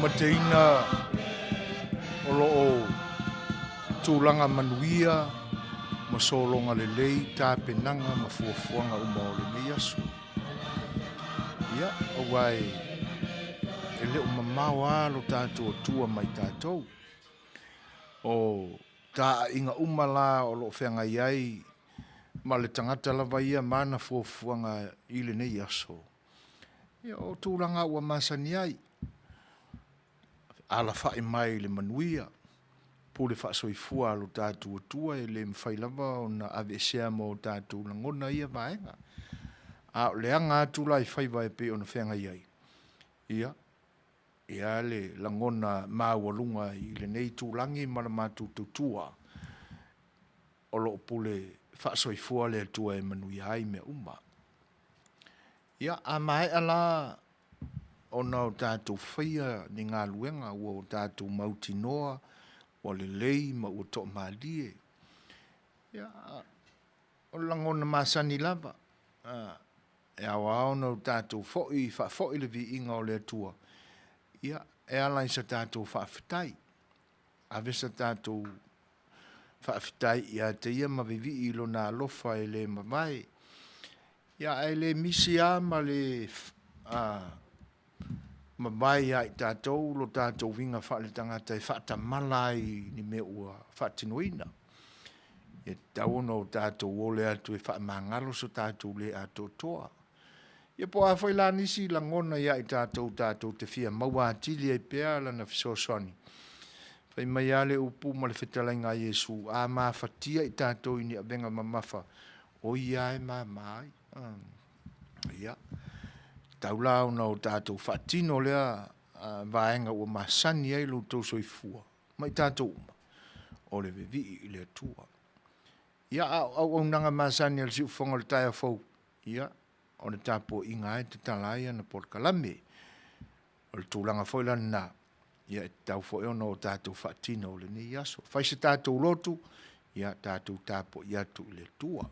laumateina o lo o tulaga manuia ma sologa lelei tapenaga ma fuafuaga uma o lenei aso. Ia, aua e le o mamao lava lo tatou Atua mai tatou. O taaiga uma la o lo o feagai ai ma le tagata lava ia ma ana fuafuaga i lenei aso, ia o tulaga ua masani ai, alafai mai i le manuia, pule faasoifua a lo tatou Atua e le mafai lava ona aveesea ma o tatou lagona ia vaega. A o le aga atu la i faiva e pei ona feagai ai, ia, e i ai le lagona maualuga i lenei itulagi ma le matou tautua, o lo o pule faasoifua le Atua e manuia ai mea uma. Ia, a maea la ona o tatou faia ni galuega ua o tatou mautinoa ua lelei ma ua toamalie, ia, o le lagona masani lava, e ao lava ona o tatou foi, faafoi le viiga o le Atua, ia, e ala i sa tatou faafetai. Ave sa tatou faafetai ia te Ia ma vivii i Lona alofa e le mavae. Ia, ae le misi lava ma le mavae ia i tatou lo tatou uiga faaletagata e faatamala ai i ni mea ua faatinoina. E tatau ona o tatou ole atu e faamagalo so tatou le atoatoa. Ia po o a foi la nisi lagona ia i tatou tatou te fia maua atili ai pea lana fesoasoani. Fai mai lava le upu ma le fetalaiga a Iesu, a mafatia i tatou i ni avega mamafa, o ia lava e mama ai. Ia, tau la ona o tatou faatino lea vaega ua masani ai lo outou soifua ma i tatou uma, o le vivii i le Atua. Ia, a o auaunaga masani a le siufofoga o le taeao fou, ia, o le tapuaiga lava e tatala ai ana polokalame. O le tulaga foi la lena, ia e tatau foi ona o tatou faatino lenei aso. Fai se tatou lotu, ia tatou tapuai atu i le Atua.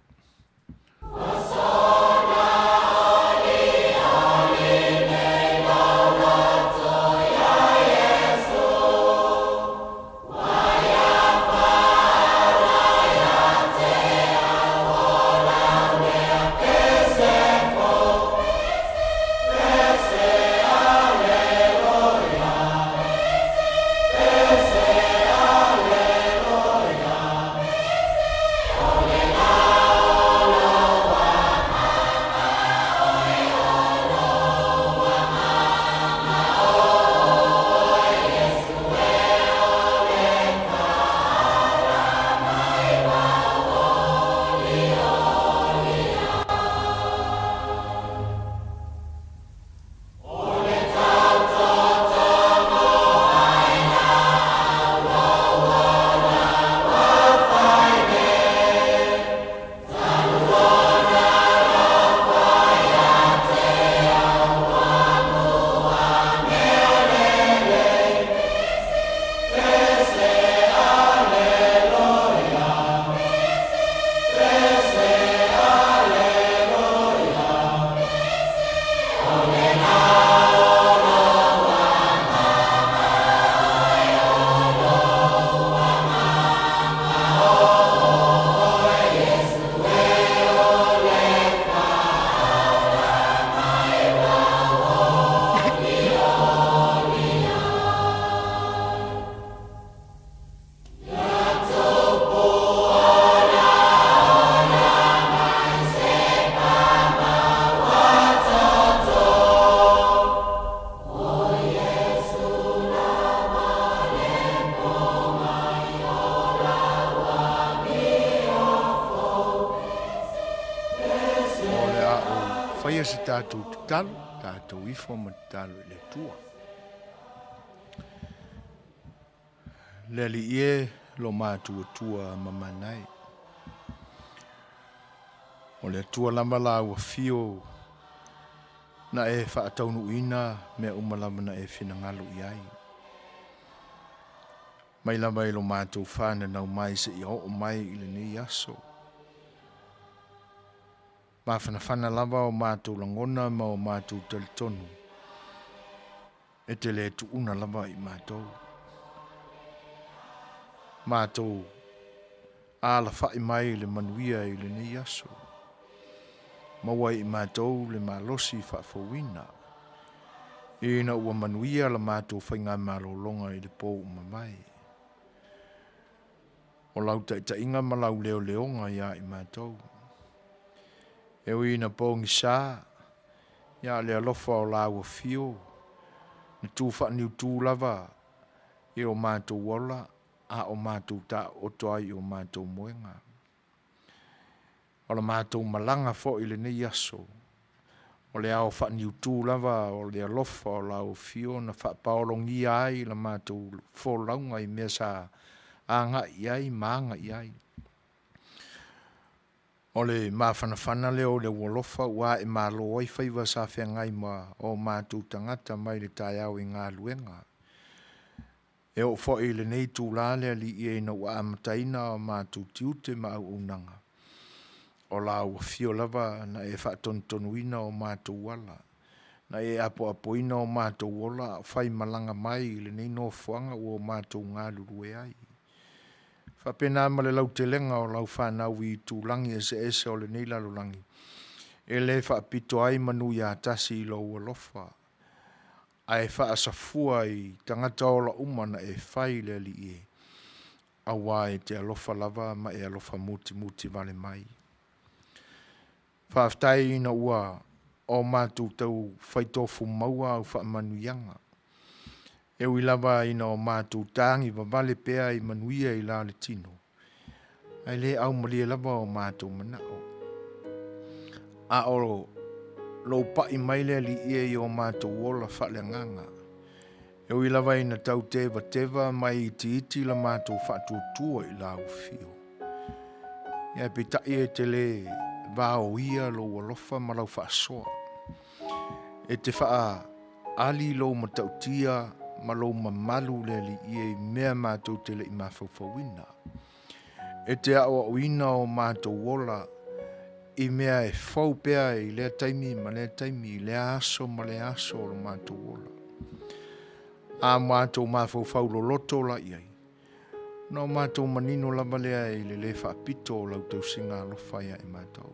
O le a ou faia se tatou tatalo, tatou ifo ma tatalo i le Atua. Le Alii e, lo matuatua ma manae. O le Atua lava la ua fio na e faataunuuina mea uma lava na e finagalo i ai. Mai lava i lo matou fananau mai seia oo mai i lenei aso. Mafanafana lava o matou lagona ma o matou talitonu. E te le tuuna lava i matou. Matou alafai mai le manuia i lenei aso. Maua i matou le malosi faafouina, ina ua manuia la matou faigamalologa i le po ua mavae. O lau taitaiga ma lau leoleoga ia i matou. E ui ina pogisa, ia le alofa o lau afio, na tu faaniutu lava i o matou ola, a o matou taooto ai i o matou moega. O la matou malaga foi i lenei aso, o le ao faaniutu lava o le alofa o lau afio na faapaologia ai la matou folauga i mea sa agai i ai ma aga i ai. O le mafanafana lea o lou alofa ua aemalo ai faiva sa feagai ma o matou tagata mai le taeao i galuega. E oo foi i lenei itula le Alii e ina ua amataina o matou tiute ma auaunaga, o lau afio lava na e faatonutonuina o matou ala, na e apoapoina o matou ola a o faimalaga mai i lenei nofoaga ua o matou galulue ai. E faapena ma le lautelega o lau fanau i itulagi eseese o lenei lalolagi, e le faapito ai manu ia tasi i lou alofa, ae faasafua i tagata ola uma na e fai le Alii e, aua e te alofa lava ma e alofa mutimuti vale mai. Faafetai ina ua o matou tau faitofu maua au faamanuiaga. E ui lava ina o matou tagi vavale pea i manuia i la le tino, ae le aumalie lava o matou manao. A o lou pai mai le Alii e i o matou ola faaleagaga, e ui lava ina tau tevateva ma e itiiti la matou faatuatua i lau afio, ae peitai e te le vaoia lou alofa ma lau faasoa. E te faaali lou matautia ma lou mamalu le Alii e i mea matou te le i mafaufauina. E te aoaoina o matou ola i mea e fou pea i lea taimi ma lea taimi, i lea aso ma lea aso o lo matou ola. A matou mafaufau loloto la i ai, ona o matou manino lava lea i le le faapito o lau tausiga alofa ia i matou.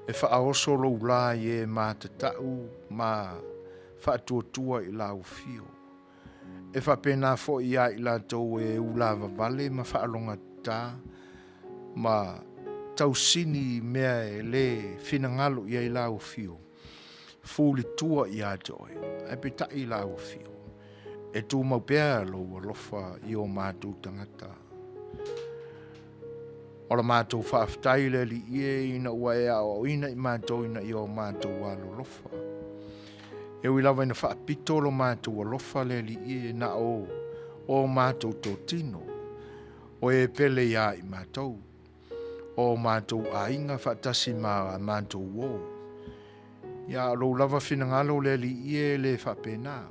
E faaoso lou la i e matatau ma faatuatua i lau afio. E faapena foi ia i latou e ulavavale ma faalogatata ma tausini i mea e le finagalo i ai lau afio, fulitua ia te oe, ae peitai i lau afio, e tumau pea lou alofa i o matou tagata. O la matou faafetai le Alii e ina ua e aoaoina i matou ina ia o matou alolofa. E ui lava ina faapito lo matou alofa le Alii e na o o matou totino, o e pele ia i matou, o matou aiga faatasi ma a matou uo. Ia, o lou lava finagalo le Alii e le faapena.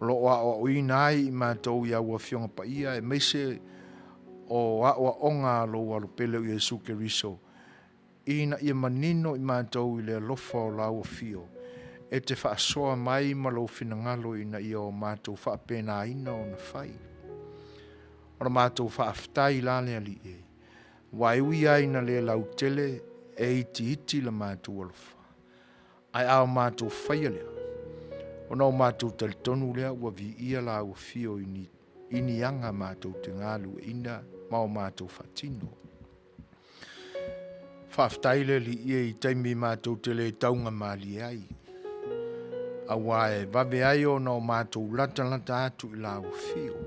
O lo o aoaoina ai i matou i au Afioga Paia aemaise o aoaoga a lou Alo pele o Iesu Keriso, ina ia manino i matou i le alofa o lau Afio, e te faasoa mai ma lou finagalo ina ia o matou faapenaina ona fai. O la matou faafetai la le Alii e, aua e ui lava ina le lautele e itiiti la matou alofa, Ae a o matou faia lea, ona o matou talitonu lea ua viia lau afio i ni, i ni aga matou te galueina ma o matou faatino. Faafetai le Alii e i taimi matou te le taugamalie ai, aua e vave ai ona o matou latalata atu i lau afio.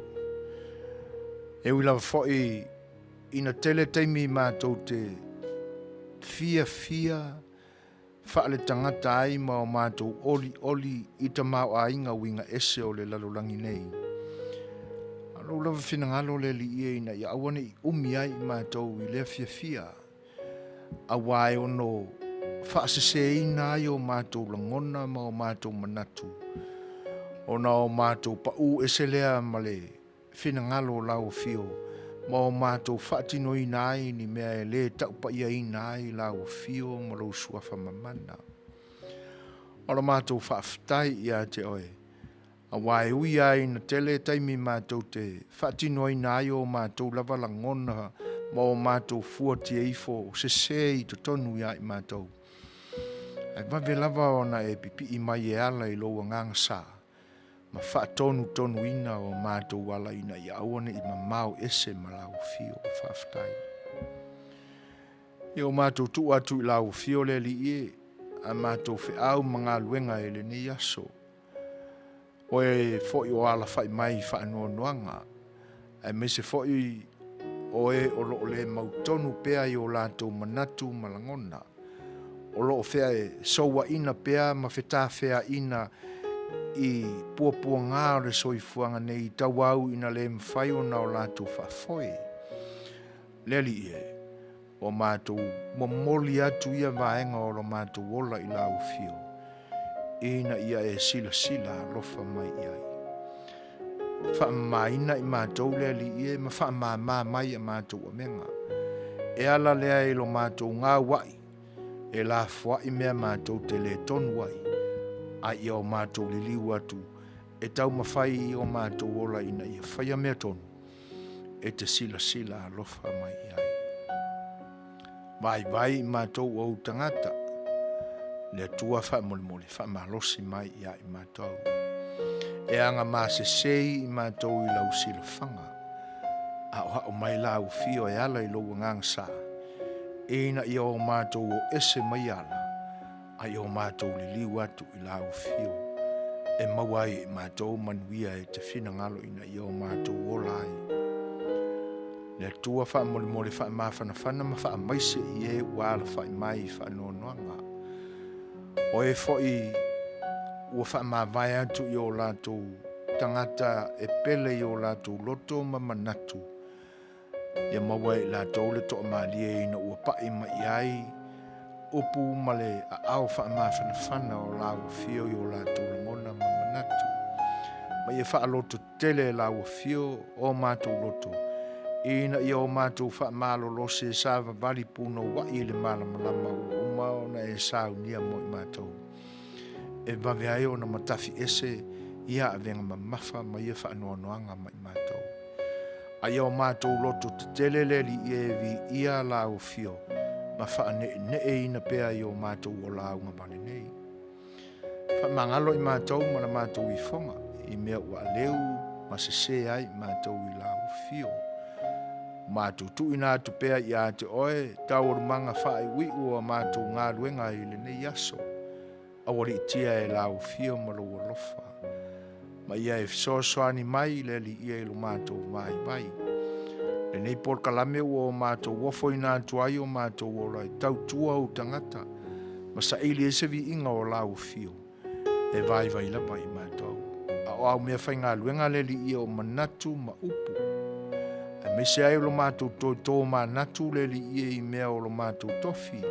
E ui lava foi ina tele taimi matou te fiafia faaletagata ai ma o matou olioli i tamaoaiga uiga ese o le lalolagi nei. A o lou lava finagalo le Alii e ina ia aua ne i umi ai i matou i lea fiafia, aua e ono faaseseina ai o matou lagona ma o matou manatu, ona o matou paū ese lea ma le finagalo o lau Afio ma o matou faatinoina ai ni mea e le taupaiaina ai lau Afio ma lou Suafa Mamana. O lo matou faafetai ia te Oe, aua e ui lava ina tele taimi matou te faatinoina ai o matou lava lagona ma o matou fuatia ifo sese i totonu ia i matou, ae vave lava ona e pipii mai e ala i lou Agaga sa ma faatonutonuina o matou ala ina ia aua ne i mamao ese ma lau afio. Faafetai. Ia o matou tuu atu i lau afio le Alii e, a matou feau ma galuega i lenei aso. Oe foi o alafai mai i faanoanoaga, aemaise foi o e o lo o le mautonu pea i o latou manatu ma lagona, o lo o fesoauaina pea ma fetafeaina i puapuagā o le soifuaga nei i tauau ina le mafai ona o latou faafoe. Le Alii e, ua matou momoli atu ia vaega o lo matou ola i lau afio, ina ia e silasila alofa mai i ai. Faamamaina i matou le Alii e ma faamama mai a matou amega. E ala lea i lo matou gaua'i e lafoa'i mea matou te le tonu ai, a ia o matou liliu atu e taumafai i o matou ola ina ia faia mea tonu e te silasila alofa mai i ai. Vaivai i matou o ou tagata, le Atua faamolemole faamalosi mai ia i matou. E aga masesei i matou i lau silafaga, a o hao mai lau afio e ala i lou agaga sa, ina ia o matou o ese mai ala, a ia o matou liliu atu i lau afio, e maua ai e matou manuia e te finagalo ina ia o matou ola ai. Le Atua faamolemole faamafanafana ma faamaise i e ua alafai mai i faanoanoaga. O e foi ua faamavae atu i o latou tagata e pele i o latou loto ma manatu, ia maua e i latou le toamalie ina ua pai mai i ai upu ma le aao faamafanafana o lau afio i o latou lagona ma manatu. Ma ia faaloto tele e lau afio o matou loto, ina ia o matou faamalolosi e savavali punouai i le malamalama ua uma ona e saunia mo i matou, e vave ai ona matafi ese ia avega mamafa ma ia faanoanoaga ma i matou. A ia o matou loto tetele le Alii e viia lau afio ma faaneeneeina pea i o matou ola augavale nei. Faamagalo i matou ma la matou ifoga i mea ua aleu ma sese ai i matou i lau afio. Matou tuuina atu pea ia te oe taualumaga faaiuiu o a matou galuega i lenei aso. Aualiitia e lau afio ma lou alofa, ma ia e fesoasoani mai i le Alii i lo matou vaivai. Lenei polokalame ua o matou ofoina atu ai o matou ola e tautua ou tagata ma saili ai se viiga o lau afio e vaivai lava i matou. A o au mea faigaluega le Alii o manatu ma upu, aemaise ai o lo matou toe tomanatu le Alii i mea o lo matou tofi,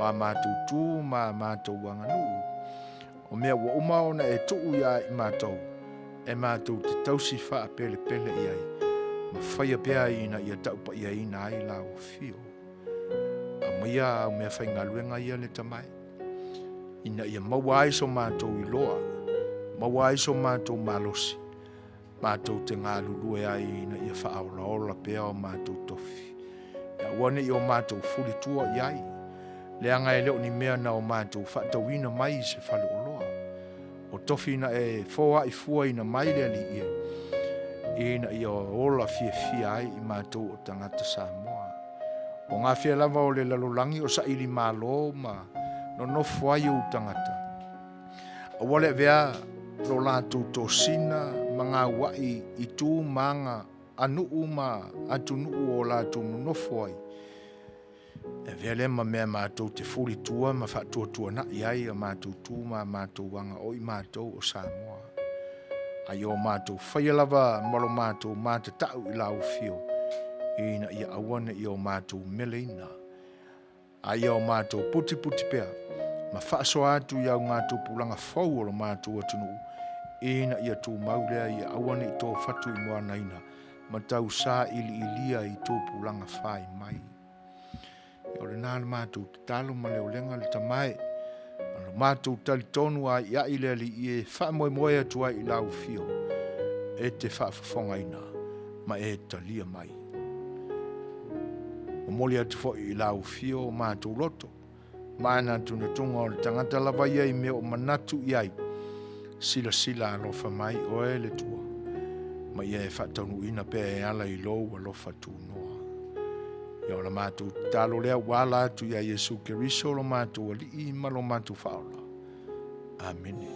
o a matou tu ma a matou aganuu, o mea ua uma ona e tuu iā i matou, e matou te tausi faapelepele i ai, ma faia pea ina ia taupaiaina ai lau afio. Aumaia au mea faigaluega ia le Tama e, ina ia maua ai so matou iloa, maua ai so matou malosi, matou te galulue ai ina ia faaolaola pea o matou tofi. Ia aua ne i o matou fuli tua i ai, leaga e le o ni mea na o matou faatauina mai i se faleoloa. O tofi na e foai fuaina mai le Alii e, ina ia ola fiafia ai i matou o tagata Samoa. O gafea lava o le lalolagi o saili malo ma nonofo ai ou tagata. Aua le avea lo latou tosina ma gauaʻi i tu ma aga a nuu ma atunuu o latou nonofo ai. E avea lea ma mea matou te fuli tua ma faatuatuanaʻi ai a matou tu ma a matou aga o i matou o Samoa. A ia o matou faia lava ma lo matou matatau i lau afio, ina ia aua ne i o matou meleina. A ia o matou putiputi pea ma faasoa atu i augatupulaga fou o lo matou atunuu, ina ia tumau lea ia aua ne i tofatu i moanaina ma tausailiilia i tupulaga fai mai. O lena le matou tatalo ma le olega le Tama e, ma lo lo matou talitonu aiai le Alii e faamoemoe atu ai i lau afio e te faafofogaina ma e talia mai. Momoli atu foi i lau afio o matou loto manatunatuga o le tagata lava ia i mea o manatu i ai. Silasila alofa mai oe le Atua, ma ia e faataunuuina pea e ala i lou alofa tunoa. Ia o la matou tatalo lea ua ala atu ia Iesu Keriso lo matou Alii ma lo matou Faaola. Amene.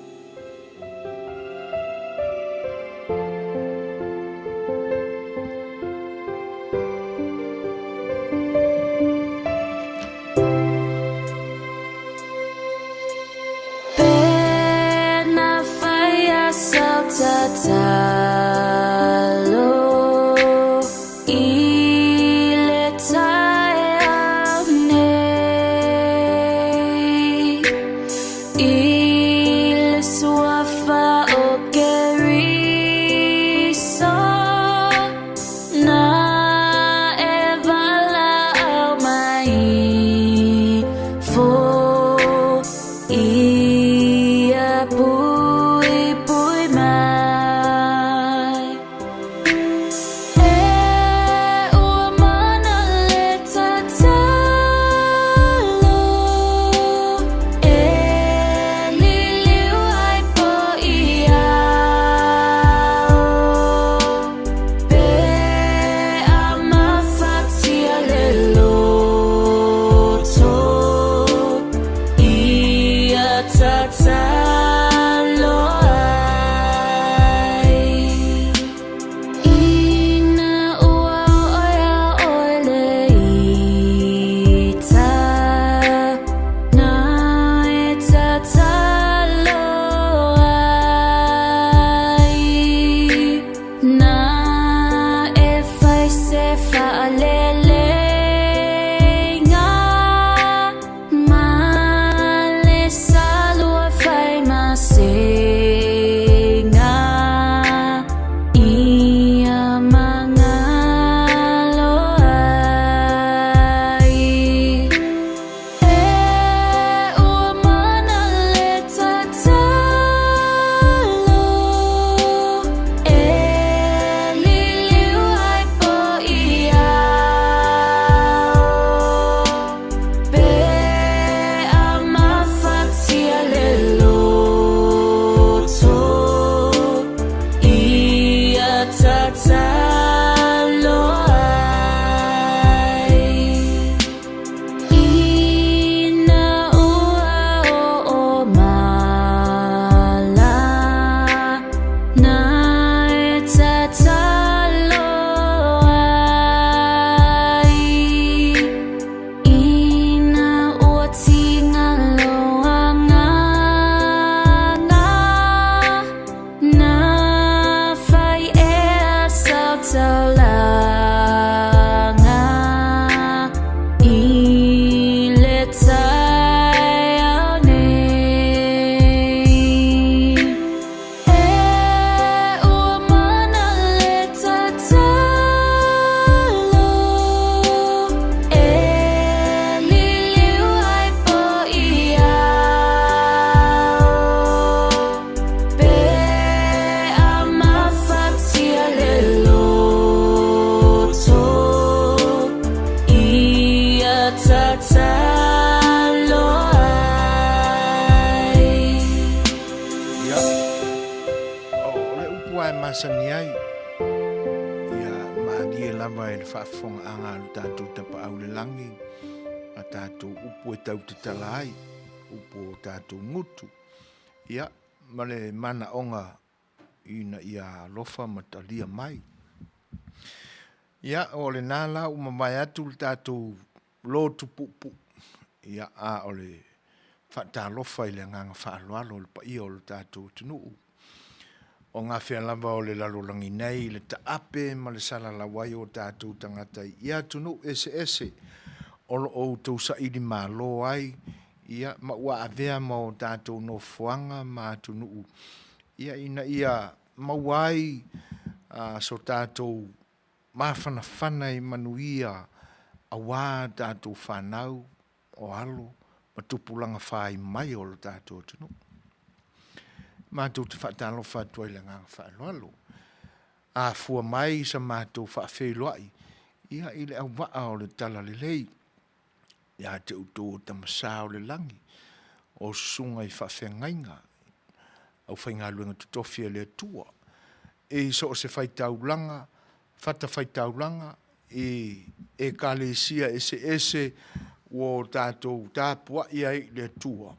Ia, o le upu lava e masani ai, ia malie lava e le faafofogaaga a lo tatou Tapaau i le Lagi, a tatou upu e tau tatala ai, upu o tatou gutu, ia, ma le manaoga ina ia alofa ma talia mai. Ia, o lena la ua mavae atu le tatou lotu puupuu, ia, a o le faatalofa i le agaga faaaloalo i le paia o le tatou atunuu. O gafea lava o le lalolagi nei i le taape ma le salalau ai o tatou tagata i atunuu eseese o lo o outou saili malo ai, ia, ma ua avea ma o tatou nofoaga ma atunuu, ia, ina ia maua ai so tatou mafanafana i manuia aua a tatou fanau, o alo ma tupulaga fai mai o lo tatou atunuu. Matou te faatalofa atu ai i le agaga faaaloalo. Afua mai sa matou faafeiloai ia i le auvaa o le Talalelei ia te outou o Tama Sa o le Lagi, o susuga i faafeagaiga, aufaigaluega totofi a le Atua, i so o se faitaulaga, fatafaitaulaga, i ekalesia eseese ua o tatou tapuai ai i le Atua,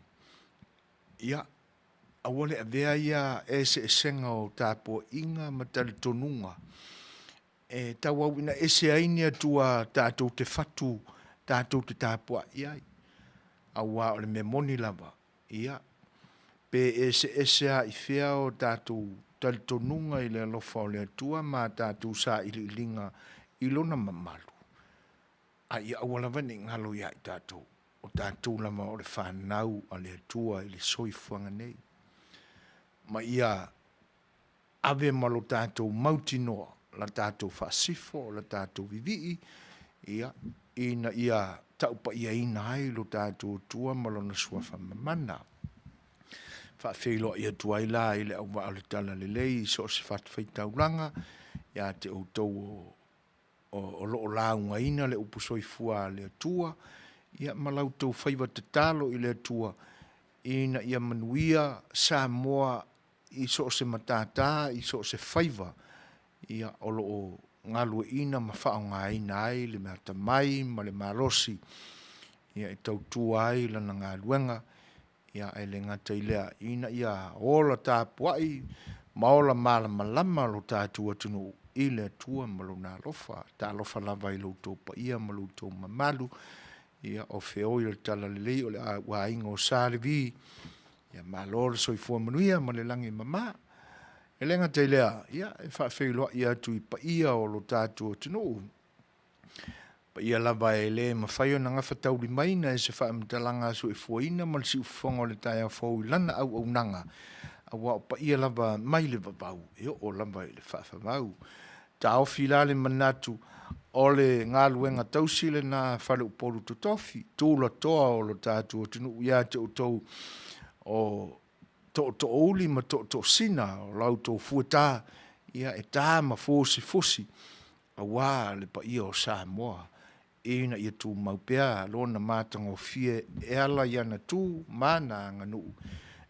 ia aua le avea ia eseesega o tapuaiga ma talitonuga e tauau ina ese ai ni Atua tatou te fatu tatou te tapuai ai, aua o le mea moni lava, ia, pe eseese lava i fea o tatou talitonuga i le alofa o le Atua ma tatou sailiiliga i Lona mamalu, a ia aua lava ne i galo ia i tatou, o tatou lava o le fanau a le Atua i le soifuaga nei. Ma ia ave ma lo tatou mautinoa la tatou faasifo, la tatou vivii, ia, ina ia taupaiaina ai lo tatou Atua ma Lona Suafa Mamana. Faafeiloai atu ai la i le auvaa o le Talalelei i so o se fatafaitaulaga ia te outou o lo o laugaina le upu soifua a le Atua, ia ma la outou faiva tatalo i le Atua ina ia manuia Samoa i so o se matata, i so o se faiva ia o lo o galueaiina ma faaaogaina ai le atamai ma le malosi ia e tautua ai lana galuega, ia ae le gata i lea, ina ia ola tapuai ma ola malamalama lo tatou atunuu i le Atua ma Lona alofa. Talofa lava i lo outou paia ma lo outou mamalu, ia o feoi o le Talalelei o le aiga o Sa Levi, ia malo le soifua manuia ma le lagi e mama. E le gata i lea, ia e faafeiloai atu i paia o lo tatou atunuu, paia lava e le mafai ona gafataulimaina e se faamatalaga a soifuaina ma le siufofoga o le taeao fou i lana auaunaga, aua o paia lava mai le vavau e oo lava i le faavavau. Taofi la le manatu o le galuega tausi lena a faleupolu totofi, tulatoa o lo tatou atunuu ia te outou o tootoouli ma tootoosina o la outou fueta, ia e ta ma fusifusi aua le paia o Samoa ina ia tumau pea lona matagofie e ala i ana tu ma ana aganuu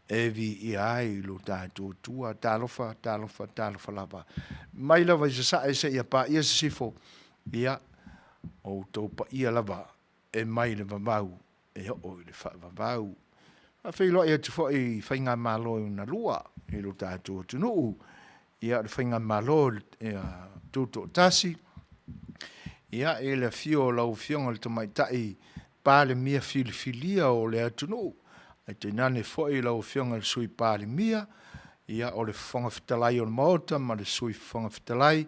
e viia ai lo tatou Atua. Talofa, talofa, talofa lava. Mai lava i Sasae seia paia Sisifo, ia, o outou paia lava e mai le vavau e oo i le faavavau. Faafeiloai atu foi i faigamalo e ona lua i lo tatou atunuu, ia o le faigamalo ia Tutoatasi, ia i le afio o lau Afioga i le Tamaitai Palemia filifilia o le atunuu, ae tainane foi lau Afioga i le Sui Palemia, ia o le Fofoga Fetalai o le Maota ma le Sui Fofoga Fetalai,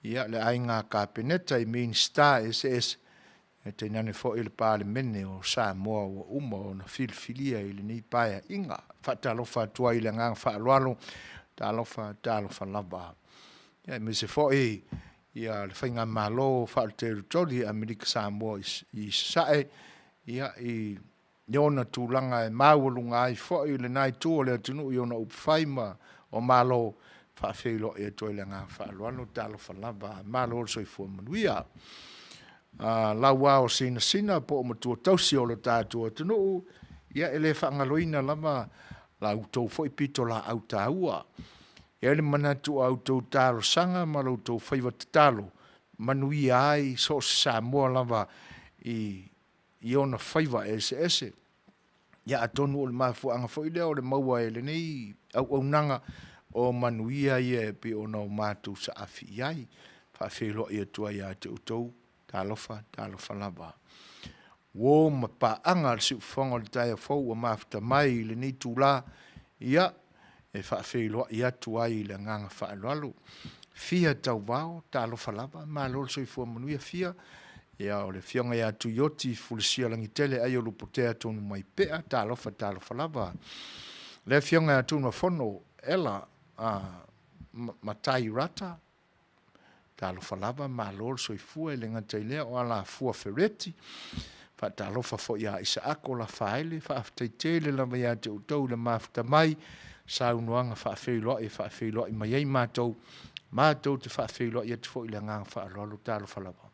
ia le Aiga Kapeneta i Minisita eseese, ae tainane foi le Palemene o Samoa ua uma ona filifilia i lenei Paeaiga. Faatalofa atu ai i le agaga faaaloalo, talofa, talofa lava. Ia aemaise foi ia le faigamalo faale-Teletoli i Amerika Samoa i Sasae, ia i ona tulaga e maualuga ai foi lena itu o le atunuu i ona upufai ma o Malo, faafeiloai atu ai i le agaga faaaloalo, talofa lava, malo le soifua manuia. Lauao sinasina po o matuatausi o le tatou atunuu, ia e le faagaloina lava la outou foi pitolaau taua. E i ai le manatu a outou talosaga ma lo outou faiva tatalo, manuia ai so o se Samoa lava i ona faiva eseese. Ia atonu o le mafuaaga foi lea o le maua e lenei auaunaga o manuia ia e pei ona o matou saafi i ai. Faafeiloai atu ai ia te outou, talofa, talofa lava. Uo ma paaga a le siufofoga o le taeao fou ua mafuta mai i lenei itula, ia, e faafeiloai atu ai i le agaga faaaloalo. Fia Tauvao, talofa lava, malo le soifua manuia Fia. Ia, o le afioga ia Tuioti Fulesia Lagitele Aiolupotea Tonumaipea, talofa, talofa lava. Le afioga ia Tunumafono Ela Matai Rata, talofa lava, malo le soifua. E le gata i lea o Alafua Fereti. Faatalofa foi ia Isaako Lafaele, faafetai tele lava ia te outou i le mafuta mai, saunoaga faafeiloai e faafeiloai mai ai matou, matou te faafeiloai atu foi i le agaga faaaloalo, talofa lava.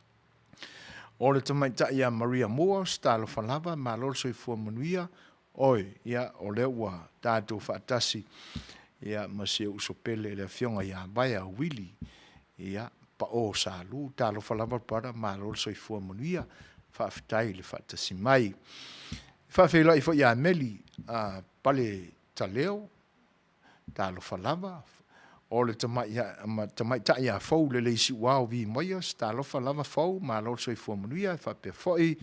O le tamaitai ia Maria Moores, talofa lava, malo le soifua manuia. Oi, ia, o lea ua tatou faatasi ia ma si ou uso pele le afioga ia Vaea Uili, ia, Pao Salu, talofa lava brother, malo le soifua manuia, faafetai le faatasi mai. E faafeiloai foi ia Meli Pale Taleo, talofa lava. O le tamaitai ia Fou Leleisiuao V. Moyers, talofa lava Fou, malo le soifua manuia. E faapea foi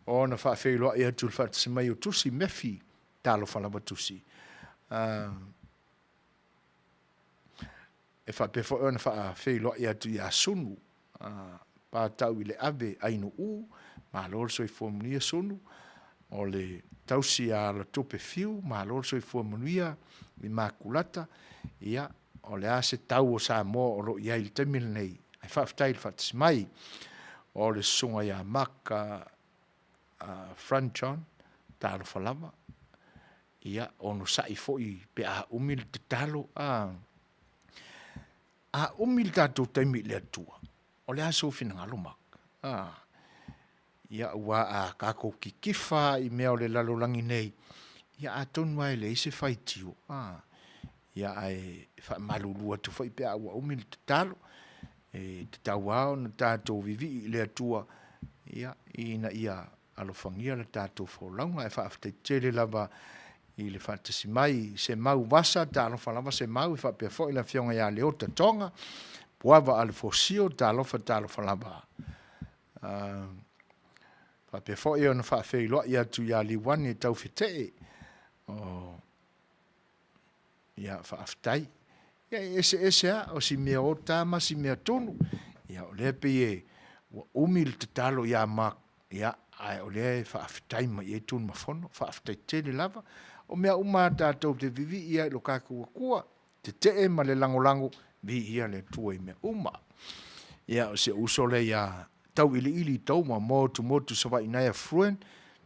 ona faafeiloai atu i le faatasi mai o Tusi Mefi, talofa lava Tusi. E faapea foi ona faafeiloai atu ia Sunu Patauileave Ainuu, malo le soifua manuia Sunu. O le tausi ia Alatope Fiu, malo le soifua manuia i Makulata. Ia, o le a se tau o Samoa o lo o i ai i le taimi lenei, ae faafetai le faatasi mai. O le susuga ia Mark Franchon, talofa lava. Ia, onosai foi pe a umi le tatalo. A umi le tatou taimi i le Atua, o le a sou finagalo Mark? Ia, aua a tatou kitifa lava i mea o le lalolagi nei, ia atonu lava e leai se faitio, ia ae faamalulu atu foi pe a ua umi le tatalo, e tatau lava ona tatou vivii i le Atua ina ia alofagia le tatou folauga. Ae faafetai tele lava i le faatasi mai. Semau Vasa, talofa lava Semau, e faapea foi le afioga ia Leota Toga, Puava Alefosio, talofa talofa lava. Faapea foi ona faafeiloai atu ia Liuani Taufetee. Ia faafetai. Ia e eseese lava, o si mea ota lava ma si mea tunu. Ia o lea e pei ua umi le tatalo ia Mark, ae o lea e faafetai mai i ai Tunumafono, faafetai tele lava. O mea uma lava tatou te vivii ai i lo tatou Atua, tetee ma le lagolago, viia le Atua i mea uma. Ia, o si ou uso lea ia Tauiliili Touma Motumotu Savaii Fruen,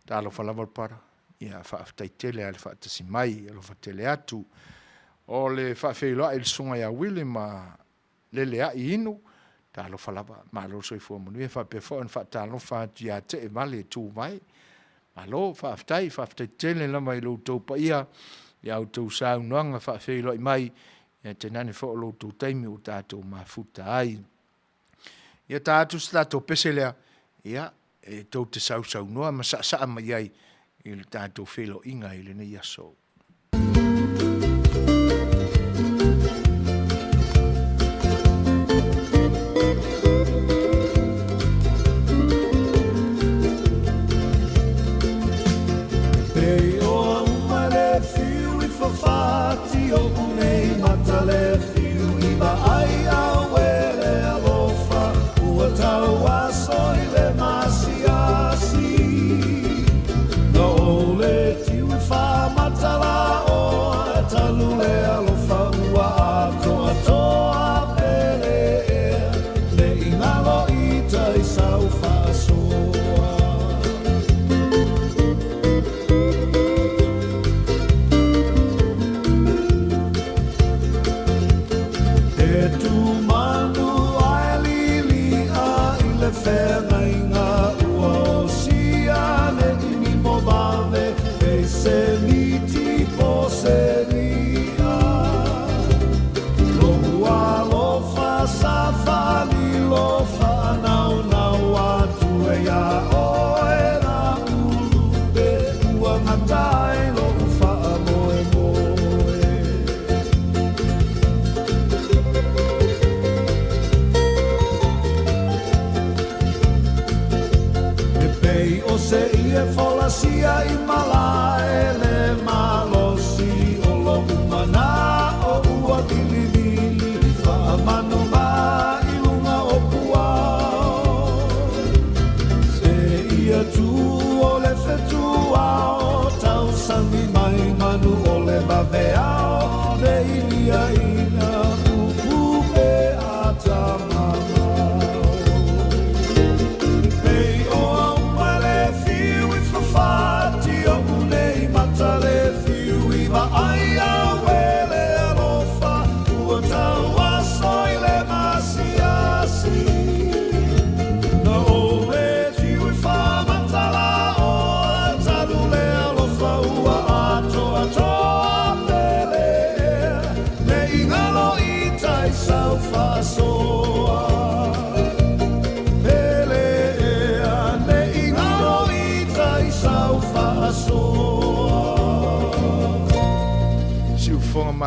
talofa lava brother, ia faafetai tele lava le faatasi mai, alofa tele atu. O le faafeiloai i le susuga ia Willie ma Leleai Inu, talofa lava, malo le soifua manuia. E faapea foi ona faatalofa atu ia Teevale Tuvae, malo faafetai, faafetai tele lava i lo outou paia i a outou saunoaga faafeiloai mai, ae tainane foi o lo outou taimi ua tatou mafuta ai. Ia ta atu se tatou pese lea, ia, e tou te sausaunoa ma saasaa mai ai i le tatou feiloaiga i lenei aso.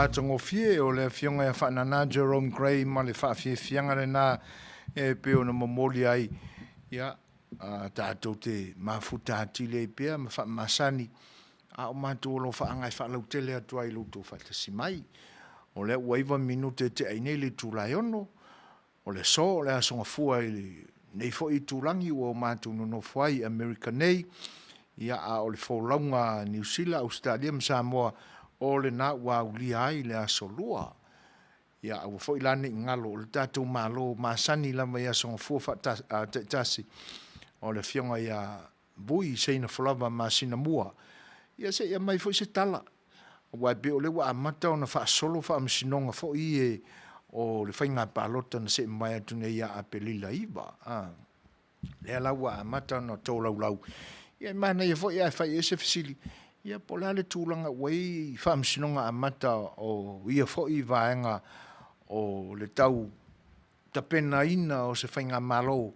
matagofie o le Afioga ia Faanana Jerome Gray ma le faafiafiaga lena e pei ona momoli ai, ia, tatou te mafuta atili ai pea ma faamasani, a o matou o lo o faaaga e faalautele atu ai i lo outou faatasi mai. O lea ua 9 minute e tea ai nei le itula e 6:00 o le aso, o le Aso Gafua i lenei foi itulagi ua matou nonofo ai i Amerika nei, ia a o le folauga a Niu Sila, Ausetalia ma Samoa, o lena ua aulia ai le Aso Lua. Ia aua foi la ne i galo, o le tatou Malo masani lava i Aso Gafua taitasi, o le Afioga ia Vui Seinafolava Masinamua, ia se i aumai foi se tala, aua e pei o lea ua amata ona faasolo faamasinoga foi ia o le faiga palota na se i mavae atu nei ia Aperila 9. Lea la ua amata ona tolaulau, ia e manaia foi ae fai i ai se fesili, ia po o le a le tulaga ua i ai faamasinoga amata o ia foi vaega o le tau tapenaina o se faigamalo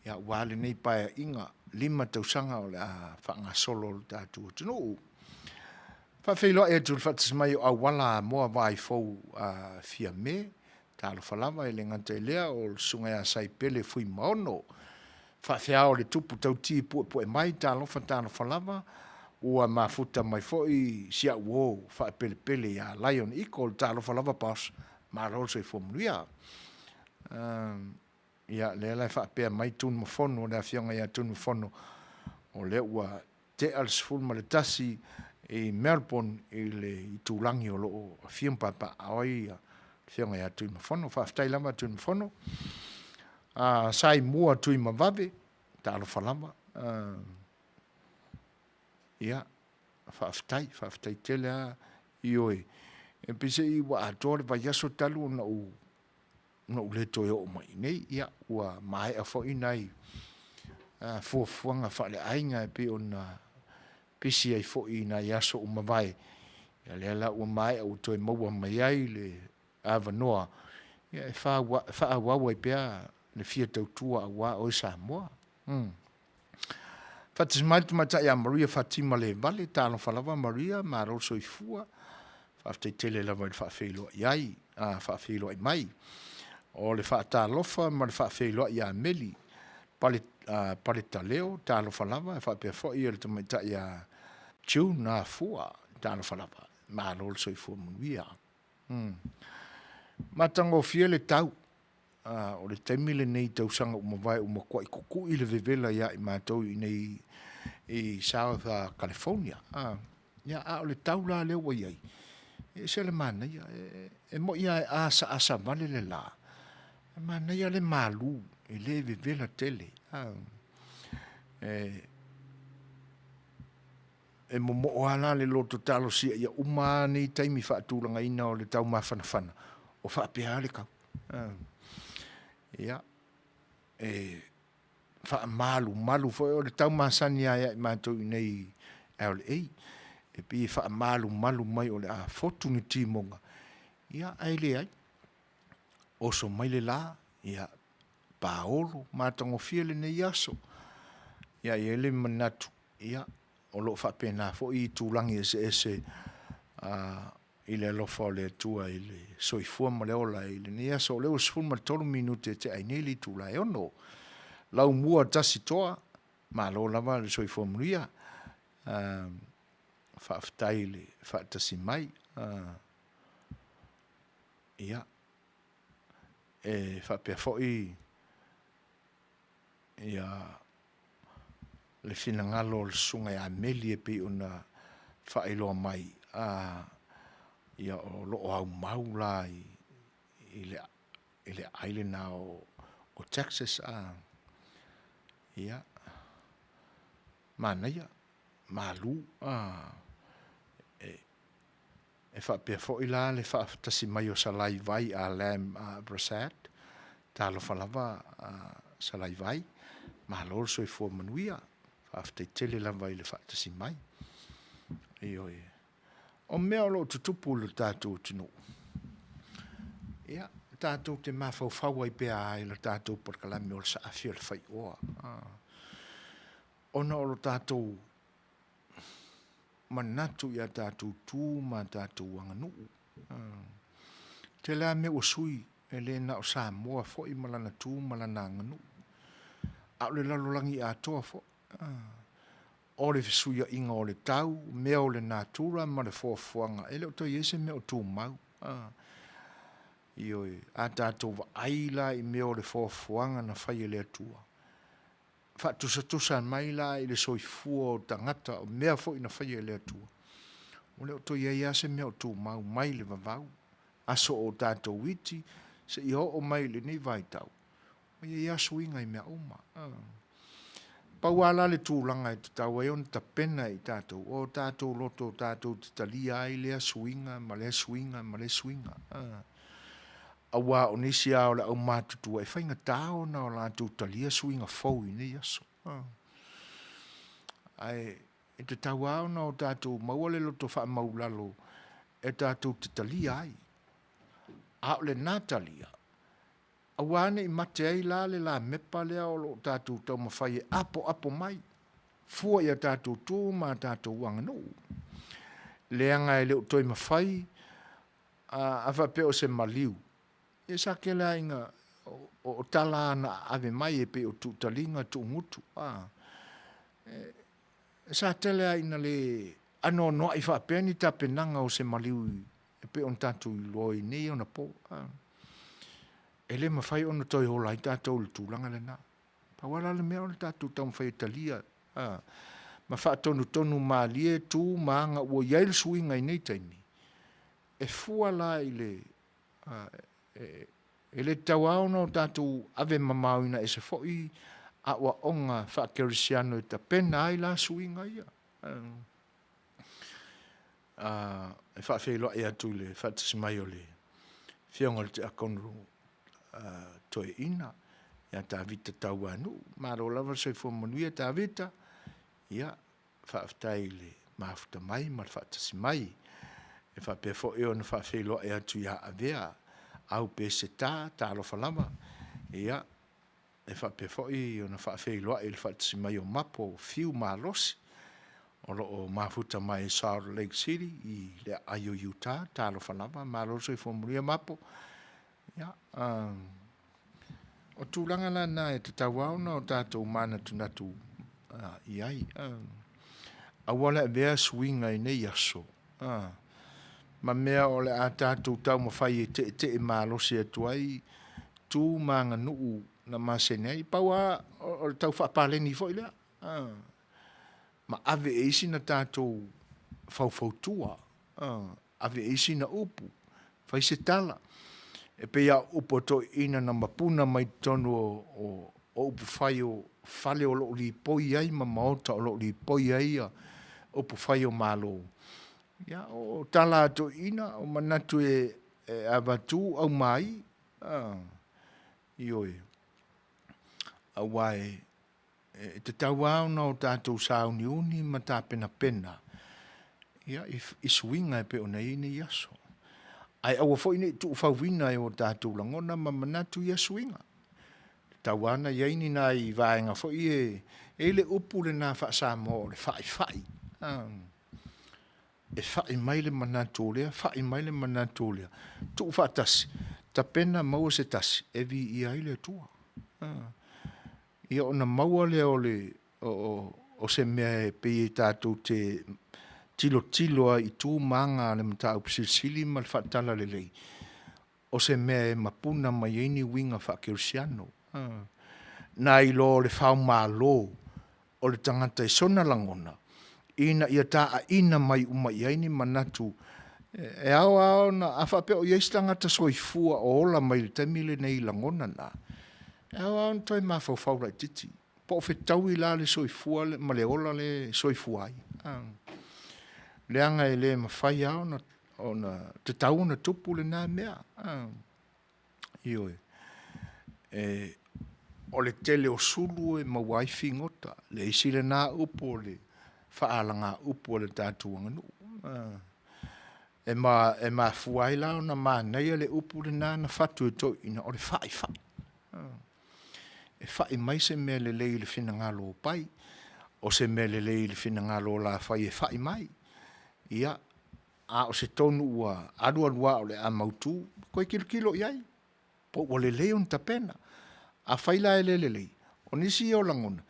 aua lenei Paeaiga 5 tausaga o le a faagasolo le tatou atunuu. E faafeiloai atu i le faatasi mai o Auala Amoa Vaifou Fiame, talofa lava, e le gata i lea o le susuga ia Saipele Fuimaono, faafeao le tupu tauti puepue mai, talofa talofa lava, ua mafuta mai foi si au uo faapelepele ia Lion Eagle, talofa lava boss, malo le soifua manuia. Ia, lea la e faapea mai Tunumafono, le afioga ia Tunumafono, o lea ua tea le 11 i Melbourne i le itulagi o lo o afio ma papaaao ai le afioga ia Tuimafono. Faafetai lava Tuimafono. Saimua Tuimavave, talofa lava. Ia, faafetai, faafetai tele lava. Ioe, e peiseai ua atoa le vaiaso talu ona ou le toe oo mai i inei. Ia, ua maea foi nai fuafuaga faaleaiga e pei ona pisi ai foi i nai aso ua mavae. Ia lea la ua maea ua toe maua mai ai le avanoa e faaauau ai pea le fia tautua aua oe Samoa. Faatasi mai le tamaitai ia Maria Fatima Levale, talofa lava Maria, malo le soifua, faafetai tele lava i le faafeiloai ai, faafeiloai mai. O le faatalofa ma le faafeiloai ia Meli Paletaleo, talofa lava, e faapea foi le tamaitai ia June Afua, talofa lava, malo le soifua manuia. Matagofie le tau, o le taimi lenei i tausaga ua mavae ua matuai tutui le vevela ia i matou i inei i South California. Ia, a o le tau la lea ua i ai, e ese le manaia. E moni lava e asaasa vale le la, ae manaia le malu, e le vevela tele. E momoo lava la le loto talosia ia uma lava nei taimi faatulagaina o le taumafanafana o faapea lava le tau. Ia, e faamalumalu foi, o le tau masani lava ia i matou i inei i LA, e pei e faamalumalu mai o le a fotu ni timoga, ia ae leai. Oso mai le la, ia, paolo, matagofie lenei aso. Ia e i ai le manatu, ia, o lo o faapena foi itulagi eseese i le alofa o le Atua i le soifua ma le ola i lenei aso. O lea ua 13 minute e tea ai nei le itula e 6:00. Laumua Tasitoa, malo lava le soifua manuia, faafetai i le faatasi mai. Ia, e faapea foi ia le finagalo o le susuga ia Meli e pei ona faailoa mai, ia o lo o aumau la i le aai lena o Texas. Ia, manaia, malu. E faapea foi la le faatasi mai o Salaivai Lam Prasad, talofa lava Salaivai, malo le soifua manuia, faafetai tele lava i le faatasi mai. Ioe. O mea o lo o tutupu i le tatou atunuu, ia, tatou te mafaufau ai pea i le tatou polokalame o le saafi o le faioa, ona o lo tatou manatu i a tatou tu ma a tatou aganuu. Tele lava mea ua sui, e le na o Samoa foi ma lana tu ma lana aganuu, a o le lalolagi atoa foi. O le fesuiaiga o le tau, mea o le natura ma le foafoaga, e le o toe i ai se mea o tumau. Ioe. A tatou vaai la i mea o le foafoaga na fai e le Atua, faatusatusa mai la i le soifua o tagata o mea foi na faia e le Atua, ua le o toe i ai lava se mea o tumau mai le vavau, aso o tatou iti seia oo mai i lenei vaitau, e i ai lava suiga i mea uma. Pau lava la le tulaga e tatau ai ona tapena e i tatou, o tatou loto tatou te talia ai lea suiga ma lea suiga ma lea suiga, aua o nisi lava o le aumatutua, e faigata ona latou talia suiga fou i nei aso. Ae e tatau lava ona o tatou maua le loto faamaualalo e tatou te talia ai. A o lena talia, aua ne i mate ai la le lamepa lea o lo o tatou taumafai e apoapo mai fua i a tatou tu ma a tatou aganuu, leaga e le o toe mafai. A faapea o se maliu, ia sa tele lava ina o tala lava na aave mai pei o tuutaliga tuugutu, sa tele lava ina le anoanoai faapea ni tapenaga o se maliu e pei ona tatou iloa i nei ona po. E le mafai ona toe ola ai tatou i le tulaga lena. Pau lava la le mea o le tatou taumafai e talia ma faatonutonu malie tu ma aga ua i ai le suiga i nei taimi, e fua la i le… E le tatau lava ona tatou ave mamaoina ese foi aoaoga faakerisiano e tapena ai la suiga ia. E faafeiloai atu i le faatasi mai o le Afioga i le Tiakono Toeaina ia Tavita Tauanuu. Malo lava le soifua manuia Tavita, ia faafetai i le mafuta mai ma le faatasi mai. E faapea foi ona faafeiloai atu ia Avea Au Peseta, talofa lava. Ia, e faapea foi ona faafeiloai i le faatasi mai o Mapo Fiu Malosi o lo o mafuta mai i Salt Lake City i le aai o Utah. Talofa lava, malo le soifua manuia Mapo. Ia, o tulaga la na e tatau lava ona o tatou manatunatu i ai, aua le avea suiga i nei aso ma mea o le a tatou taumafai e tietie malosi atu ai tu ma aganuu na masani ai. Pau lava o le tau faapaleni foi lea, ma ave e isi ona tatou faufautua, ave e isi ona upu, fai se tala. E pei lava o upu a toeaiina na mapuna mai totonu o upufai o fale o lo o lipoi ai ma maota o lo o lipoi ai upufai o Malo, ia o tala a toeaiina, o manatu e avatu aumai, ioe. Aua e tatau lava ona o tatou sauniuni ma tapenapena i suiga e pei ona i ai nei aso. Ae aua foi ne i tuufauina e o tatou lagona ma manatu ia suiga. E tatau lava ona i ai ni nai vaega foi ia, e i ai le upu lena faa-Samoa o le faifai, e fai mai le manatu o lea fai mai le manatu o lea, tuufaatasi, tapena maua se tasi e viia ai le Atua. Ia ona maua lea o se mea e pei e tatou te tilotilo ai i tu ma aga a le Mataupu Silisili ma le faatalalelei, o se mea e mapuna mai ai ni uiga faakerisiano, nai lo le faomalo o le tagata i sona lagona ina ia taaiina mai uma i ai ni manatu. E ao lava ona, a faapea o i ai se tagata soifua o ola mai le taimi lenei i lagona na, e ao lava ona toe mafaufau laitiiti po o fetaui la le soifua ma le ola lea e soifua ai, leaga e le mafai lava ona tatau ona tupu lena mea. Ioe. O le tele o sulu e maua ai figota. O le isi lena upu o le faalagaupu a le tatou aganuu. E mafua ai la ona manaia le upu lena na fatu e toeaiina, o le faifai. E fai mai se mea lelei i le finagalo o Pai, o se mea lelei i le finagalo o Lafai e fai mai. Ia. A o se tonu ua alualu lava o le a mautu, toe tilotilo i ai po ua lelei ona tapena. Afai la e le lelei, o nisi ia o lagona,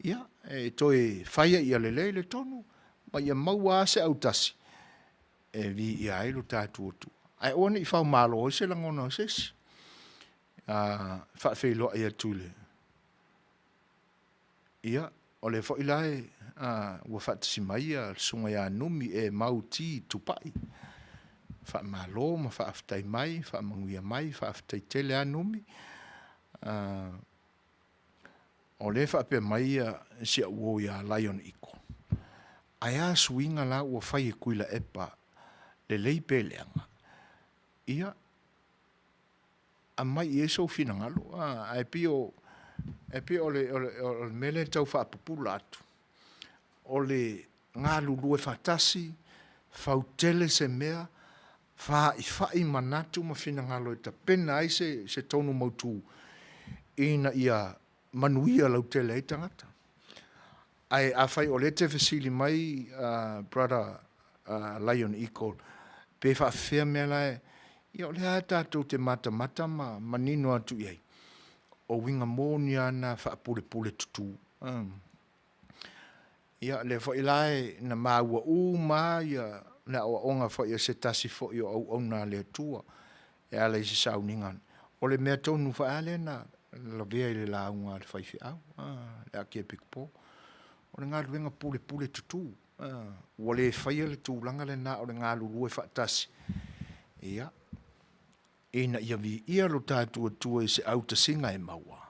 ia, e toe fai ia lelei le tonu ma ia maua lava se autasi e viia ai lo tatou Atua. Ae aua ne i faumalo ai se lagona o se isi. E faafeiloai atu i le Ia, o lea foi la ua faatasi mai le Susuga ia Numi Emau T Tupai, faamalo ma faafetai mai, faamanuia mai, faafetai tele lava Numi. O lea e faapea mai si au uo ia Lion Iko, ae a suiga la ua fai e Tuilaepa, lelei pe leaga? Ia, aumai i ai sou finagalo, ae pei o le mea lea e tau faapupula atu, o le galulue faatasi, fautele se mea, faifai manatu ma finagalo e tapena ai se tonu mautu ina ia manuia lautele ai tagata. Ae afai o lea e te fesili mai brother Lion Eagle pe faapefea mea la e… Ia o lea lava tatou te matamata ma manino atu i ai, o uiga moni lava na faapulepuletutu. Ia o lea foi la na maua uma lava le aoaoga foi a se tasi foi o auauna a le Atua e ala i se sauniga, o le mea tonu foi lava lea na lavea i le lauga a le faifeau le Akiepikopo, o le galuega pulepuletutu. Ua le faia le tulaga lena o le galulue faatasi, ia, ina ia viia lo tatou Atua i se autasiga e maua,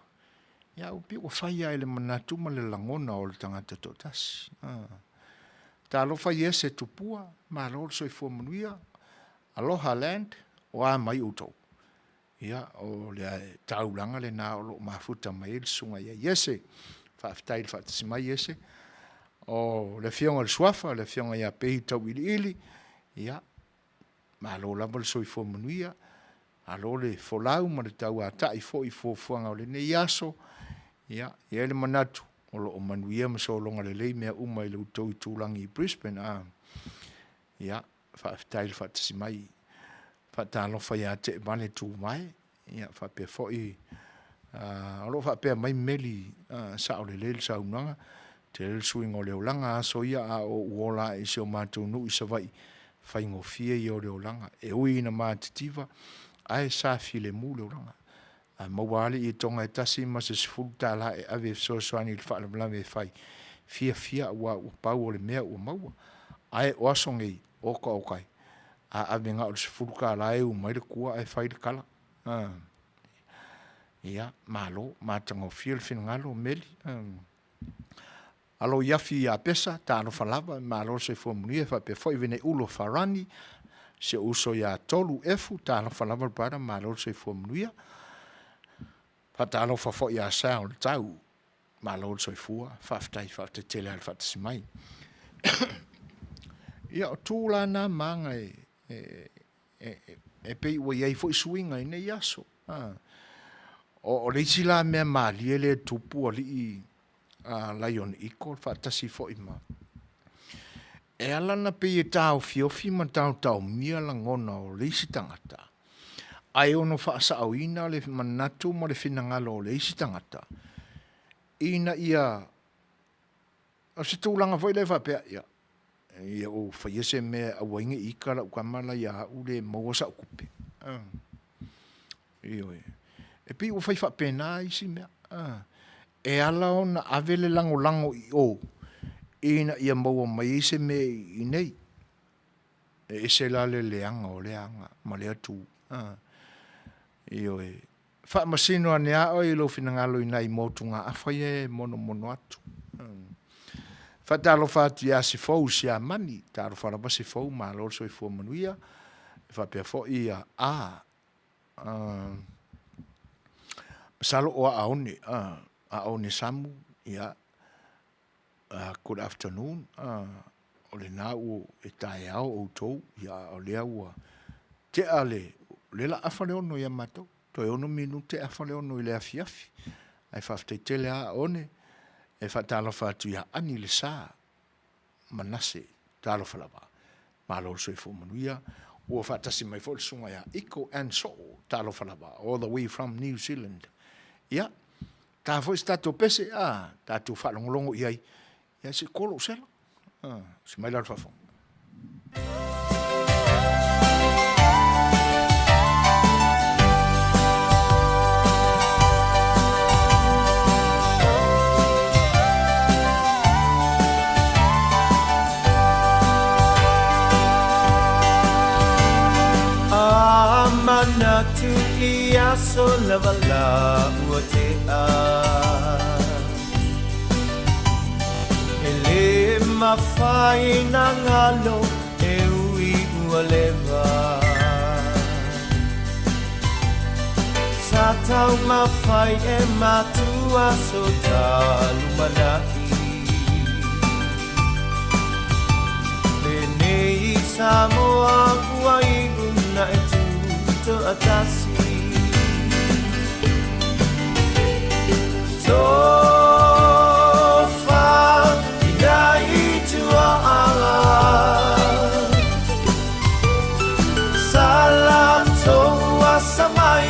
ae pei ua fai lava i le manatu ma le lagona o le tagata e toatasi. Talofa Iese Tupua, malo le soifua manuia. Aloha Land, o a mai outou? Ia, o le taulaga lena o lo o mafuta mai ai le susuga ia Iese. Faafetai le faatasi mai Iese. O le afioga i le Suafa le afioga ia Pehi Tauiliili, ia, malo lava le soifua manuia, malo le folau ma le tauatai foi i fuafuaga o lenei aso. Ia, e i ai le manatu o lo o manuia ma sologa lelei mea uma i lo outou itulagi i Brisbane. Ia, faafetai le faatasi mai. E faatalofa ia Teevale Tuvae, faapea foi, o lo o faapea mai Meli, e sao lelei le saunoaga, e tele le suiga o le olaga, aso ia a o ou ola ae i si o matou nuu i Savaii, o le faigofie ia o le olaga. E ui ina matitiva, ae sa filemu le olaga. A maua lava le ietoga e tasi ma se $10 e ave e fesoasoani i le faalavelave e fai, e fiafia aua ua pau o le mea ua maua. Ae o aso nei, oka oka e, a ave na o le $10 e uma ai le tua ae fai le tala. Ia, malo, matagofie le finagalo Meli. Alo Iafi Pesa, talofa lava, malo le soifua manuia faapea foi Veneula Farani, si ou uso ia Tolu Efu, talofa lava brother, malo le soifua manuia. Faatalofa foi ia Sal Tau, malo le soifua, faafetai, faafetai tele lava le faatasi mai. Ia, o tu la na ma aga e pei ua i ai foi suiga i nei aso. O le isi la mea malie lea e tupu alii Lion Eagle faatasi foi ma... E ala ona pei e taofiofi ma taotaomia lagona o le isi tagata, ae ono faasaoina le manatu ma le finagalo o le isi tagata, ina ia... O se tulaga foi lea faapea, ia, ina ia ou faia se mea e aua ai ne i ita lau tama la e ia au le maua sau tupe. Ioe. E pei ua fai faapena isi mea. E ala ona ave le lagolago i o, ina ia maua mai ai se mea i inei. E ese la le leaga o lea aga ma lea tu. Ioe. Faamasino ane lava oe i lou finagalo i nai motugaafa ia e monomono atu. Faatalofa atu ia Sifou Siamani, talofa lava Sifou, malo le soifua manuia. E faapea foi ia a masalo o Aone, Aone Samu, ia, good afternoon, o lena ua taeao outou, a o lea ua tea le, o lea o le a afa le 6:00 ia matou, toe 6 minute afa le 6:00 i le afiafi. Ae faafetai tele lava Aone. E faatalofa atu ia Ani Lesa Manase, talofa lava. Malo le soifua manuia. Ua faatasi mai foi le susuga ia Iko Ann Soo, talofa lava, all the way from New Zealand. Ia, ta foi se tatou pese, a, tatou faalogologo i ai. Ia, se i kolo ou sela. A, se mai la le faafofoga. A manatu i aso lava la ua tea E le mafai na galo e ui ua leva Sa taumafai e matua so ta lumanai Lenei Samoa ua iu na e tutoatasi Tofa ina i tuaanga Sa latou asa mai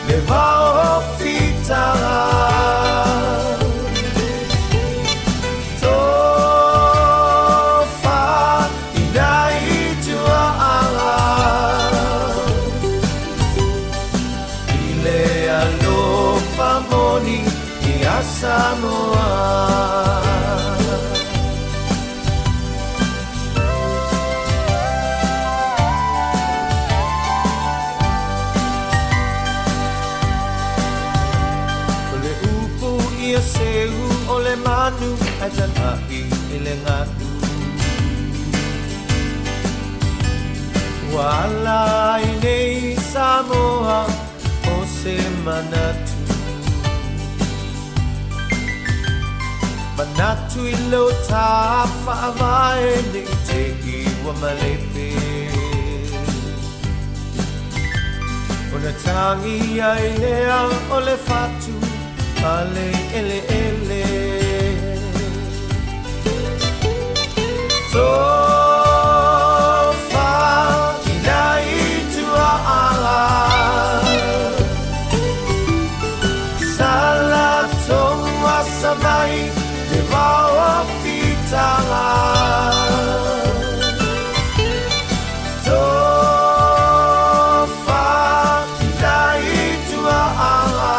le vao o fitaga Tofa ina i tuaanga I le alofa moni ia Samoa. O le upu ia seu o le manu ae taga'i i le galu. Ua ala ai nei Samoa o se manatu. Manatu i lo ta faavae ne i te i ua malepe. Ona tangi ai lea o le fatu a le eleele. Tofa ina i tuaanga Sa latou asa mai le vao o fitaga Tofa ina i tuaanga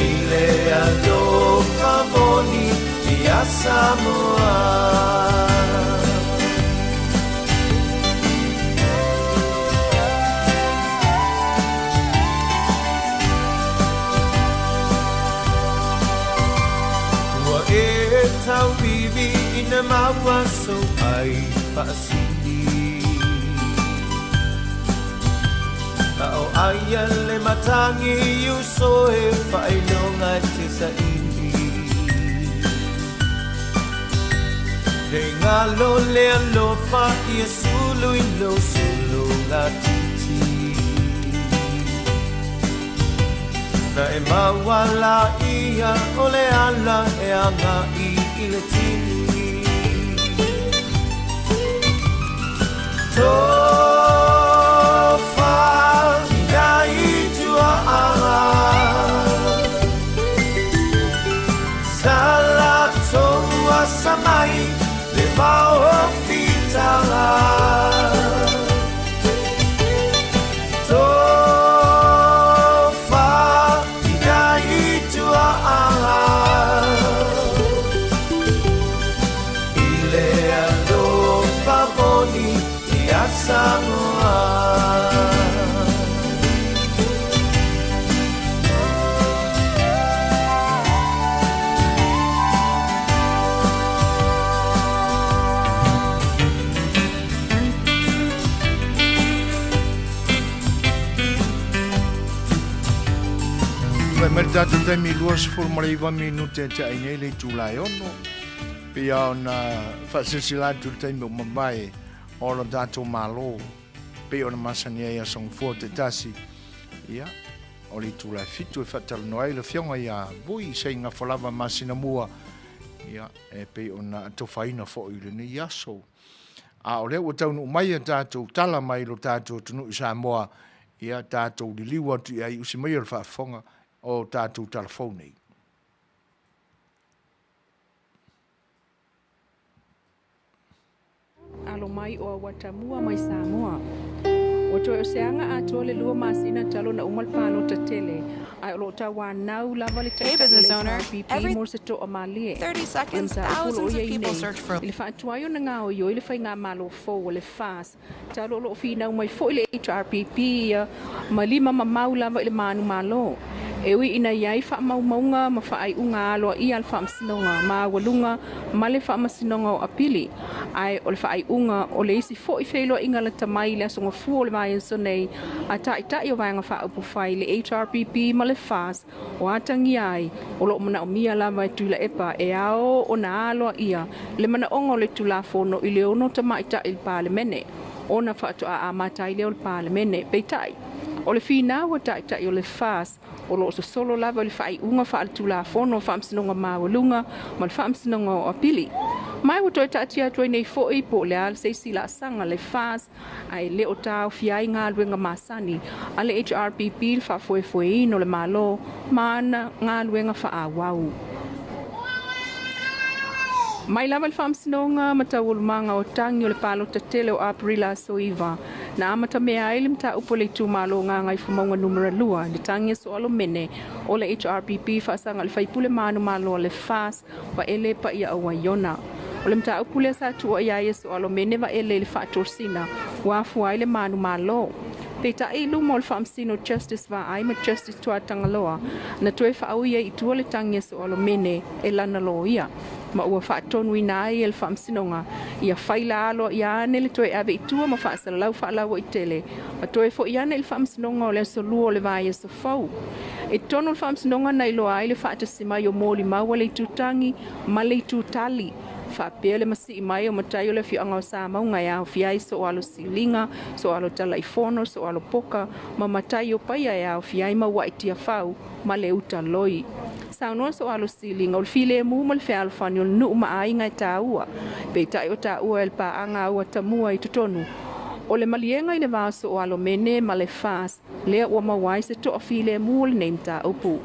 I le alofa moni ia Samoa. Ua e tauivi ina maua sou ai faasili. A o aia le matangi i uso e faailoga te saili. Ne i galo le alofa ia sulu i lou sulu gatiti. Na e maua laia o le ala e agai i le tini. Tofa ina i tuaanga Sa latou asa mai le vao o fitaga. Tofa ina i tuaanga I le alofa moni ia Samoa. Fai mai le tatou taimi 29 minute e te ai nei le itula e ono. Pei ona faasilasila atu le taimi o mavae o lo tatou Malo pei ona masani ai aso gafua taitasi. Ia, o le itula e 7 e faatalanoa ai le Afioga ia Vui Seigafa lava masina mua. Ia, e pei ona atofaina foi i lenei aso. A o lea ua taunuu mai a tatou tala mai lo tatou atunuu i Samoa, ia tatou liliu atu i ai usi mai o le faafofoga o tatou tala fou nei. Alo mai o Auatamua mai Samoa. Ua toe o se aga atoa le lua masina talu ona uma le palota tele, ae o lo o tauanau lava le Hey, Taitai o le business owner. HRPP Every mo se toamalie. 30 O le seconds, mataupu o lo o thousands i of ai people nei search for i le faatuai ona gaoioi le faigamalo fou o le FAS talu o lo o finau mai foi le HRPP ia ma lima mamau lava i le manumalo. E ui ina i ai faamaumauga ma faaiuga aloaia a le Faamasinoga Maualuga ma le Faamasinoga o Apili, ae o le faaiuga o le isi foi feiloaiga lata mai i le Aso Gafua o le vaiaso nei a Taitai o Vaega Faaupufai le HRPP ma le FAS o atagia ai o lo o manaomia lava e Tuilaepa e ao ona aloaia le manaoga o le Tulafono i le ono tamaitai i le Palemene ona faatoa amata ai lea o le Palemene. Peitai, o le finau a Taitai o le FAS o lo o sosolo lava i le faaiuga faaletulafono o Faamasinoga Maualuga ma le Faamasinoga o Apili. Ma ua toe taatia atu ai nei foi po o le a se isi laasaga le FAS ae le o taofia ai galuega masani a le HRPP le faafoefoeina o le Malo ma ana galuega faaauau. Mai lava le Faamasinoga ma taualumaga o tagi o le palota tele o Aperila aso 9, na amatamea ai le mataupu a le itumalo o Gagaifomauga Numera 2 i le tagi a Soalomene o le HRPP faasaga i le faipule manumalo a le FAS Vaele Paia Waiona. O le mataupu lea sa tuuaia ai e Soalomene Vaele i le faatosina ua afua ai le manumalo. Peitai i luma o le Faamasino Justice Vaai ma Justice Tuatagaloa na toe faaui ai i tua le tagi a Soalomene e lana loia ma ua faatonuina ai e le Faamasinoga ia faila aloaia ane le toe ave i tua ma faasalalau faalauaitele ma toe foi ane i le Faamasinoga o le aso Lua o le vaiaso fou. I totonu o le Faamasinoga na iloa ai le faatasi mai o molimau a le itutagi ma le itutali faapea le masii mai o matai o le afioaga o Samauga e aofia ai Soalo Siliga, Soalo Talaifono, Soalo Poka ma matai o Paia e aofia ai Mauai Tiafau ma le Uta Loi. Saunoa Soalo Siliga, o le filemu ma le fealofani o le nuu ma aiga e taua. Peitai o taua e le paaga Auatamua i totonu o le maliega i le va o Soalo Mene ma le FAS lea ua maua ai se toafilemu o lenei mataupu.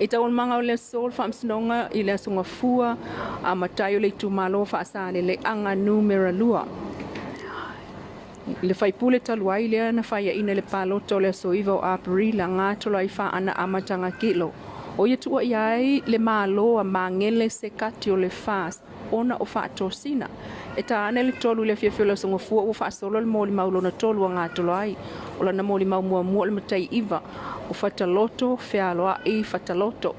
I taualumaga o le aso o le Faamasinoga i le Aso Gafua a matai o le itumalo Faasaleleaga Numera 2. I le faipule talu ai lea na faiaina i le palota o le aso 9 o Aperila gatolo ai faana amataga kilo. O ia tuuaia ai le Malo a Magele Sekati o le FAS ona o faatosina. E ta ane le 3 i le afiafi o le Aso Gafua ua faasolo le molimau lona tolu a gatolo ai. O lana molimau muamua o le matai iva o Fataloto, fealoai Fataloto.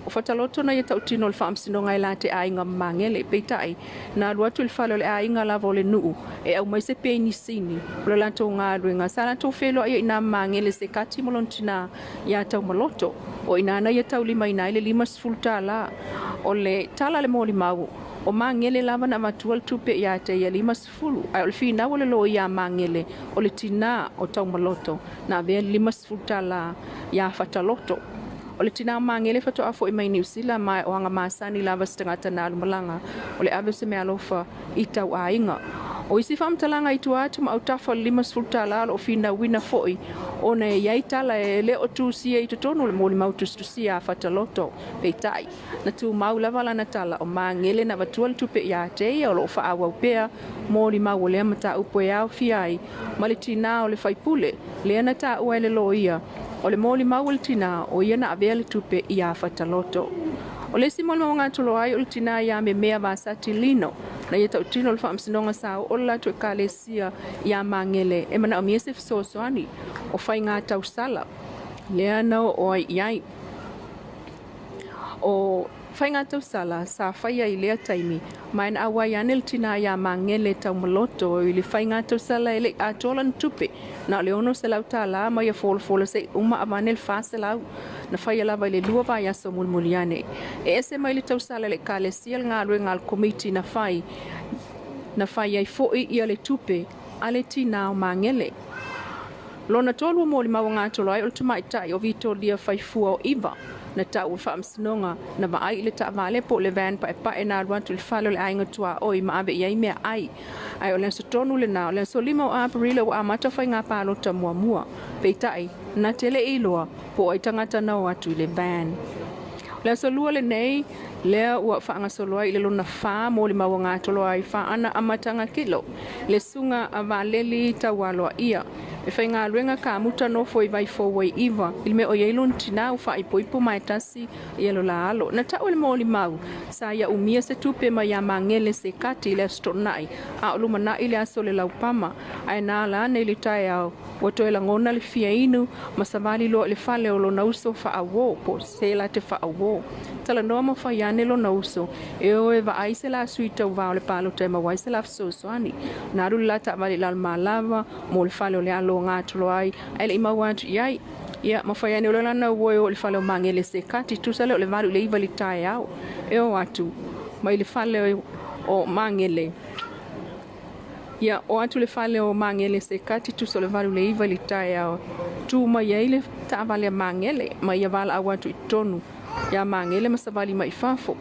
O Fataloto na ia tautino o le Faamasinoga e la te aiga ma Magele. Peitai, na alu atu i le fale o le aiga lava o le nuu e aumai se penisini o le latou galuega. Sa latou feiloai ai i nā Magele Sekati ma lona tinā iā Taumaloto. O i nā na ia taulimaina ai le $50. O le tala a le molimau, o Magele lava na avatua le tupe iā te ia 50, ae o le finau a le loia a Magele, o le tinā o Taumaloto na avea le $50 iā Fataloto. O le tinā o Magele faatoa foi mai Niu Sila ma o aga masani lava se tagata na alu malaga o le ave o se meaalofa i tauaiga. O isi faamatalaga i tua atu ma autafa o le $50 o lo o finauina foi ona e i ai tala e le o tusia i totonu o le molimau tusitusia a Fataloto. Peitai, na tumau lava lana tala o Magele na avatua le tupe iā te ia o lo o faaauau pea molimau o lea mataupu e aofia ai ma le tinā o le faipule lea na taua e le loia o le molimau a le tinā o ia na avea le tupe iā Fataloto. O le isi molimau gatolo ai o le tinā iā Memea Vasati Lino na ia tautino o le Faamasinoga sa oo le latou ekalesia iā Magele e manaomia se fesoasoani o faiga tausala lea na oo ai i ai. O faiga tausala sa faia i lea taimi, ma e na auai ane le tinā iā Magele Taumaloto i le faiga tausala e le i atoa lana tupe, na o le $600 ma ia folafola seia uma avane le 400 na faia lava i le lua vaiaso mulimuli ane. E ese mai le tausala i le ekalesia le galuega a le komiti na fai, na fai ai foi ia le tupe a le tinā o Magele. Lona tolu o molimau a gatolo ai o le tamaitai o Vitolia Faifua o Iva, na tau i le Faamasinoga na vaai i le taavale po o le van paepae na alu atu i le fale o le aiga tuaoi ma ave i ai meaai. Ae o le aso tonu lena, o le aso 5 o Aperila ua amata faiga palota muamua. Peitai, na te le i iloa po o ai tagata na o atu i le van. O le aso Lua lenei, lea ua faagasolo ai i le lona fa molimau a gatolo ai faana amataga kilo, le susuga a Valeli Taualoaia, e faigaluega kamuta nofo i Vaifou ai Iva i le mea o i ai lona tina ua faaipoipo ma e tasi ia lo la alo. Na tau e le molimau, sa ia umia se tupe mai ia Magele Sekati i le Aso Toonai, a o lumanai le aso o le laupama, ae na ala ane i le taeao, ua toe lagona le fia inu ma savali loa i le fale o lona uso faauo, po o se la te faauo. Talanoa ma fai ane lona uso, e o e vaai se la sui tauvā o le palota e maua ai se la fesoasoani. Na alu le la taavale i Lalomalava mo le fale o le alo o gatoloa ai, ae le i maua atu i ai. Ia, ma fai ane o le lana ua e o i le fale o Magele Sekati, tusa lea o le 8 i le 9 i le taeao. E o atu mai le fale o Magele. Ia, o atu le fale o Magele Sekati, tusa o le 8 i le 9 i le taeao. Tu mai ai le taavale a Magele, ma ia valaau atu i totonu iā Magele ma savali mai i fafo.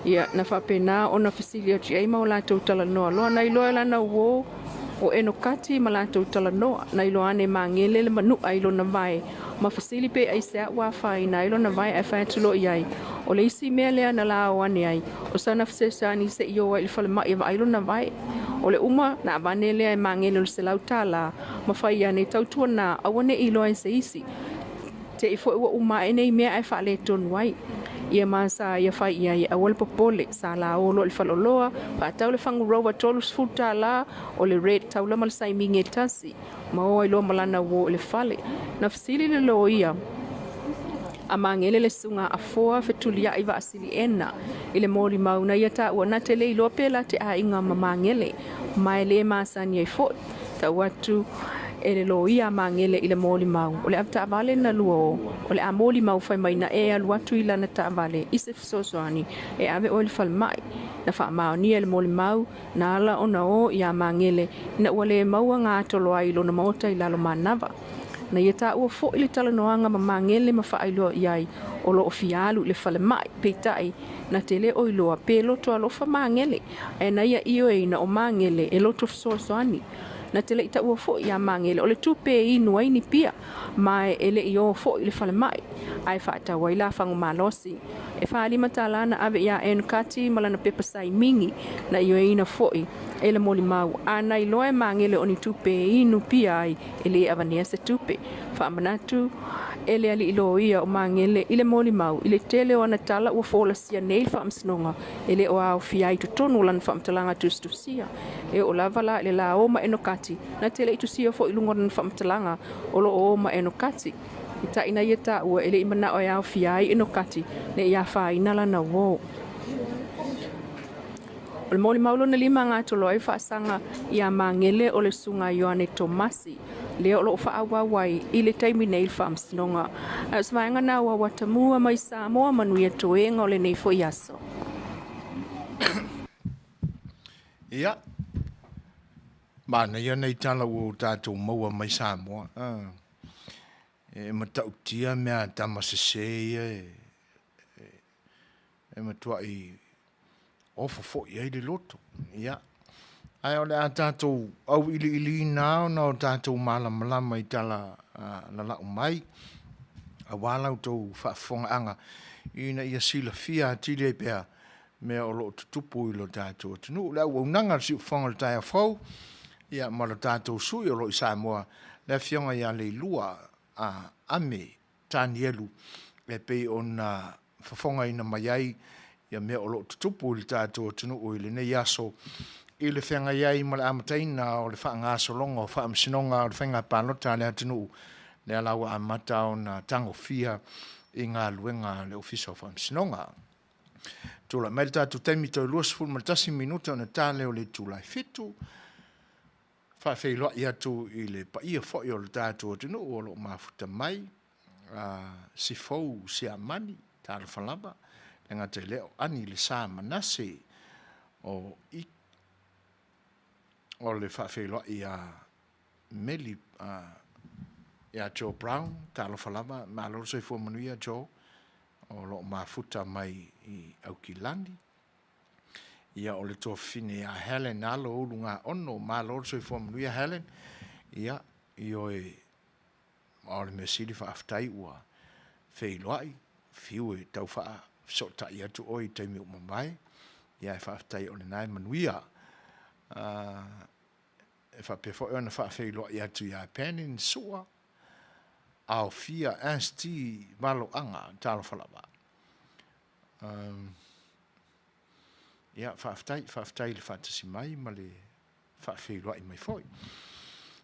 Ia, na faapena ona fesili atu i ai ma o latou talanoa loa. Na iloa e lana uō o Enokati ma latou talanoa. Na iloa ane e Magele le manuʻa i lona vae ma fesili pe aisea ua afaina ai lona vae ae fai atu loa i ai, O le isi mea lea na lao ane ai, o sana fesoasoani se i o ai i le falemai e vaai lona vae. O le uma, na avane lea e Magele o le $100 ma fai ane, Tautuanā, aua ne i iloa e se isi. Te i foi ua uma ae nei mea ae faaletonu ai. Ia ma sa ia fai i ai e aua le popole. Sa lao loa i le faleoloa, faatau le fagu rover $30 o le red taula ma le saimigi e tasi, ma o ai loa ma lana uo i le fale. Na fesili le loia a Magele le susuga a Afoa fetuliai Vaasiliena i le molimau na ia taua na te le iloa pe la te aiga ma Magele ma e le masani ai foi. Tau atu e le loia a Magele i le molimau, o le avetaavale na lua o, o le a molimau fai mai na e alu atu i lana taavale i se fesoasoani e ave oe i le falemai. Na faamaonia e le molimau, na ala ona o iā Magele ina ua le maua gatolo ai i lona maota i lalo manava. Na ia taua foi le talanoaga ma Magele ma faailoa i ai o lo o fia alu i le falemai, peitai, na te le o iloa pe loto alofa Magele, ae na ia ioeina o Magele e loto fesoasoani. Na te le i taua foi iā Magele o le tupe e inu ai ni pia, ma e le i o foi i le falemai, ae faatau ai la fagu malosi. E $45 na ave iā Ann Kati ma lana pepa saimigi, na ioeina foi e le molimau, a na iloa e Magele o ni tupe e inu pia ai e le avanea se tupe. Faamanatu e le alii loia o Magele i le molimau i le tele o ana tala ua folasia nei le Faamasinoga e le o aofia ai i totonu o lana faamatalaga tusitusia. E oo lava la i le la o ma Enokati, na te le i tusia foi i luga o lana faamatalaga o lo o o ma Enokati. I taina ia taua e le i manao e aofia ai Enokati ne i afaina lana uō. O le molimau lona lima gatolo ai faasaga iā Magele o le Susuga a Ioane Tomasi, lea o lo o faaauau ai i le taimi nei le Faamasinoga. Ae o se vaega na ua atamua mai Samoa manuia toega o lenei foi aso. Ia, manaia nei tala ua o tatou maua mai Samoa. E matautia mea a tama sese ia e matuai ofo foi ai le loto. Ia, ae o le a tatou auiliiliina ona o tatou malamalama i tala lalau mai, aua la outou faafofogaaga ina ia silafia atili ai pea mea o lo o tutupu i lo tatou atunuu. Le auaunaga a le siufofoga o le taeao fou, ia, ma lo tatou sui o lo o i Samoa, le Afioga ia Leilua Ame Tanielu e pei ona fofogaina mai ai ia mea o lo o tutupu i le tatou atunuu i lenei aso i le feagai ai ma le amataina o le faagasologa o faamasinoga o le faiga palota a le atunuu, lea la ua amata ona tagofia i galuega a le Ofisa o Faamasinoga. Tulai mai le tatou taimi toe 21 minute ona ta lea o le itula e 7. Faafeiloai atu i le paia foi o le tatou atunuu o lo o mafuta mai, a Sifou Siamani, talofa lava, le gata i lea o Ani Lesa Manase o i o le faafeiloai a Meli a. Ia Joe Brown, talofa lava, malo le soifua manuia Joe, o lo o mafuta mai i Aukilani. Ia o le tuafafine ia Helen Alo Ulugaono, malo le soifua manuia Helen. Ia, ioe, o le mea sili faafetai ua feiloai, fiu e tau faafesootai atu oe i taimi ua mavae, ia ae faafetai o lena e manuia. E faapea foi ona faafeiloai atu ia Penny Sua, Aofia ST Valoaga, talofa lava. Ia, faafetai, faafetai i le faatasi mai ma le faafeiloai mai foi.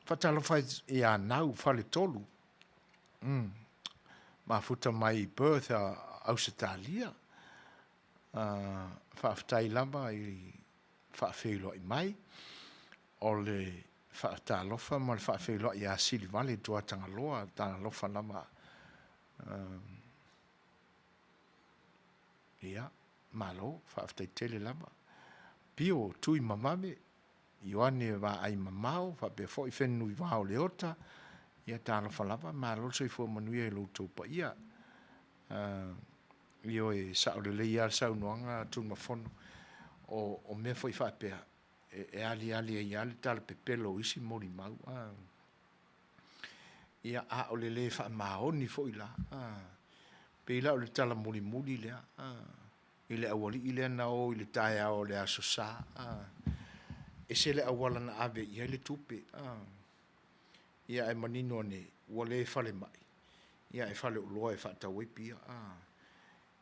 Faatalofa ia Nau Faletolu, mafuta mai i Perth, Ausetalia. Faafetai lava i faafeiloai mai. O le faatalofa ma le faafeiloai ia Silivale Tuatagaloa, talofa lava. Ia, malo, faafetai tele lava. Pio Tuimavave, Ioane Vaai Mamao, faapea foi Fenunuivao Leota, ia talofa lava, malo le soifua manuia i lo outou paia. Ioe, e sao lelei lava le saunoaga a Tunumafono, o mea foi faapea, e aliali ai lava le talapepelo o isi molimau. Ia, a o le le faamaoni foi la, pei la o le tala mulimuli lea i le aualii lea na o i le taeao o le Aso Sa, ese le auala na ave i ai le tupe, ia ae manino ane, ua le falemai, ae faleoloa e faatau ai pia.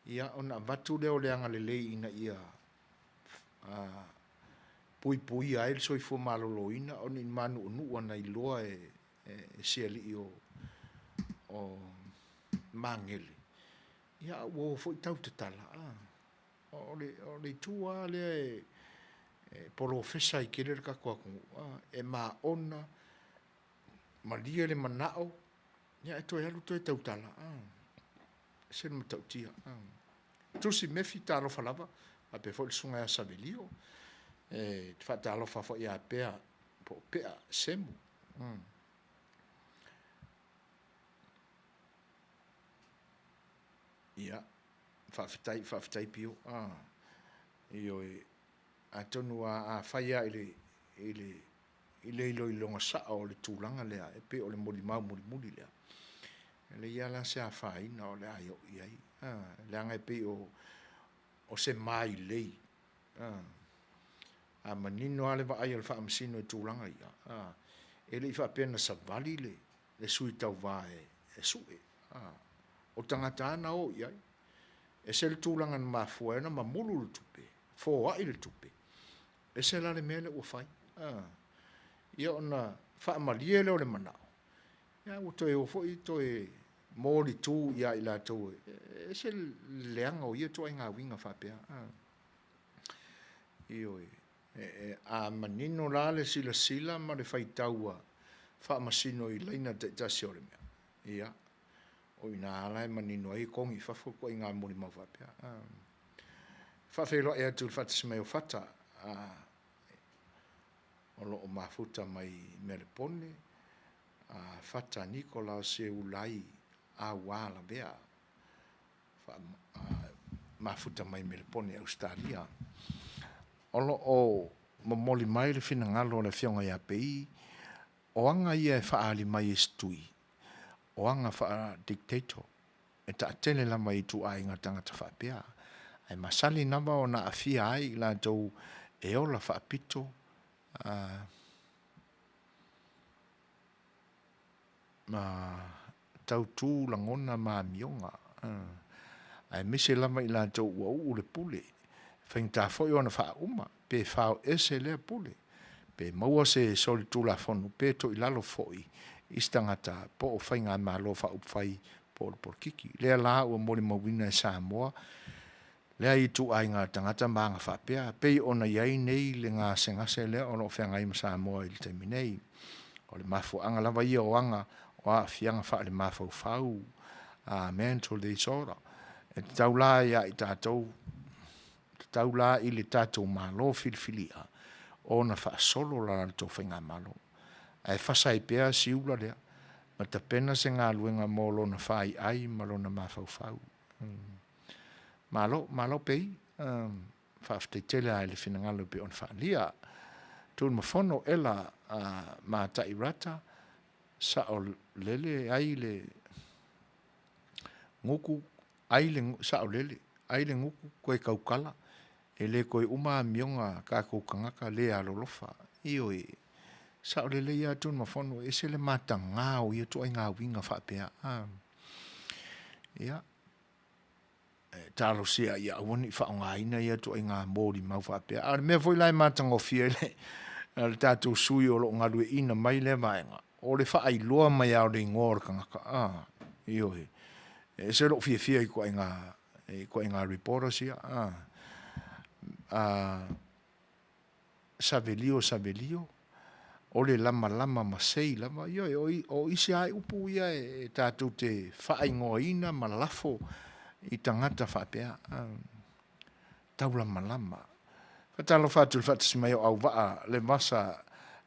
Ia ona avatu lea o le agalelei ina ia puipuia ai le soifua maloloina, o ni manuunuu na iloa e si alii o Magele, ia a ua o foi tau tatala, o le itu lava lea e polofesa ai tele le tatou atunuu, e maona, malie le manao, ae toe alu toe tautala. E ese le matautia. Tusi Mefi, talofa lava, faapea foi le susuga ia Savelio. E faatalofa foi ia Pea po o Pea Semo. Ia, faafetai, faafetai Pio. Ioe, atonu a fai lava i le iloiloga sao o le tulaga lea, e pei o le molimau mulimuli lea, e leai lava la se afaina o le a oo i ai, leaga e pei o se mailei. A manino lava le vaai a le Faamasino i tulaga ia, e le i faapea na savali le sui tauva e sue. O tagata lava na o i ai. E ese le tulaga na mafua ai ona mamulu le tupe, foai le tupe, ese la le mea lea ua fai. Ia ona faamalie lea o le manao, ia ua toe o foi toe molitu ia i latou, e ese le leaga o ia ituaiga uiga faapea. Ioe. A manino la le silasila ma le faitau a Faamasino i laina taitasi o le mea, ia, o i ina la e manino ai e togi i fafo ituaiga molimau faapea. Faafeiloai atu i le faatasi mai o Fata, o lo o mafuta mai Melepone, Fata Nicola Seulai Aua Lavea, mafuta mai Melepone, Ausetalia. O lo o momoli mai le finagalo o le Afioga ia Pei, o aga ia e faaali mai e se tui, o aga faa-dictator, e taatele lava i ituaiga tagata faapea, ae masani lava ona aafia ai i latou e ola faapito ma tautu lagona ma amioga, aemaise lava i latou ua uu le pule, e faigata foi ona faauma pe fao ese lea pule, pe maua se solitulafono pe toilalo foi i se tagata po o faigamalo faaupufai po o le polokiki. Lea la ua molimauina e Samoa lea ituaiga tagata ma aga faapea, pei ona i ai nei le gasegase lea o lo o feagai ma Samoa i le taimi nei. O le mafuaaga lava ia o aga o aafiaga faalemafaufau, mental disorder. E tatau la ia i tatou, tatau la i le tatou Malo filifilia ona faasolo la latou faigamalo. Ae fasa ai pea siula lea. ma tapena se galuega mo lona faiai ma lona mafaufau. Malo, malo pei, faafetai tele lava i le finagalo e pei ona faaalia. Tunumafono Ela Matai Rata, saolele ai le gutu, ai le saolele, ai le gutu toe tautala, e le toe uma amioga a tatou tagata le alolofa. Ioe, e sao lelei lava Tunumafono, e ese le mataga o ia ituaiga uiga faapea. Ia, e talosia ia aua ne i faaaogaina ia ituaiga molimau faapea. A o le mea foi la e matagofie ai le tatou sui usufono o lo o galueaiina mai lea vaega, o le faailoa mai lava o le igoa o le tagata, a, ioe. E ese lou fiafia i ituaiga reporters ia, a. Savelio Savelio, o le lamalama masei lava, ioe, o isi lava upu ia e tatou te faaigoaina ma lafo i tagata faapea, taulamalama. Faatalofa atu i le faatasi mai o Auvaa Levasa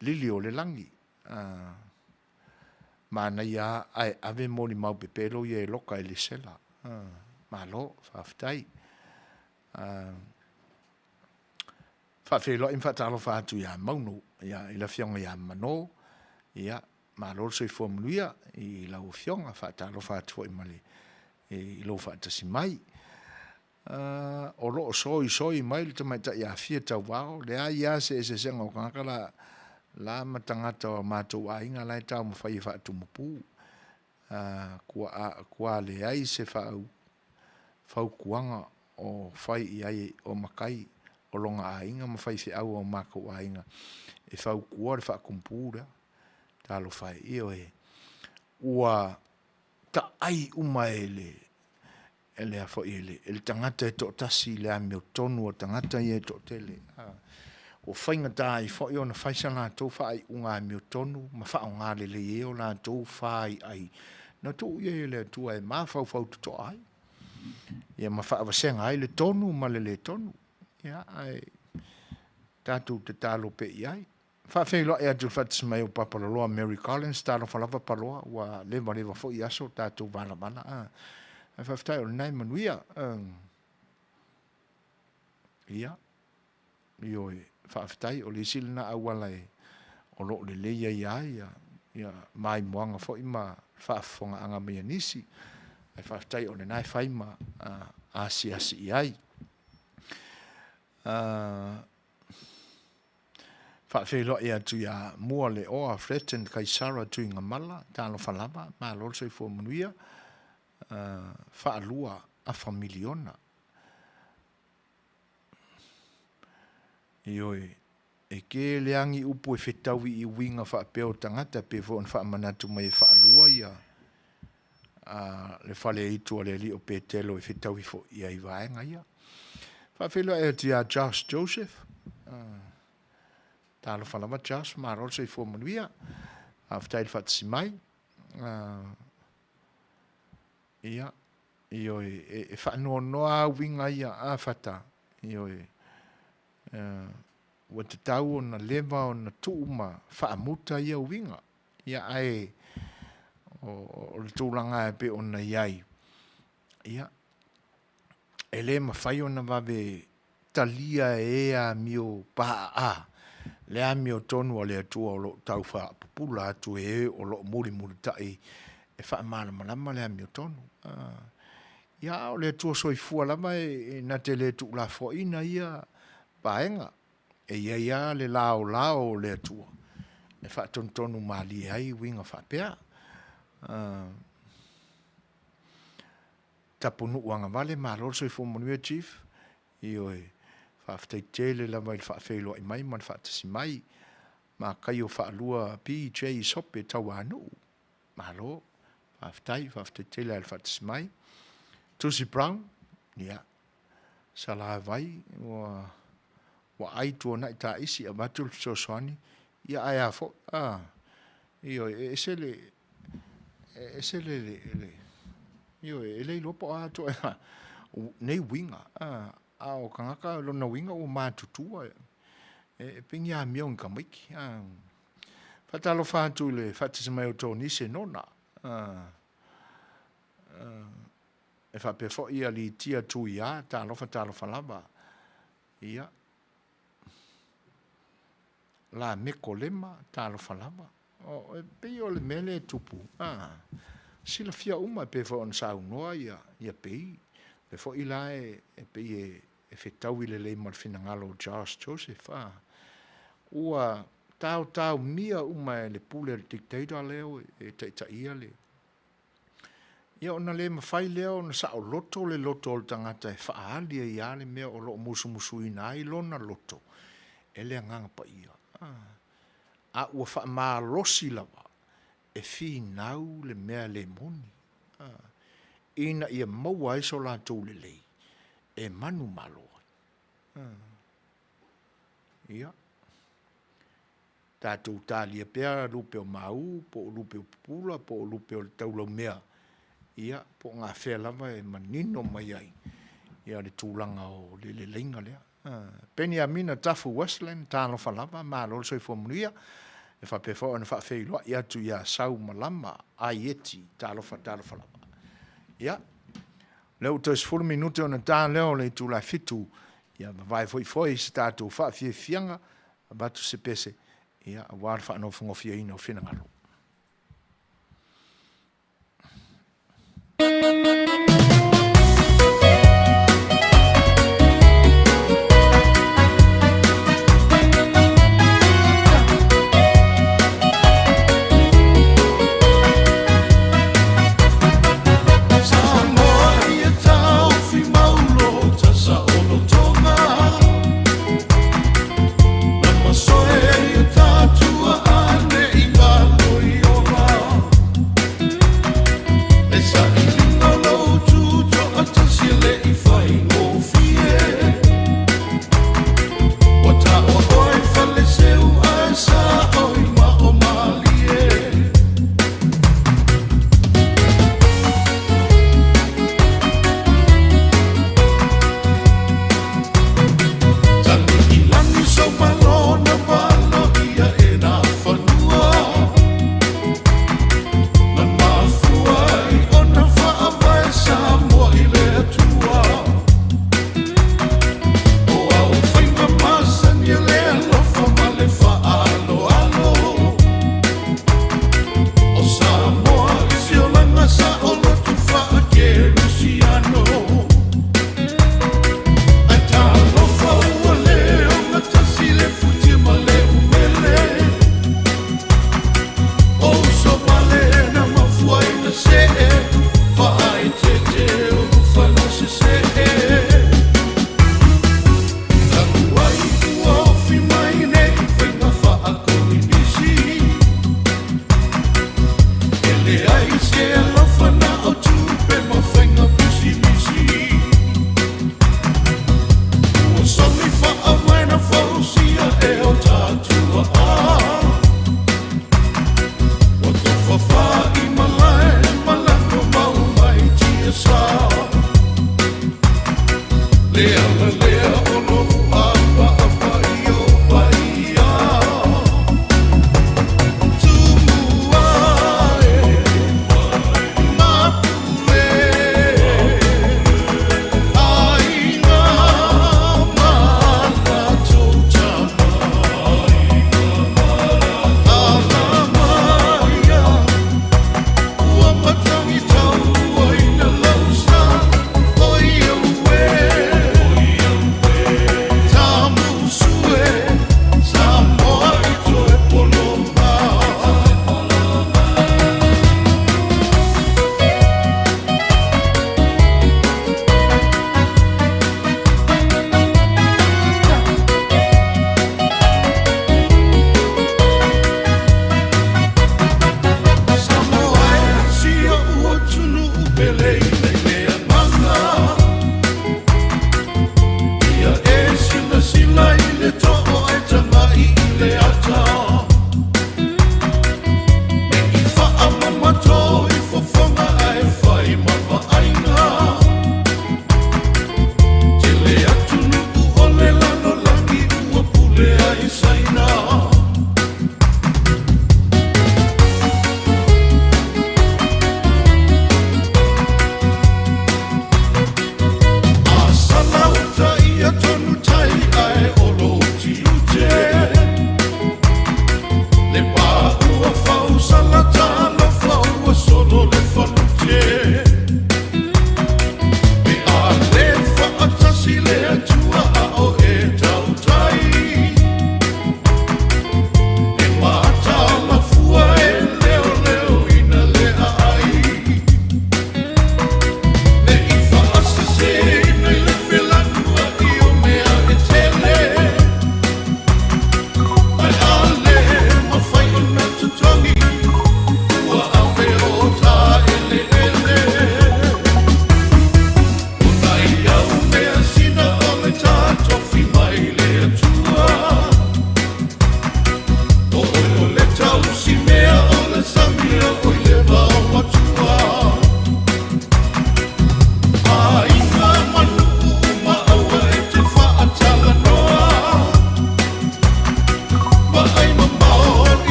Liliolelagi, manaia lava ae ave molimau pepelo ia e loka e le sela. Malo faafetai. Faafeiloai ma faatalofa atu ia Maunu i le afioga ia Mano, ia malo le soifua manuia i lau afioga, faatalofa atu foi ma le, i lou faatasi mai. O lo o soisoi mai le tamaitai Afia Tauvao, leai lava se eseesega o tagata la, la ma tagata o matou aiga la e taumafai e faatumupu. Ua leai se fautuaga o fai i ai o matai o lona aiga ma faifeau o matou aiga e fautua le faatumupu lea. Talofa e, ioe, ua taai uma e le e tagata e toatasi le amiotonu a tagata ia e toatele. Ua faigata ai foi ona fai sa latou faaiuga amiotonu ma faaaoga lelei ai o latou faiai na tuu i ai e le Atua e mafaufau totoa ai, ia ma faavasega ai le tonu ma le le tonu. Ia, ae tatou tatalo pea i ai. Faafeiloai atu i le faatasi mai o Papaloloa Mary Collins, talofa lava Paloa, ua levaleva foi aso o tatou valavala. Ae faafetai o lena e manuia. Ia, ioe, faafetai o le isi lena auala e o lo o lelei ai lava ia, ia maimoaga foi ma faafofogaaga mai a nisi. Ae faafetai o lena e fai ma asiasi i ai. Faafeiloai atu ia Mualeoa Fletton Kaisara Tuigamala, talofa lava, malo le soifua manuia, faalua afa miliona. Ioe, e tele lava ni upu e fetaui i uiga faapea o tagata e pei foi ona faamanatu mai e faalua ia le faleaitu a le alii o Petelo e fetaui foi i ai vaega ia. Faafeiloai atu ia Josh Joseph, talofa lava Josh, malo le soifua manuia, faafetai le faatasi mai. Ia, ioe, e faanoanoa lava uiga ia, a Fata, ioe, ua tatau ona leva ona tuu ma faamuta ia uiga. Ia ae o le tulaga e pei ona i ai, ia, e le mafai ona vave talia e e amio paaa le amiotonu a le Atua o lo o tau faapupula atu e e o lo o mulimulitai e faamalamalama le amiotonu. Ia, a o le Atua soifua lava e na te le tuulafoaiina ia vaega. E i ai lava le laolao o le Atua e faatonutonu malie ai uiga faapea. Tapunuu agavale, malo le soifua manuia Chief. Ioe, faafetai tele lava i le faafeiloai mai ma le faatasi mai. Mataio Faalua PJ Sope Tauanuu, malo, faafetai, faafetai tele lava i le faatasi mai. Tusi Brown, ia, Salāvai, ua ua ai tuanai taisi avatu le fesoasoani, ia ae a foi, a, ioe, e ese le, e ese le, le, le ioe, e le iloa po o a ituaiga nei uiga, a, a o tagata lona uiga ua matutua, e pei ni amio a ni tamaiti. A. Faatalofa atu i le faatasi mai o Tonise Nona. E faapea foi ia Litia Tuia, talofa talofa lava. Ia, Lameko Lema, talofa lava. O, e pei o le mea lea e tupu, a, silafia uma e pei foi ona saunoa ia, ia Pei. Le foi la e, e pei e, e fetaui lelei ma le finagalo o Charles Joseph, a, ua taotaomia uma e le pule a le dictator lea e taitaia le, Ia ona le mafai lea ona saoloto le loto o le tagata e faaali ai lava le mea o lo o musumusuina ai lona loto e le Agaga Paia. A ua faamalosi lava e finau le mea le moni, ina ia maua ai so latou lelei e manumalo ai. Ia, tatou talia pea lupe o mau po o lupe o pupula po o lupe o le taulaumea, ia po o gafea lava e manino mai ai ia le tulaga o le leleiga lea. Peniamina Tafu Westland, talofa lava, malo le soifua manuia. E faapea foi ona faafeiloai atu ia Saumalama Aieti, talofa talofa lava. Ia, lea ua toe 10 minute ona ta lea o le itula e 7, ia vavae foi foi se tatou faafiafiaga, avatu se pese, ia, aua le faanofonofieina o finagalo.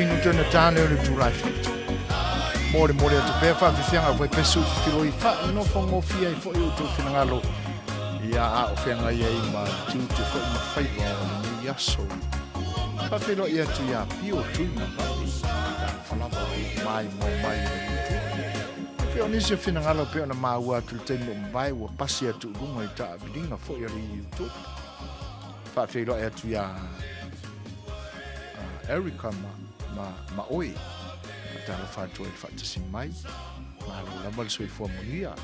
minute ona ta lea o le itula e 7. Molemole atu pea faafefiaga au faipesu filoi faanofogofie ai foi outou finagalo ia a o feagai ai ma tiute foi ma faiva o lenei aso. Faafeiloai atu ia Pio Tuimavave, talofa lava o mai mo mai o YouTube. E pei o nisi o finagalo pei ona maua atu i le taimi o mavae ua pasi atu i luga i taaviliga foi a le YouTube. Faafeiloai atu ia Erica ma, ma, ma oe. Faatalofa atu ai le faatasi mai. Malo lava le soifua manuia.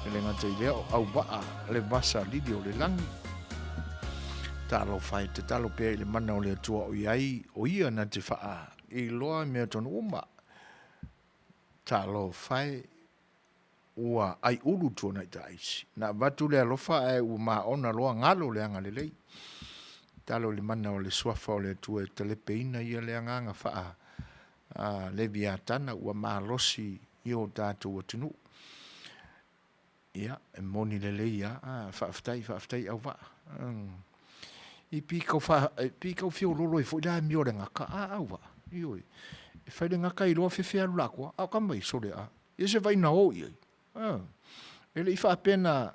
E le gata i lea o auvaa le vasa lili o le lagi. Talofa e tatalo pea i le mana o le Atua o i ai, o ia na te whaa i loa mea tonu uma. Talofa e ua aiulu tuanai taisi. Na avatu le alofa ae ua maona loa galo le agalelei. Talo i le mana o le suafa o le Atua e talepeina ia le agaga faa Leviatana ua malosi i o tatou atunuu. Ia, e moni lelei lava. Ah, faafetai, faafetai auvaa. I pi kau fa, pi kau fiololo ai foi le amio a le gaka. A auvaa, ioe. E fai le gaka iloa fefe alu lakoa, a o ka mai sole a. Ia se vai na o i ai. Ah. E le i faapea na,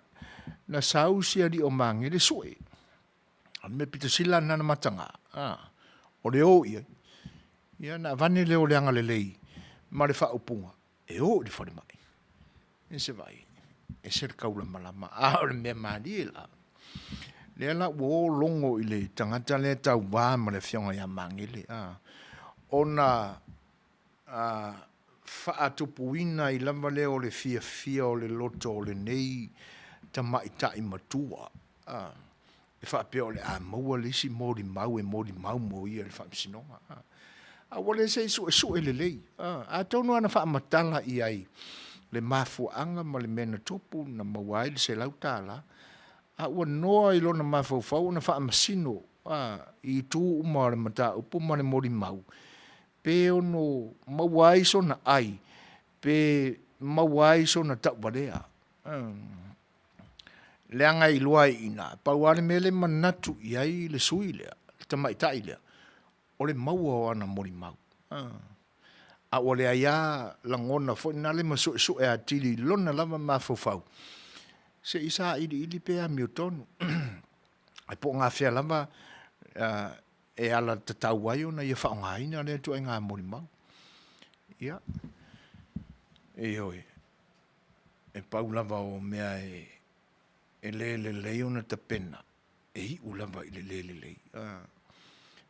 na sau si alii o Magele sue. A le mea pito sila na na mataga. Ah. O le o i ai. Ia na avane lea o le agalelei ma le faaupuga e o i le falemai. E se vai, e se le kaulamalama, a o le mea malie la. Lea la ua o logo i le tagata lea tauvā ma le afioga ia Magele, a, ona a, faatupuina ai lava lea o le fiafia o le loto o lenei tamaitai matua, a, e faapea o le a maua le isi molimau e molimau mo ia i le faamasinoga. A, a ua le se i suesue lelei. A, atonu lava na faamatala i ai le mafuaaga ma le mea na tupu na maua ai le $100, a ua noa i lona mafaufau ona faamasino a, i itu uma o le mataupu ma le molimau, pe ono maua ai sona ai, pe maua ai sona tauvalea. Leaga e iloa ai i ina, pau lava le mea lea e manatu i ai le sui lea, le tamaitai lea, o le maua o ana molimau. A ua leai lava lagona foi na le ma suesue atili i lona lava mafaufau, se i sailiili pe amiotonu. Ae po o gafea lava e alatatau ai ona ia faaaogaina lea ituaiga molimau. Ia, ioe. E pau lava o mea e le lelei ona tapena, e iu lava i le le lelei.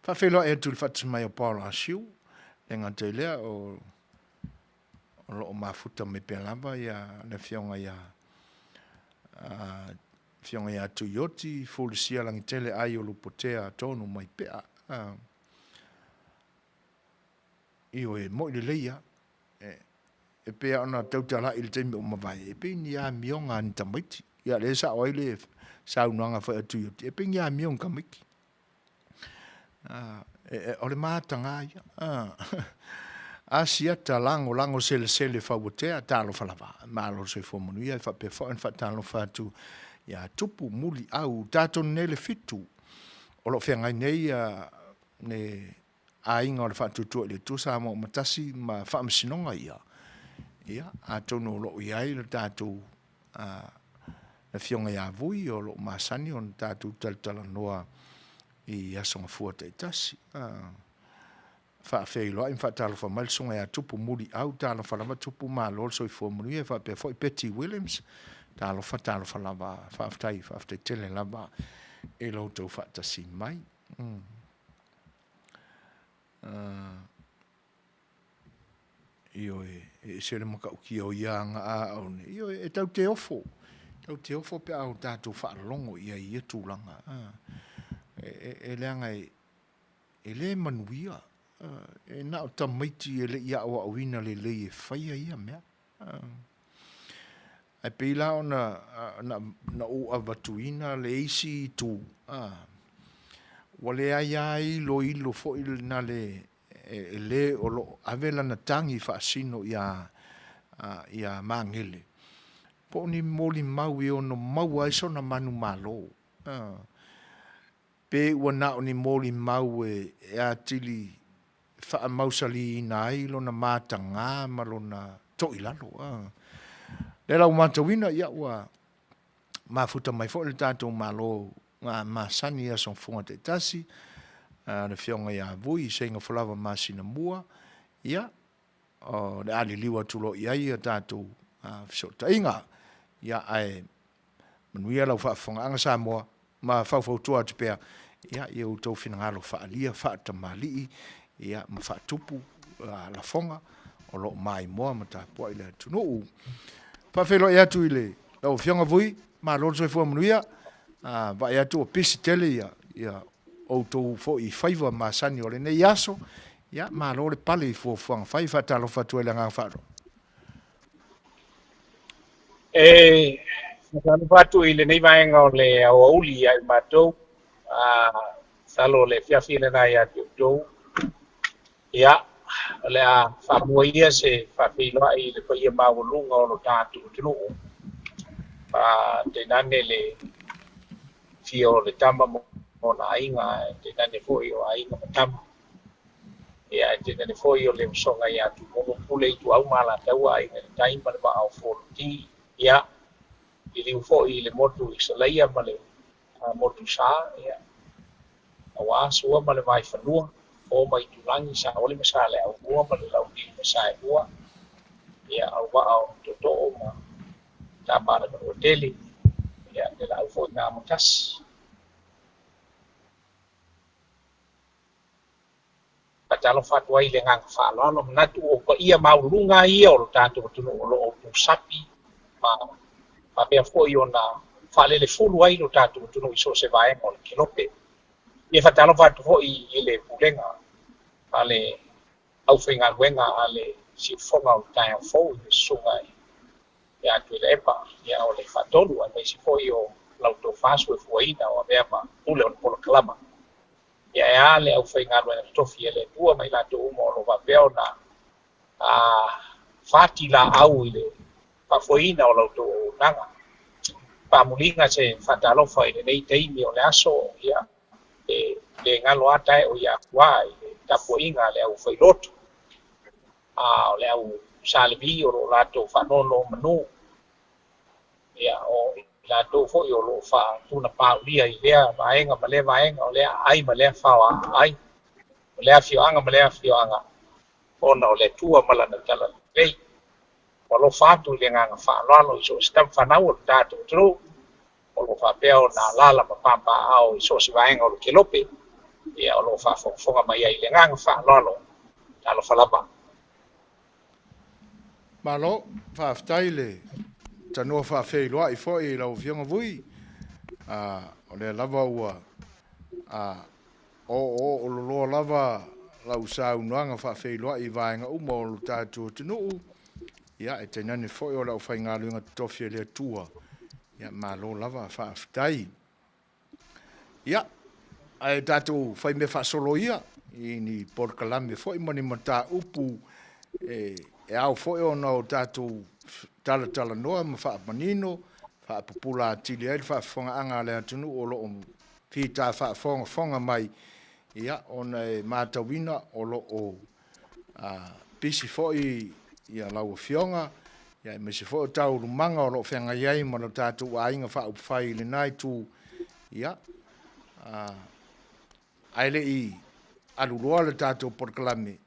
Faafeiloai atu i le faatasi mai o Paul Asiu, le gata i lea o lo o mafuta mai pea lava ia le afioga ia afioga ia Tuioti Fulisia Lagitele ai o Lupotea tonu mai pea. Ioe, moi lelei lava. E pei lava ona tautalai i le taimi ua mavae, e pei ni amioga a ni tamaiti. Ia lea e sao ai le saunoaga foi a Tuioti, e pei ni amio a ni tamaiti. O le mataga ia. Asiata lagolago selesele fauatea, talofa lava, malo le soifua manuia, e faapea foi ona faatalofa atu ia Tupu Muliau, tatou nei le 7, o lo o feagai nei le aiga o le Faatuatua i le Atua Samoa uma tasi ma faamasinoga ia, ia, atonu o lo o i ai le tatou Afioga ia Vui o lo o masani ona tatou talatalanoa i Aso Gafua taitasi. Faafeiloai ma faatalofa mai le Susuga ia Tupu Muliau, talofa lava Tupu, malo le soifua manuia, faapea foi Betty Williams, talofa, talofa lava, faafetai, faafetai tele lava i lo outou faatasi mai. Ioe, e ese le matautia o ia aga aone. Ioe, e tau te ofo, tau te ofo pe a o tatou faalogo i ai i ia tulaga. E leaga e, e le manuia, e na o tamaiti e le i aoaoina lelei e faia ia mea. Ae pei la ona na ou avatuina le isi itu, ua leai lava iloilo foi na le e le o lo o ave lana tagi faasino ia ia Magele, po o ni molimau e ono maua ai sona manumalo. Pe ua na o ni molimau e atili. faamausaliina ai lona matagā ma lona toilalo. Lea la ua matauina, ia ua mafuta mai foi le tatou Malo masani i aso fofoga taitasi, le Afioga ia Vui Seigafolava Masinamua, ia, o le a liliu atu loa i ai a tatou fesootaiga. Ia, ae manuia lau faafofogaaga Samoa, ma faufautua atu pea ia i outou finagalo faaalia faatamalii ia ma faatupu lafoga o lo o maimoa ma tapuai le atunuu. Faafeiloai atu i le lau Afioga Vui, malo le soifua manuia, vaai atu ua pisi tele ia, ia outou foi faiva masani o lenei aso, ia malo le pale i fuafuaga fai, faatalofa atu ai le agaga faaaloalo. E faatalofa atu i lenei vaega o le aoauli ia i matou, masalo o le afiafi lena ia te outou. Ia, o le a faamua ia se faafeiloai i le paia maualuga o lo tatou atunuu, tainane le afio o le tama ma ona aiga, tainane foi o aiga ma tama. Ia, ae tainane foi o le usoga ia Tumulu, Pule, Ituau ma Alataua, Aiga i le Tai ma le Vaa o Fonoti. Ia, liliu foi i le motu i Salaia ma le motu Sa, ia, aua Sua ma le Vaifanua, Fofo ma Itulagi, Saole ma Saleaaumua ma le Launiu na Saelua, ia, o le Vaa o Tootoo ma Tama a le Manuatele, ia, le laau foi na amotasi. Faatalofa atu ai i le agaga faaaloalo, manatu o paia maualuluga ia o lo tatou atunuu o lo o outou sapi ma faapea foi ona faalelefulu ai lo tatou atunuu i so o se vaega o le kelope. Ia faatalofa atu foi i le pulega a le aufaigaluega a le Siufofoga o le Taeao Fou i le Susuga ia Tuilaepa, ia o le Faatolu aemaise foi o la outou faasuefuaina o avea ma pule o le polokalama. Ia e a le aufaigaluega totofi a le Atua ma i latou uma o lo o faapea ona fati laau i le faafoeina o la outou auaunaga. Faamuliga se faatalofa i lenei taimi o le aso, ia, e le galo a taeo ia Atua i le tapuaiga a le aufailotu, a o le au Sa Levi o lo o latou faanonomanu. Ia, o i latou foi o lo o faatunapaulia i lea vaega ma lea vaega, o lea aai ma lea faoaaai, o lea afioaga ma lea afioaga, ona o le Atua ma Lana Talalelei. Ua alofa atu i le agaga faaaloalo i so o se tamafanau o le tatou atunuu, o lo o faapea ona alaala ma papaaao i so o se vaega o le kelope, ia, o lo o faafogafoga mai ai i le agaga faaaloalo. Talofa lava. Malo, faafetai le tanoa faafeiloai foi i lau Afioga Vui. O lea lava ua ooololoa lava lau saunoaga faafeiloai i vaega uma o lo tatou atunuu, ia e tainane foi o le aufaigaluega totofi a le Atua. Ia malo lava faafetai. Ia, ae tatou fai mea faasolo ia i ni polokalame foi ma ni mataupu e ao foi ona o tatou talatalanoa ma faamanino, faapupula atili ai le faafofogaaga a le atunuu o lo o fita faafogafoga mai, ia, ona e matauina o lo o pisi foi ia lau Afioga, ia aemaise foi o taualumaga o lo o feagai ai ma lo tatou aiga faaupufai i lena itu, ia, ae le i alu loa le tatou polokalame,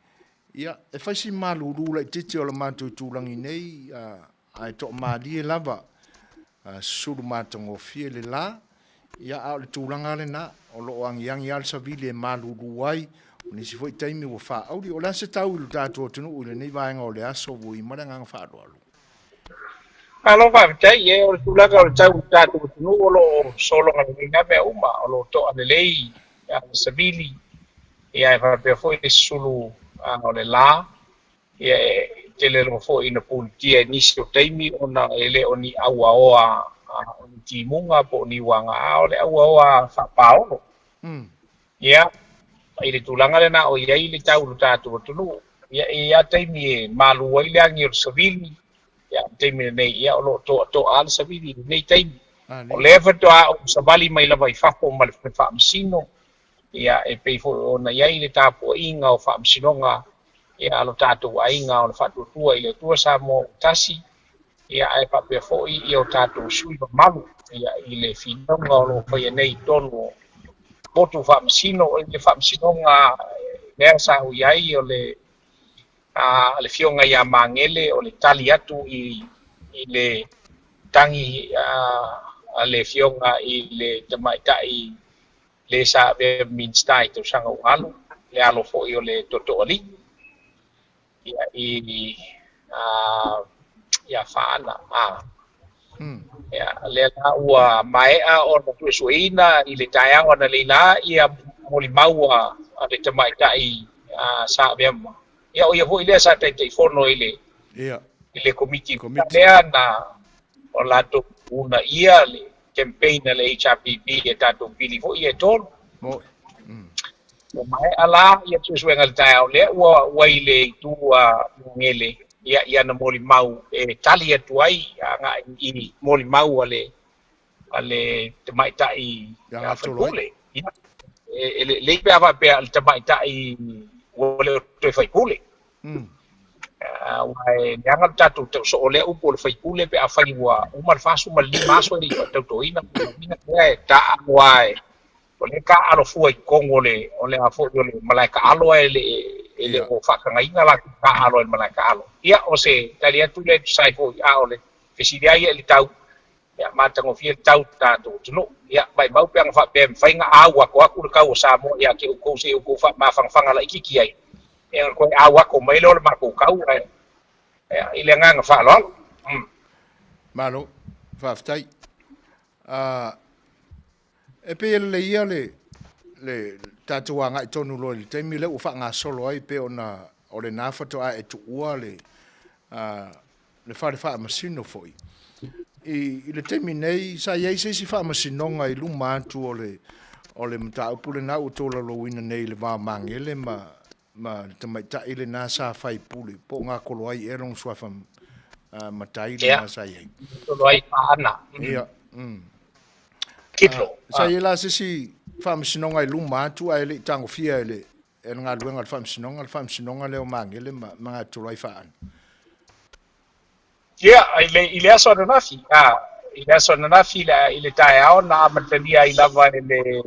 ia, e fai si malulu laitiiti o le matou itulagi nei, ae toamalie lava, susulu matagofie le la, ia, a o le tulaga lena, o lo o agiagi lava le savili e malulu ai, o nisi foi taimi ua faauli. O le a se tau i lo tatou atunuu i lenei vaega o le aso, Vui, ma le agaga faaaloalo? Malo faafetai, e o le tulaga o le tau i le tatou atunuu o lo o sologa lelei na mea uma, o lo o toa lelei le savili, ia e faapea foi le susulu o le la, Ia e tele lava foi ina pulitia i nisi o taimi ona e le o ni auaoa o ni timuga po o ni uaga, a o le auaoa faapaolo. Ia, i le tulaga lena o i ai le tau i lo tatou atunuu, ia e i ai lava taimi e malu ai le agi o le savili, ia o le taimi lenei, ia o lo o toatoa lava le savili i lenei taimi. O lea faatoa ou savali mai lava i fafo ma le fale faamasino. Ia, e pei foi ona i ai le tapuaiga o faamasinoga ia a lo tatou aiga o le Faatuatua i le Atua Samoa ua tasi, ia ae faapea foi ia o tatou sui mamalu ia i le finauga o lo o faia nei i totonu o motu faamasino, i le faamasinoga lea sa ou i ai o le a le Afioga ia Magele o le tali atu i le tagi a le Afioga i le Tamaitai le sa avea ma Minisita i tausaga ua alu, le alo foi o le Tootooalii ia i ia Faana. Ia, lea la ua maea ona suesueina i le taeao analeila ia molimau a le tamaitai sa avea ma, ia o ia foi lea sa Taitaifono i le i le Komiti lea na o latou uunaia le campaign a le HRPP e tatou pili foi ia e tolu. Ua maea la ia suesuega i le taeao lea ua ua i le itu a Magele ia i ana molimau e tali atu ai agai i molimau a le a le tamaitai faipule. Ia, e lelei pe a faapea o le tamaitai ua le o toe faipule. Aua e leaga le tatou tau soo lea upu o le faipule pe afai ua uma le 45 aso e le i faatautoina. Uiga lea e taaalo lava e o lea e taaalo fua i totonu o le o le a foi o le malae taalo ae e le o faatagaina latou taaalo ai i le malae taalo. Ia, o se tali atu lea e tusa ai foi, a o le fesili lava ia i le tau, ia matagofie le tau i le tatou atunuu. Ia, maumau pe ana faapea e mafai ona au ato atu le tau o Samoa ia te outou se i outou faamafanafana laitiiti ai, ia ona toe au ato mai lea o le matou tau, ae, ia, i le agaga faaaloalo. Mm. Malo, faafetai. E pei e lelei ia le, le tatou agai tonu loa i le taimi lea ua faagasolo ai pei ona o lena faatoa e tuua le, le fale faamasino foi. I, i le taimi nei, sa i ai se isi faamasinoga i luma atu o le, o le mataupu lena ua tolaulauina nei i le va o Magele ma, ma le tamaitai lena sa faipule, po o Gatoloai ea lona suafa matai lena sa i ai. Gatoloai Faana. Ia. Kitlo. Sa i ai la se isi faamasinoga i luma atu ae le i tagofia e le, e le galuega a le faamasinoga, le faamasinoga lea o Magele ma, ma Gatoloai Faana. Ia, i le, i le aso ananafi, a, i le aso ananafi i le, i le taeao na amatalia ai lava e le,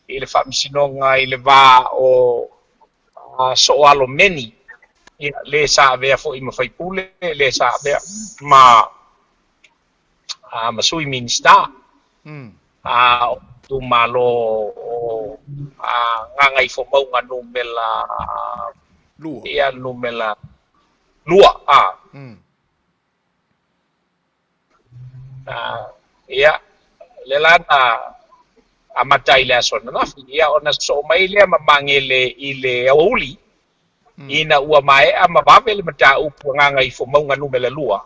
i le faamasinoga i le va o a, Sooalo Meni, ia, le sa avea foi ma faipule, le sa avea ma, a, ma sui Minisita, a, o itumalo o a, Gagaifomauga numera, 2. Ia, numera 2, a. Ia, lea la na amata i le aso ananafi, ia ona sosoo mai lea ma Magele i le aoauli, ina ua maea ma vave le mataupu a Gagaifomauga numera 2,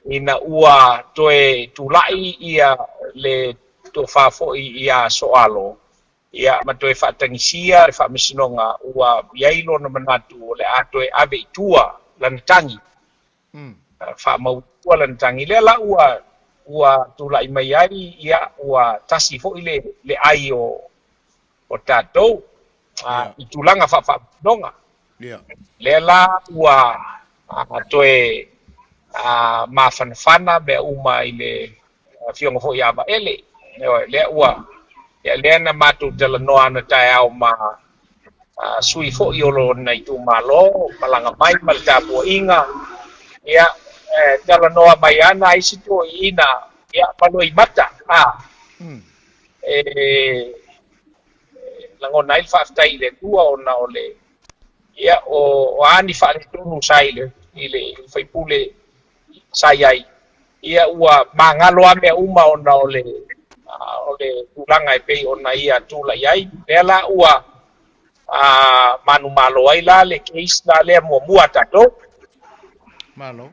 ina ua toe tulai ia le tofa foi ia Soalo, ia ma toe faatagisia le faamasinoga, ua i ai lona manatu o le a toe ave i tua lana tagi, faamau i tua lana tagi. Lea la ua ua tulai mai ai, ia ua tasi foi le le ai o o tatou i tulaga faafaamasinoga. Lea la ua toe mafanafana mea uma i le Afioga foi ia Vaele. Ioe, lea ua, ia lea na matou talanoa ana taeao ma sui foi o lona itumalo, malaga mai ma le tapuaiga, ia, e talanoa mai ana isi toeaiina, ia, ma loimata, a, e lagona ai le faafetai i le Atua ona o le, ia, o a ni faaletonu sa i le, i le faipule sa i ai, ia ua magalo lava mea uma ona o le o le tulaga e pei ona ia tulai ai. Lea la ua manumalo ai la le case la lea muamua a tatou. Malo.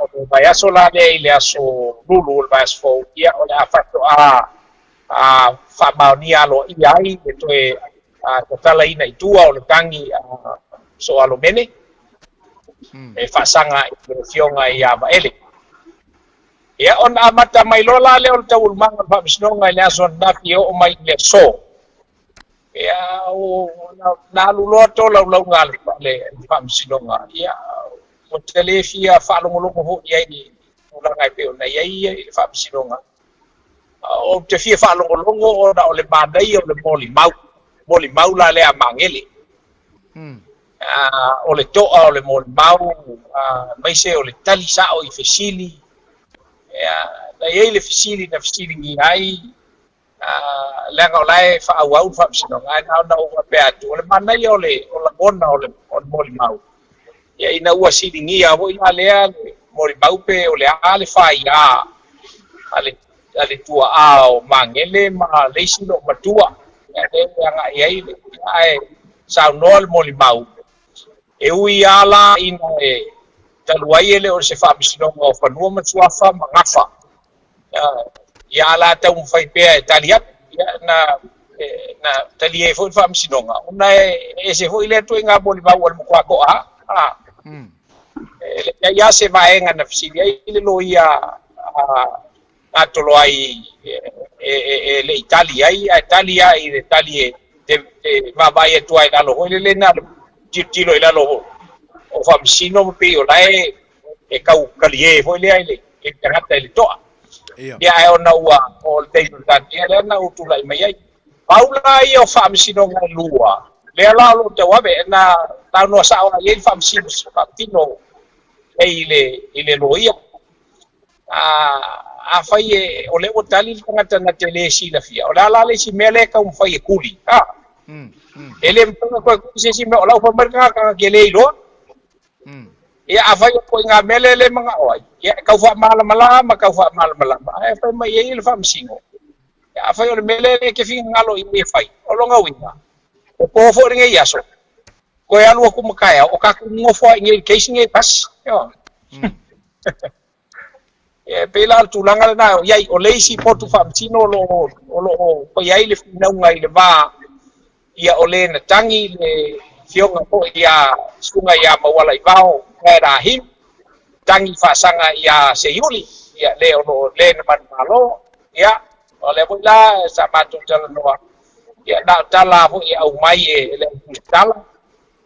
O le vaiaso la lea i le aso Lulu o le vaiaso fou, ia o le a faatoa faamaonia aloaia ai le toe tatalaina i tua o le tagi a Soalomene e faasaga i le Afioga ia Vaele. Ia ona amata mai loa la lea o le taualumaga o le Faamasinoga i le aso ananafi e oo mai i le aso. Ia, na alu loa tolaulauga a le Faamasinoga, ia, ua te le fia faalogologo foi i ai i tulaga e pei ona i ai i le Faamasinoga. Ou te fia faalogologo ona o le manaia o le molimau, molimau la lea a Magele. O le toa o le molimau, aemaise o le tali sao i fesili. Ia, na i ai le fesili na fesiligia ai, leaga o la e faaauau le faamasinoga, ae na ona ou faapea atu, o le manaia o le o lagona o le o le molimau, ia ina ua siligia foi la lea le molimau pe o le a le faia a le a le tuaa o Magele ma le isi loomatua, ia lea e agai ai le, ae saunoa le molimau, e ui lava la ina e talu ai e le o se faamasinoga o fanua ma suafa ma gafa, ia a la taumafai pea e tali atu, ia na na talia ai foi le faamasinoga, ona e ese foi lea ituaiga molimau a le matua toa a. E leai lava se vaega na fesili ai le loia a gatolo ai e le i tali ai, ae tali lava i le tali e te vaavaai atu ai i lalo foi lele na o le tilotilo i lalo o faamasino ma pei o la e tau talie foi lea i le tagata i le toa. Ia ae ona ua o le taimi o le tatou, ia lea na ou tulai mai ai. Pau la ia o faamasinoga e lua, lea la o lo o tauave, na saunoa sao lava i ai le faamasino faatino nei i le loia. Afai e, o lea ua tali le tagata na te le silafia, o le a la le isi mea lea e taumafai e kuli? A, e le mafai ona toe kuli se isi mea, o la ua fai mai le tagata na te le iloa. Ia, afai o ituaiga mea lea e le manao ai, ia e tau faamalamalama ma tau faamalamalama, ae fai mai ai le faamasino. Ia, afai o le mea lea e te finagalo i ai e fai, o lona uiga, e po foi lenei aso, toe alu atu ma taeao, o tatou nonofo lava i inei i le case lenei e tasi. Ioe. E pei la o le tulaga lena o i ai, o le isi potu faamasino o lo o, o lo o fai ai le finauga i le va, ia o le na tagi le afioga foi ia Susuga ia Maualaivao Glad Ahim, tagi faasaga ia Seiuli, ia le o lo o le na manumalo, ia o lea foi la sa matou talanoa, ia na o tala foi e aumai e le au tusitala,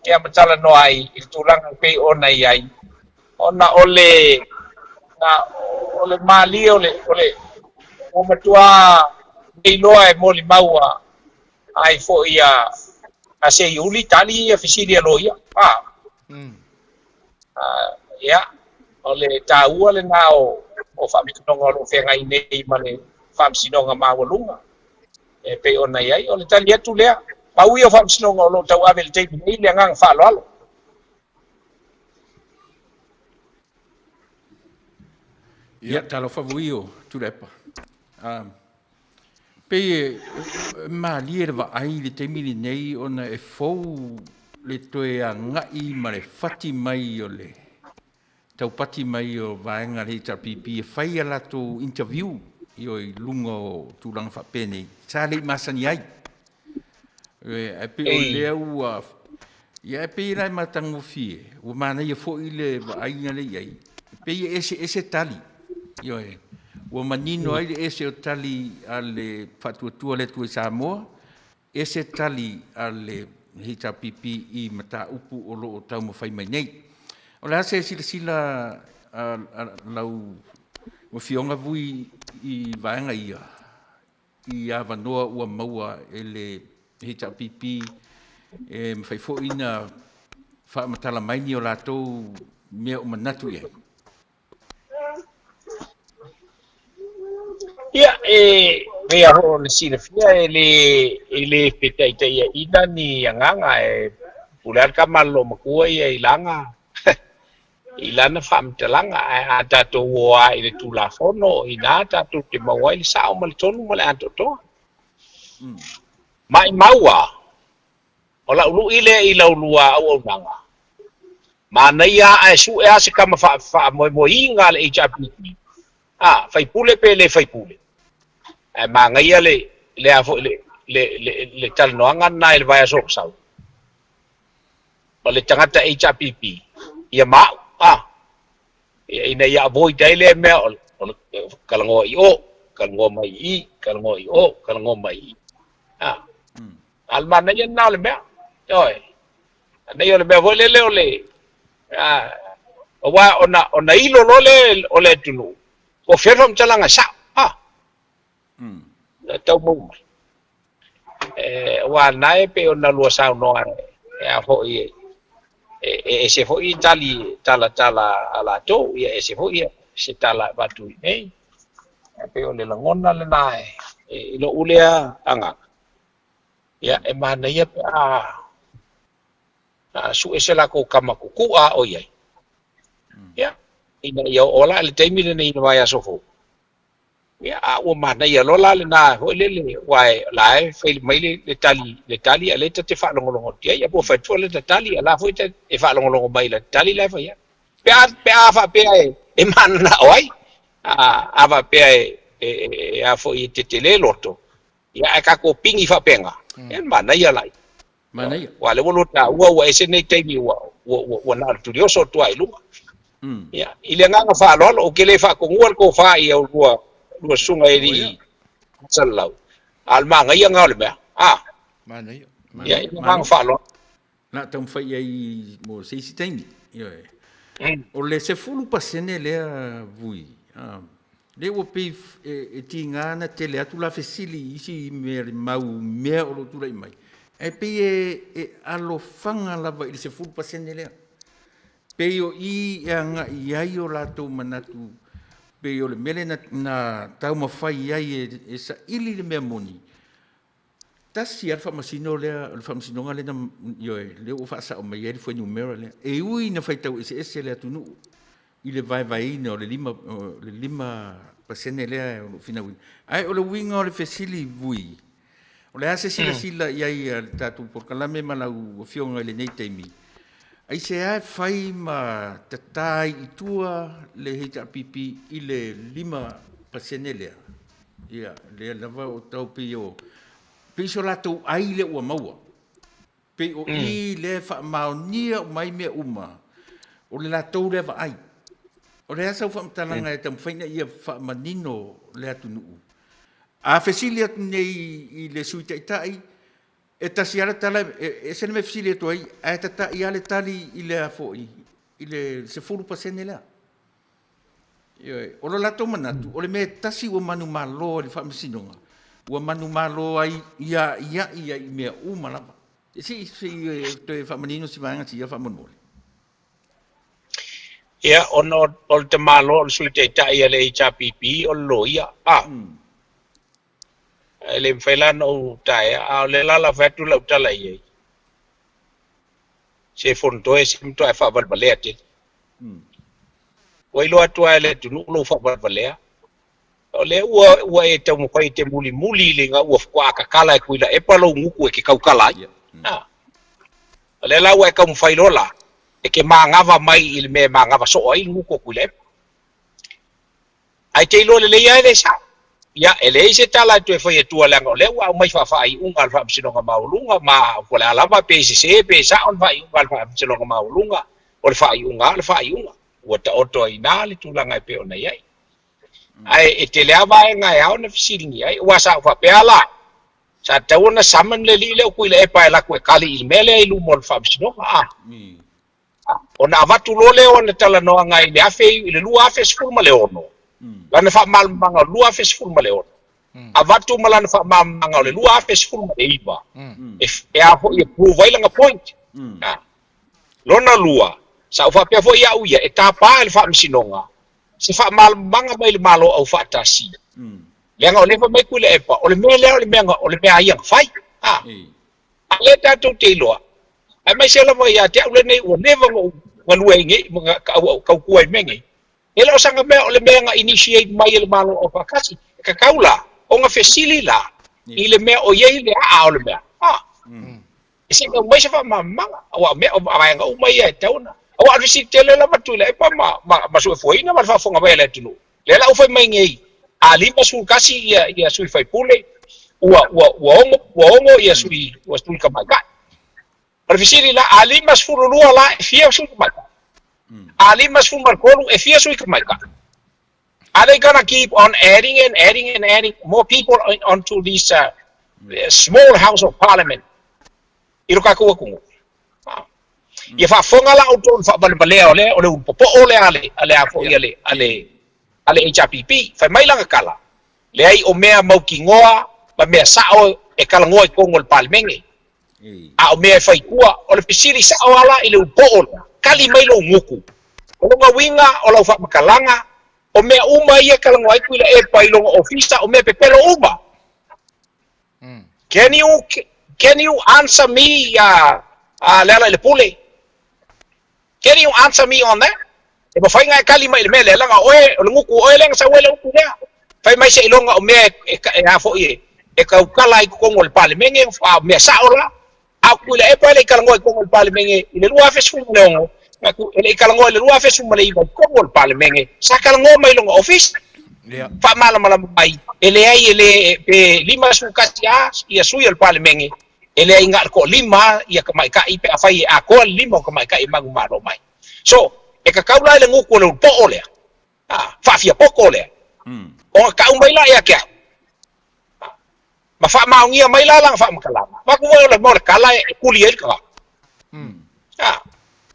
ia ma talanoa ai i le tulaga e pei ona i ai, ona o le na o le malie o le o le ua matua meiloa e molimau a ai foi a a Seiuli tali ia fesili a loia a ia o le taua lena o o faamasinoga o lo o feagai nei ma le faamasinoga maualuga e pei ona i ai. O le tali atu lea, pau ia o faamasinoga o lo o tauave i le taimi nei le agaga faaaloalo. Ia, talofa vui o Tuilaepa. Pei e malie le vaai i le taimi lenei ona e fou le toe agai ma le fati mai o le taupati mai o vaega a le HRPP e fai a latou interview i luga o tulaga faapenei sa le i masani ai. Ae pei o lea ua ia e pei la e matagofie, ua manaia foi le vaaiga lea i ai, e pei e eseese tali. Ioe, ua manino ai le ese o tali a le Faatuatua le Atua i Samoa, ese tali a le HRPP i mataupu o lo o taumafai mai nei. O le a se silasila a lau Afioga Vui i vaega ia, i avanoa ua maua e le HRPP e mafai foi ona faamatala mai ni o latou mea o manatu i ai? Ia, e pei lava foi ona silafia e le, e le fetaitaiaina ni agaga e pule lava le tama a le loomatua ia i lana, i lana faamatalaga. Ae a tatou o lava i le Tulafono, o i ina tatou te maua ai le sao ma le tonu ma le atoatoa. Maimau lava, O lau lui lea i lau lua auaunaga. Manaia ae sue lava se tama faamoemoeina a le HRPP, a, faipule pe le faipule. Ae manaia le, le a foi le, le, le, le talanoaga lena i le vaiaso o sau, ma le tagata HRPP, ia ma au, a, ina ia avoid ai lea mea o le, o le talanoa i o, talanoa mai i i, talanoa i o, talanoa mai i i. A. A o le manaia lena o le mea, ioe. Nei o le mea foi lele o le aua ona ona ilo loa le o le atunuu, po o fea le faamatalaga e sao, a. Na tau maua mai. Aua lena e pei ona lua saunoa e a foi e e ese foi tali talatala a latou, ia ese foi se tala e avatu i inei. Ae pei o le lagona lena e i lou lea agaga, ia e manaia pe a sue se latou kama kukua o i ai. Ia, ina ia oo la i le taimi lenei i le vaiaso fou, ia, a ua manaia loa la lena foi lele, aua o la e fai mai le tali, le tali a o lea ta te faalogologo atu i ai, ia po o fai atu foi le tali, a o la foi e faalogologo mai i le tali la e fai atu. Pe a, pe a faapea e mananao ai, a faapea e a foi e tetele loto, ia ae tatou pigi faapena, ia manaia la. Manaia. Aua o lea ua lua taua ua ese nei taimi ua ua ua ua na o le tulioso atu lava i luga. Ia, i le agaga faaaloalo, ou te le faatonua le tofa i au lua lua susuga e alii Salalau, a o le manaia lena o le mea. A. Manaia. Ia, i le agaga faaaloalo. Na taumafai i ai mo se isi taimi. Ioe. O le 10% lea Vui, lea ua pei e tiga ona tele atu la fesili i isi mea le mau mea o lo o tulai mai, ae pei e alofaga lava i le 10% lea. Pei o i e agai i ai o latou manatu, pei o le mea lea na taumafai ai e saili le mea moni, Tasi lava le faamasino lea, o le faamasinoga lea na, ioe, lea ua faasao mai ai le fuainumera lea. E ui ina faitau eseese le atunuu i le vaevaeina o le 5% lea o lo o finauina. Ae o le uiga o le fesili Vui, o le a se silasila i ai a le tatou polokalame ma lau Afioga i lenei taimi, aisea e fai ma tata ai i tua le HRPP i le 5% lea? Ia, lea lava o tau pei o, pei so latou ai lea ua maua. Pei o i lea e faamaonia uma ai mea uma, o le latou lea vaai. O le a sau faamatalaga e taumafai ina ia faamanino le atunuu? A fesili atu nei i le Sui Taitai, e tasi lava le tala, e ese le mea e fesili atu ai, ae tatai lava le tali i le a foi, i le 10% lea. Ioe, o lo latou manatu, o le mea e tasi ua manumalo ai le Faamasinoga, ua manumalo ai ia a'ia'i ai i mea uma lava. Se i toe faamanino si vaega sia faamolemole. Ia, ona o le tamaloa o le Sui Taitai a le HRPP o le loia, a. E le mafai la ona ou taea, a o lea la o le a fai atu lau tala i ai. Se fonotoe se matuai faavalevalea tele. Ua iloa atu lava e le atunuu lou faavalevalea. O lea ua, ua e taumafai e te mulimuli i le ua faatoa tatala e Tuilaepa lou gutu e te tautala ai. A. O lea la ua e taumafai loa la, e te manava mai i le mea e manava soo ai le gutu o Tuilaepa. Ae te iloa lelei lava e le sao. Ia, e leai se tala e toe fai atua leaga o lea ua aumai faafaaiuga a le Faamasinoga Maualuga ma po o le a lava pe sese pe sao le faaiuga a le Faamasinoga Maualuga, o le faaiuga lava o le faaiuga. Ua taoto ai i ina le tulaga e pei ona i ai. Ae e tele lava vaega e ao ona fesiligia ai, aua sa ou faapea la, sa tatau ona summon le alii lea o Tuilaepa e alu atu e tali i le mea lea i luma o le Faamasinoga, a. Ona avatu loa lea o ana talanoaga i le afe i le 2016, lana faamalamalamaga o le 2016, avatu ma lana faamalamalamaga o le 2019, e a foi e prove ai lana point. Lona lua, sa ou faapea foi au ia, e tapa e le Faamasinoga se faamalamalamaga mai le Malo Aufaatasi, leaga o lea e fai mai Tuilaepa, o le mea lea o le mea o le mea a ia na fai. A lea tatou te iloa, aemaise lava ia te au lenei ua leva ona ou galue ai nei ma tautua i mea nei, e le o sana mea o le mea na initiate mai e le Malo Aufaatasi. E tatau la ona fesili la i le mea o i ai le aa o le mea. E se i aumai se faamalamalamaga, aua o mea, o vaega uma ia e tatau ona. Aua o le fesili tele lava Tuilaepa ma Suefuaina ma le faafofoga mai a le atunuu. Lea la ua fai mai nei, a 51 ia sui faipule, ua ua ua ono ua ono ia sui ua sui tamaitai. O le fesili la, a 52 la e fia sui tamaitai? A 53 e fia sui tamaitai? Are they gonna keep on adding and adding and adding more people onto this small house of parliament? I lo tatou atunuu. Ia faafofoga la outou i le faavalevalea o le o le ulu popoo lea a le a le a foi a le a le a le HRPP. Fai mai lana tala, leai o mea mautinoa ma mea sao e talanoa i totonu o le Palemene. A o mea e fai i tua, o le fesili sao lava la i le ulu poo lea, tali mai lou gutu. O lona uiga o lau faamatalaga, o mea uma ia e talanoa ai Tuilaepa i lona ofisa, o mea pepelo uma. Can you, can you answer me, Lealailepule? Can you answer me on that? E mafai ona e tali mai i le mea lea, leaga o oe, o le gutu o oe lea na sau ai le upu lea. Fai mai seiloga o mea e, e a foi e, e tautala ai i totonu o le Palemene, a o mea sao la. A o Tuilaepa e le i talanoa i totonu o le Palemene i le 2016, e le i talanoa i le 2019 i totonu o le Palemene, sa talanoa mai i lona ofisa. Faamalamalama mai, e leai e le, pe 51 lava ia sui o le Palemene, e leai na o le toalima lava ia tamaitai pe afai e atoa le lima o tamaitai e manumalo mai. So, e tatau la i le gutu o le ulupoo lea, faafiapoto lea, ona tau mai la ia te au, ma faamaonia mai la lana faamatalaga. Avatu foi o le mea o le tala e tuli ai le tagata.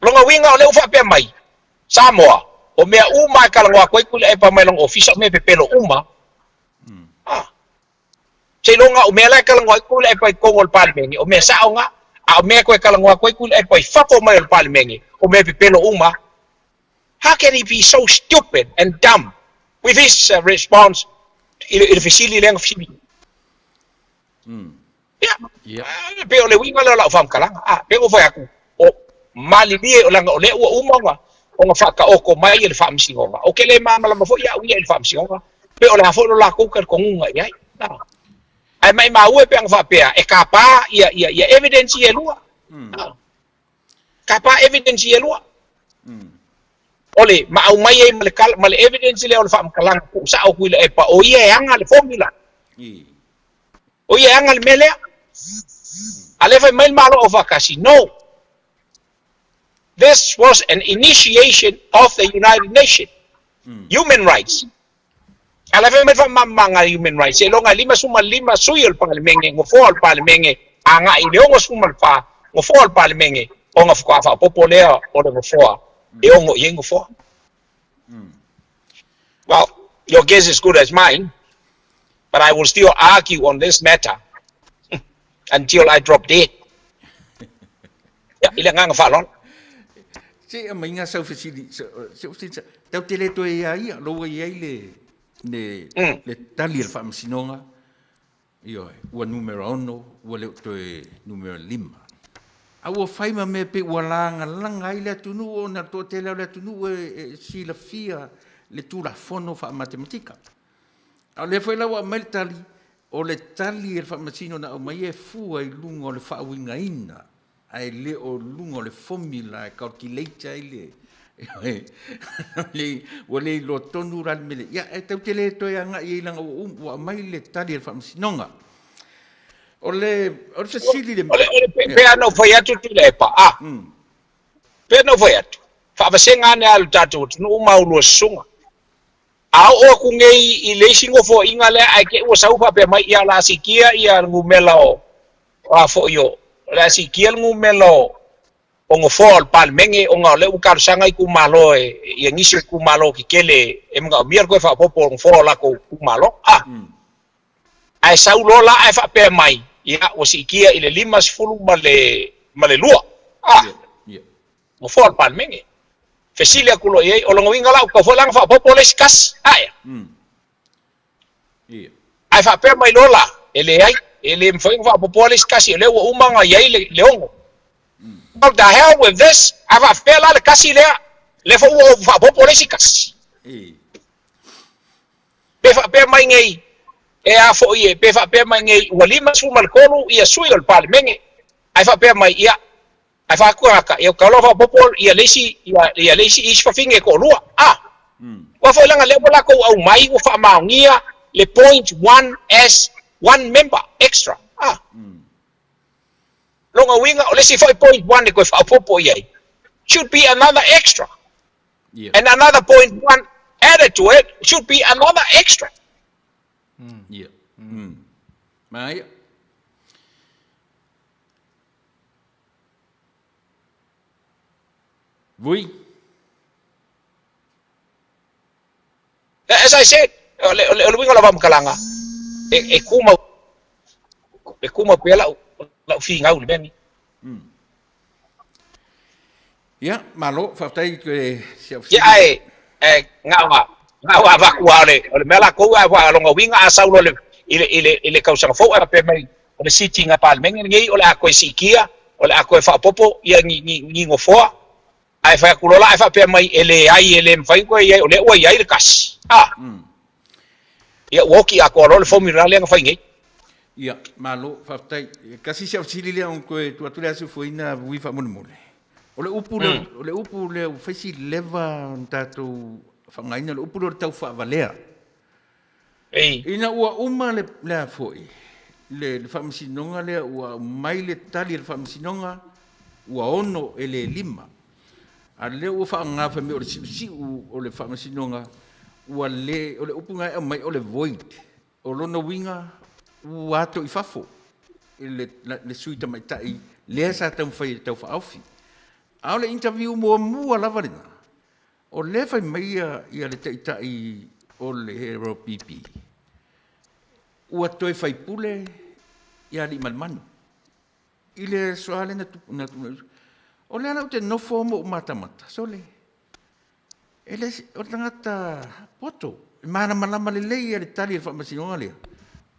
Lona uiga o lea ua faapea mai, Samoa, o mea uma e talanoa atu ai Tuilaepa mai lona ofisa, o mea pepelo uma. Seiloga o mea la e talanoa ai Tuilaepa i totonu o le Palemene, o mea sao na, a o mea e toe talanoa atu ai Tuilaepa i fafo mai o le Palemene, o mea pepelo uma. How can he be so stupid and dumb with his response i le fesili lea na fesili? Ia, e pei o le uiga lea o lau faamatalaga. A, pei ona ou fai atu, o malilie o leaga o lea ua uma ona ona faataoto mai e le Faamasinoga. Ou te le malamalama foi au ia i le Faamasinoga, pe o le a foi lo latou talitonuga i ai. Ae maimau e pe ana faapea e tapa ia ia ia evidence ia e lua. Tapa evidence ia e lua. O le ma aumai ai ma le kala, ma le evidence lea o le faamatalaga tuusao Tuilaepa, o ia e aga le formula. O ia e aga le mea lea. A lea fai mai le Malo Aufaatasi, no. This was an initiation of the United Nations. Human rights. A lea fai mai le faamamamaga a Human Rights, seiloga e 55 sui o le Palemene, nofoa o le Palemene, agai i le 64 nofoa o le Palemene, ona faatoa faaopoopo lea o le nofoa e ono i ai nofoa. Well, your guess is good as mine, but I will still argue on this matter until I drop dead. Ia, i le agaga faaaloalo. Se i aumai sau fesili, se fesili, tau te le toe ia ia, lo ua i ai le, le, mm. le tali a le faamasinoga, ioe, ua numera ono, ua le o toe numera lima. A ua fai ma mea pe ua lagalaga ai le atunuu ona le toatele o le atunuu e, e silafia le Tulafono faa-matematika. A o lea foi la ua aumai le tali, o le tali a le Faamasino na aumai e fua i luga o le faauigaina ae le o luga o le formula e calculate ai le ua le iloa tonu la le mea lea. Ia, e tatou te le toe agai i ai leaga ua um, ua aumai le tali a le Faamasinoga. O le, o le fesili le... O le, o le, pe ana ou fai atu Tuilaepa, a. Pe ana ou fai atu, faavasega ane lava lo tatou atunuu ma ulua susuga. A oo aku nei i le isi nofoaiga lea ae te i ua sau faapea mai, ia o le a siitia ia le numera o, o a foi o, o le a siitia le numera o, o nofoa o le Palemene ona o lea ua talosaga itumalo e, ia nisi o itumalo tetele e manaomia le toe faaopoopo o nofoa o latou itumalo. A, ae sau loa la ae faapea mai, ia ua siitia i le 52 ma le, ma le lua. A. Nofoa o le Palemene. Fesili atu loa i ai, o lona uiga la ua tatau foi la ona faaopoopo le isi tasi, ae? Ae faapea mai loa la, e leai, e le mafai ona faaopoopoa le isi tasi, o lea ua uma ona i ai le ono. Well, the hell with this, a faapefea la le tasi lea, lea foi ua ou faaopoopo le isi tasi. Pe faapea mai nei, e a foi e, pe faapea mai nei ua 53 ia sui o le Palemene, ae faapea mai, ia, Ae faakuaka, ia ka loa faaopoopo ia le isi, ia, ia le isi isi fafine e toalua. A! Ua foi leaga lea ua latou aumai ua faamaonia le point one as one member extra. A! Lona uiga, o le isi foi point one e toe faaopoopo i ai, should be another extra. And another point one added to it should be another extra. Ia. Maia. Vui. As I said, o le, o le, o le uiga o lau faamatalaga, e, e kumau, e kumau pea lau, lau figau i le mea lenei. Ia, malo, faafetai i toe si au fesili. Ia, ae, ae na ona, na ona avatu lava o le, o le mea latou, ae aua o lona uiga a sau loa i le, i le, i le tausaga fou ae faapea mai o le sitiga Palemene lenei o le a toe siitia, o le a toe faaopoopo ia ni, ni, ni nofoa, ae fai atu loa la ae faapea mai e leai e le mafai ona toe i ai o lea ua i ai le tasi, a. Ia ua oti atoa loa le formula lea na fai nei. Ia, malo, faafetai. Tasi si au fesili lea ona toe tuu atu lea Sufuina Vui faamolemole. O le upu lea, o le upu lea ua fai si leva ona tatou faaaogaina, o le upu lea o le taufaavalea. Ei. Ina ua uma le, le a foi, le, le faamasinoga lea ua aumai le tali a le faamasinoga, ua ono e le lima. A lea ua faaaoga fai mai o le siusiu o le faamasinoga, ua le, o le upu na e aumai o le void. O lona uiga ua ato i fafo i le, le sui tamaitai lea sa taumafai e taufaaofi. A o le interview muamua lava lena, O lea fai mai ia le taitai o le LPP, ua toe faipule ia Aliimalemanu i le aso lea na tupu. O lea la ou te nofo ma ou matamata, sole, e le, o le tagata poto, e malamalama lelei ia le tali a le faamasinoga lea,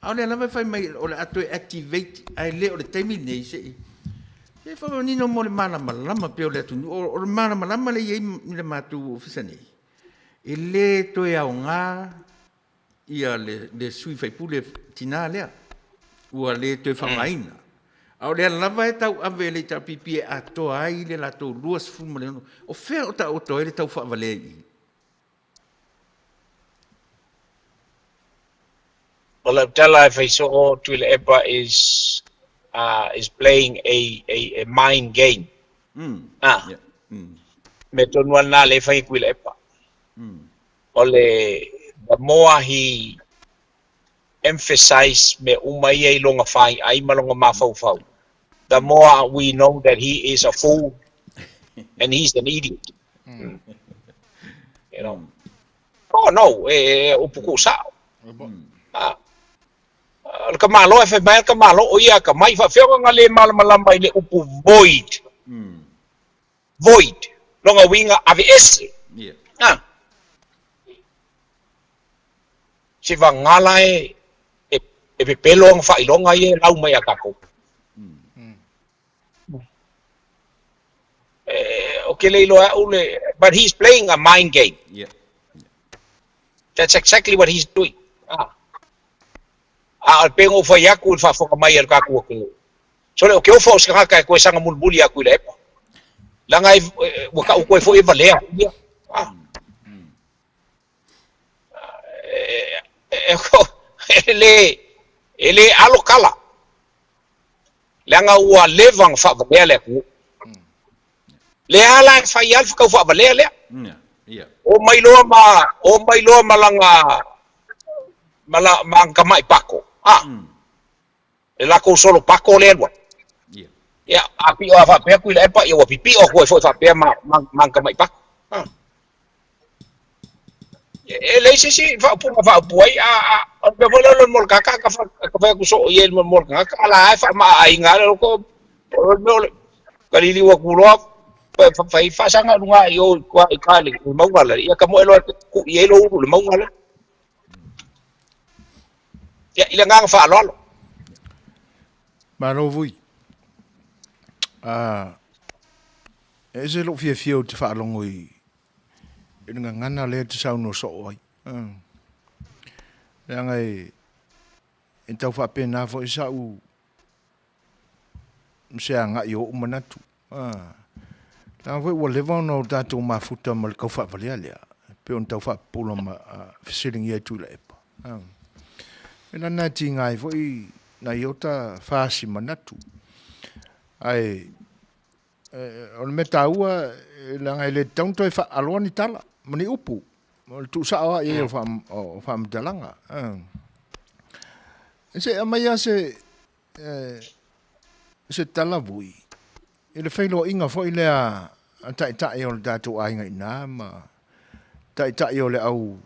A o lea lava e fai mai o le a toe activate ae le o le taimi lenei se i se i faamanino mo le malamalama pea o le atunuu. O le malamalama lea e i ai i le matou ofisa nei, e le toe aoga ia le sui faipule tina lea, ua le toe faaaogaina. A o lea lava e tauave e le HRPP e atoa ai le latou 26. O fea o taoto ai le taufaavalea i i? O lau tala e fai soo Tuilaepa is uh, is playing a, a, a mind game. Ah. Yeah. Mea tonu lava lena lea e fai e Tuilaepa. O le the more he emphasize mea uma ia i lona faiai ma lona mafaufau, the more we know that he is a fool and he's an idiot. You know. Oh no, e, e upu kuu sao. Ah. O le tamaloa e fai mai le tamaloa o ia ka mai faafeoga nga le malamalama i le upu void. Void. Lona uiga aveese. Yeah. Ah. Se vagala e e, e pepelo ana faailoga ia e lau mai a tatou. Eh, o ke le iloa au le, but he's playing a mind game. Yeah. That's exactly what he's doing. Ah. A o le pei ona ou fai atu i le faafofoga mai a le tatou atunuu. Sole o ke ofa o se tagata e toe saga mulimuli atu i le epa. Leaga e, ua tau toe foi e valea ia. Ah. E le, e le alo tala. Leaga ua leva ona faavalea le atunuu. Lea la e fai lava le tau faavalea lea. O mai loa ma, o mai loa ma lana, ma la, ma ana tamai pako. Ah. Le latou solo pako lea alu ai. Ia, a pio a faapea atu i le epa, ia ua pipio atu ai foi faapea ma, ma, ma ana tamai pako. Ah. E leai se isi faaupuga faaupu ai, a, a, o le mea foi lea o le mo le tagata, ka, ka fai atu soo i ai le mo le tagata, a la e faamaaiga le loko, o le mea o le, ka liliu atu loa, fai faasaga i luga i o i tua i ka le mauga la, ia ka moe loa ku i ai lo ulu le mauga la. Ia, i le agaga faaaloalo. Malo vui. Ah, e ese lou fiafia ou te faalogo i i le gagana lea e te saunoa soo ai. Leaga e, e tau faapena foi sa'u se agai o ou manatu. Leaga foi ua leva ona o tatou mafuta ma le tau faavalea lea, e pei ona tau faapupula ma fesiligia e Tuilaepa. E lana e tiga ai foi nai ota fasi manatu. Ae o le mea taua, leaga e le tatau ona toe faaloa ni tala ma ni upu. O le tuusao lava i ai o faamatalaga. Se i aumai lava se, se tala vui i le feiloaiga foi lea taitai o le tatou aiga i ina ma taitai o le au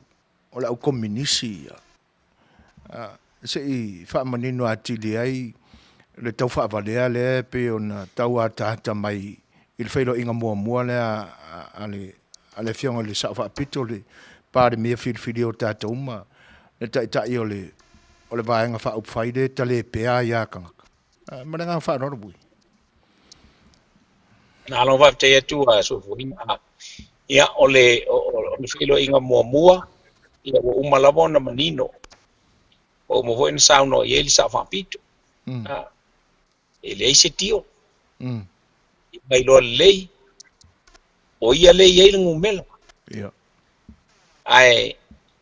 o le au kominisi ia. Se i faamanino atili ai le tau faavalea lea e pei ona tau ataata mai i le feiloaiga muamua lea a le a le Afioga i le Sao Faapito, le Palemia filifilia o tatou ma le Taitai o le o le Vaega Faaupufai lea e tale pea aia tagata. Ma le agaga faaaloalo Vui. Malo faafetai atu a Soifuaina. Ia, o le, o le feiloaiga muamua, ia ua uma lava ona manino. Ua uma foi ona saunoa i ai le Sao Faapito. E leai se tio. Ia iloa lelei, o ia lea e i ai le numera. Ae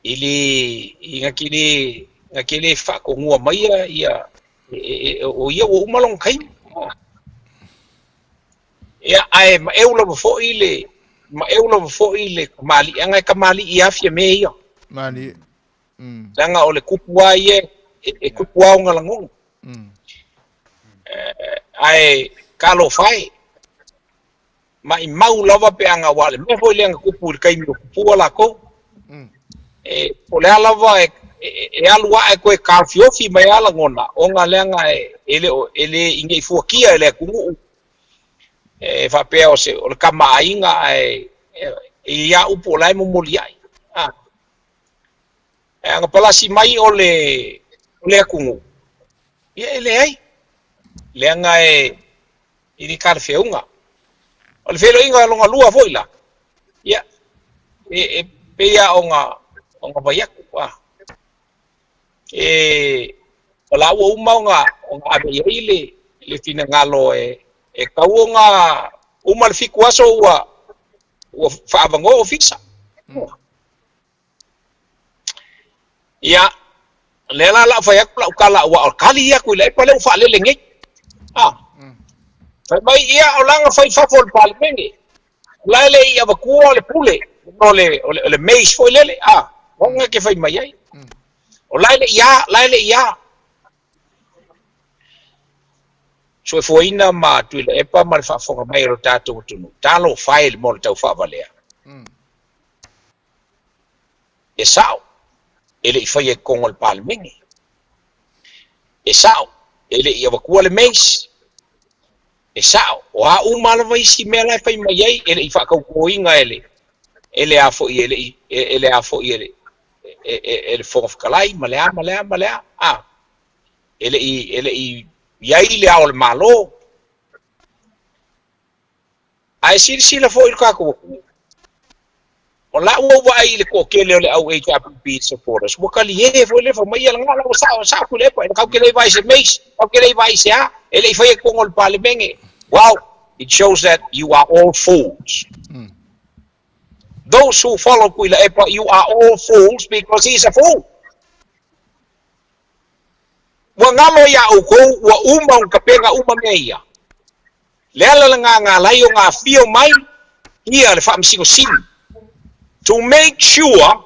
e le, e na te le, na te le faatonua maia ia, o ia ua uma lona taimi. Ia, ae maeu lava foi le, maeu lava foi le kamaliiaga, e kamalii lava Fiame ia. Malie. Leaga o le tupu lava ia, e tupu lava ona lagona. Ae talofa e, maimau lava pe ana, aua o le mea foi lea na tupu i le taimi o tupua latou. E, po o le a lava e, e alu ae toe taofiofi mai lava lagona, ona leaga e le o, e le i nei fuatia e le atunuu e faapea o se o le tamaaiga, ae e i ai lava upu o la e momoli ai. Ae ana palasi mai o le o le atunuu, ia e leai, leaga e e le talafeauga. O le feiloaiga lona lua foi la, ia, e pei lava ona ona fai atu, a, e, o la ua uma ona ona ave i ai le le finagalo e e tau ona uma le 7 aso ua ua faaavanoa ofisa. Ia, lea la lau fai atu lau tala aua o tali ia Tuilaepa lea ua faalele nei. Ah. Fai mai ia o lana fai fafo o le Palemene. O la e le i avatua le pule o le o le, o le mace foi lele. Ah, ona ke fai mai ai. O la e le i a, la e le i a. Soifuaina ma Tuilaepa ma le faafofoga mai o le tatou atunuu. Talofa e le mo le tau faavalea. E sao, e le i faia i totonu o le Palemene. E sao, e le i avatua le mace. E sao, o a uma lava isi mea la e fai mai ai, e le i faatautoina e le, e le a foi, e le i, e le a foi, e le, e le Fofoga Fetalai ma le a, ma le a, ma le a, a. E le i, e le i i ai le Ao o le Malo. Ae silasila foi i le tatou atunuu. O la ua ou vaai i le toatele o le au HRPP supporters, ua talie foi le fai mai ia lena la ua sao, sao Tuilaepa, e tatou te le vaai i se mace, tatou te le vaai i se a, e le i faia i totonu o le Palemene. Well, it shows that you are all fools. Those who follow Tuilaepa, you are all fools because he's a fool. Ua galo iā ʻoukou, ua uma ona tapena uma mea ia. Le ala lena na ala ai ona afio mai ia le Faamasino Sili to make sure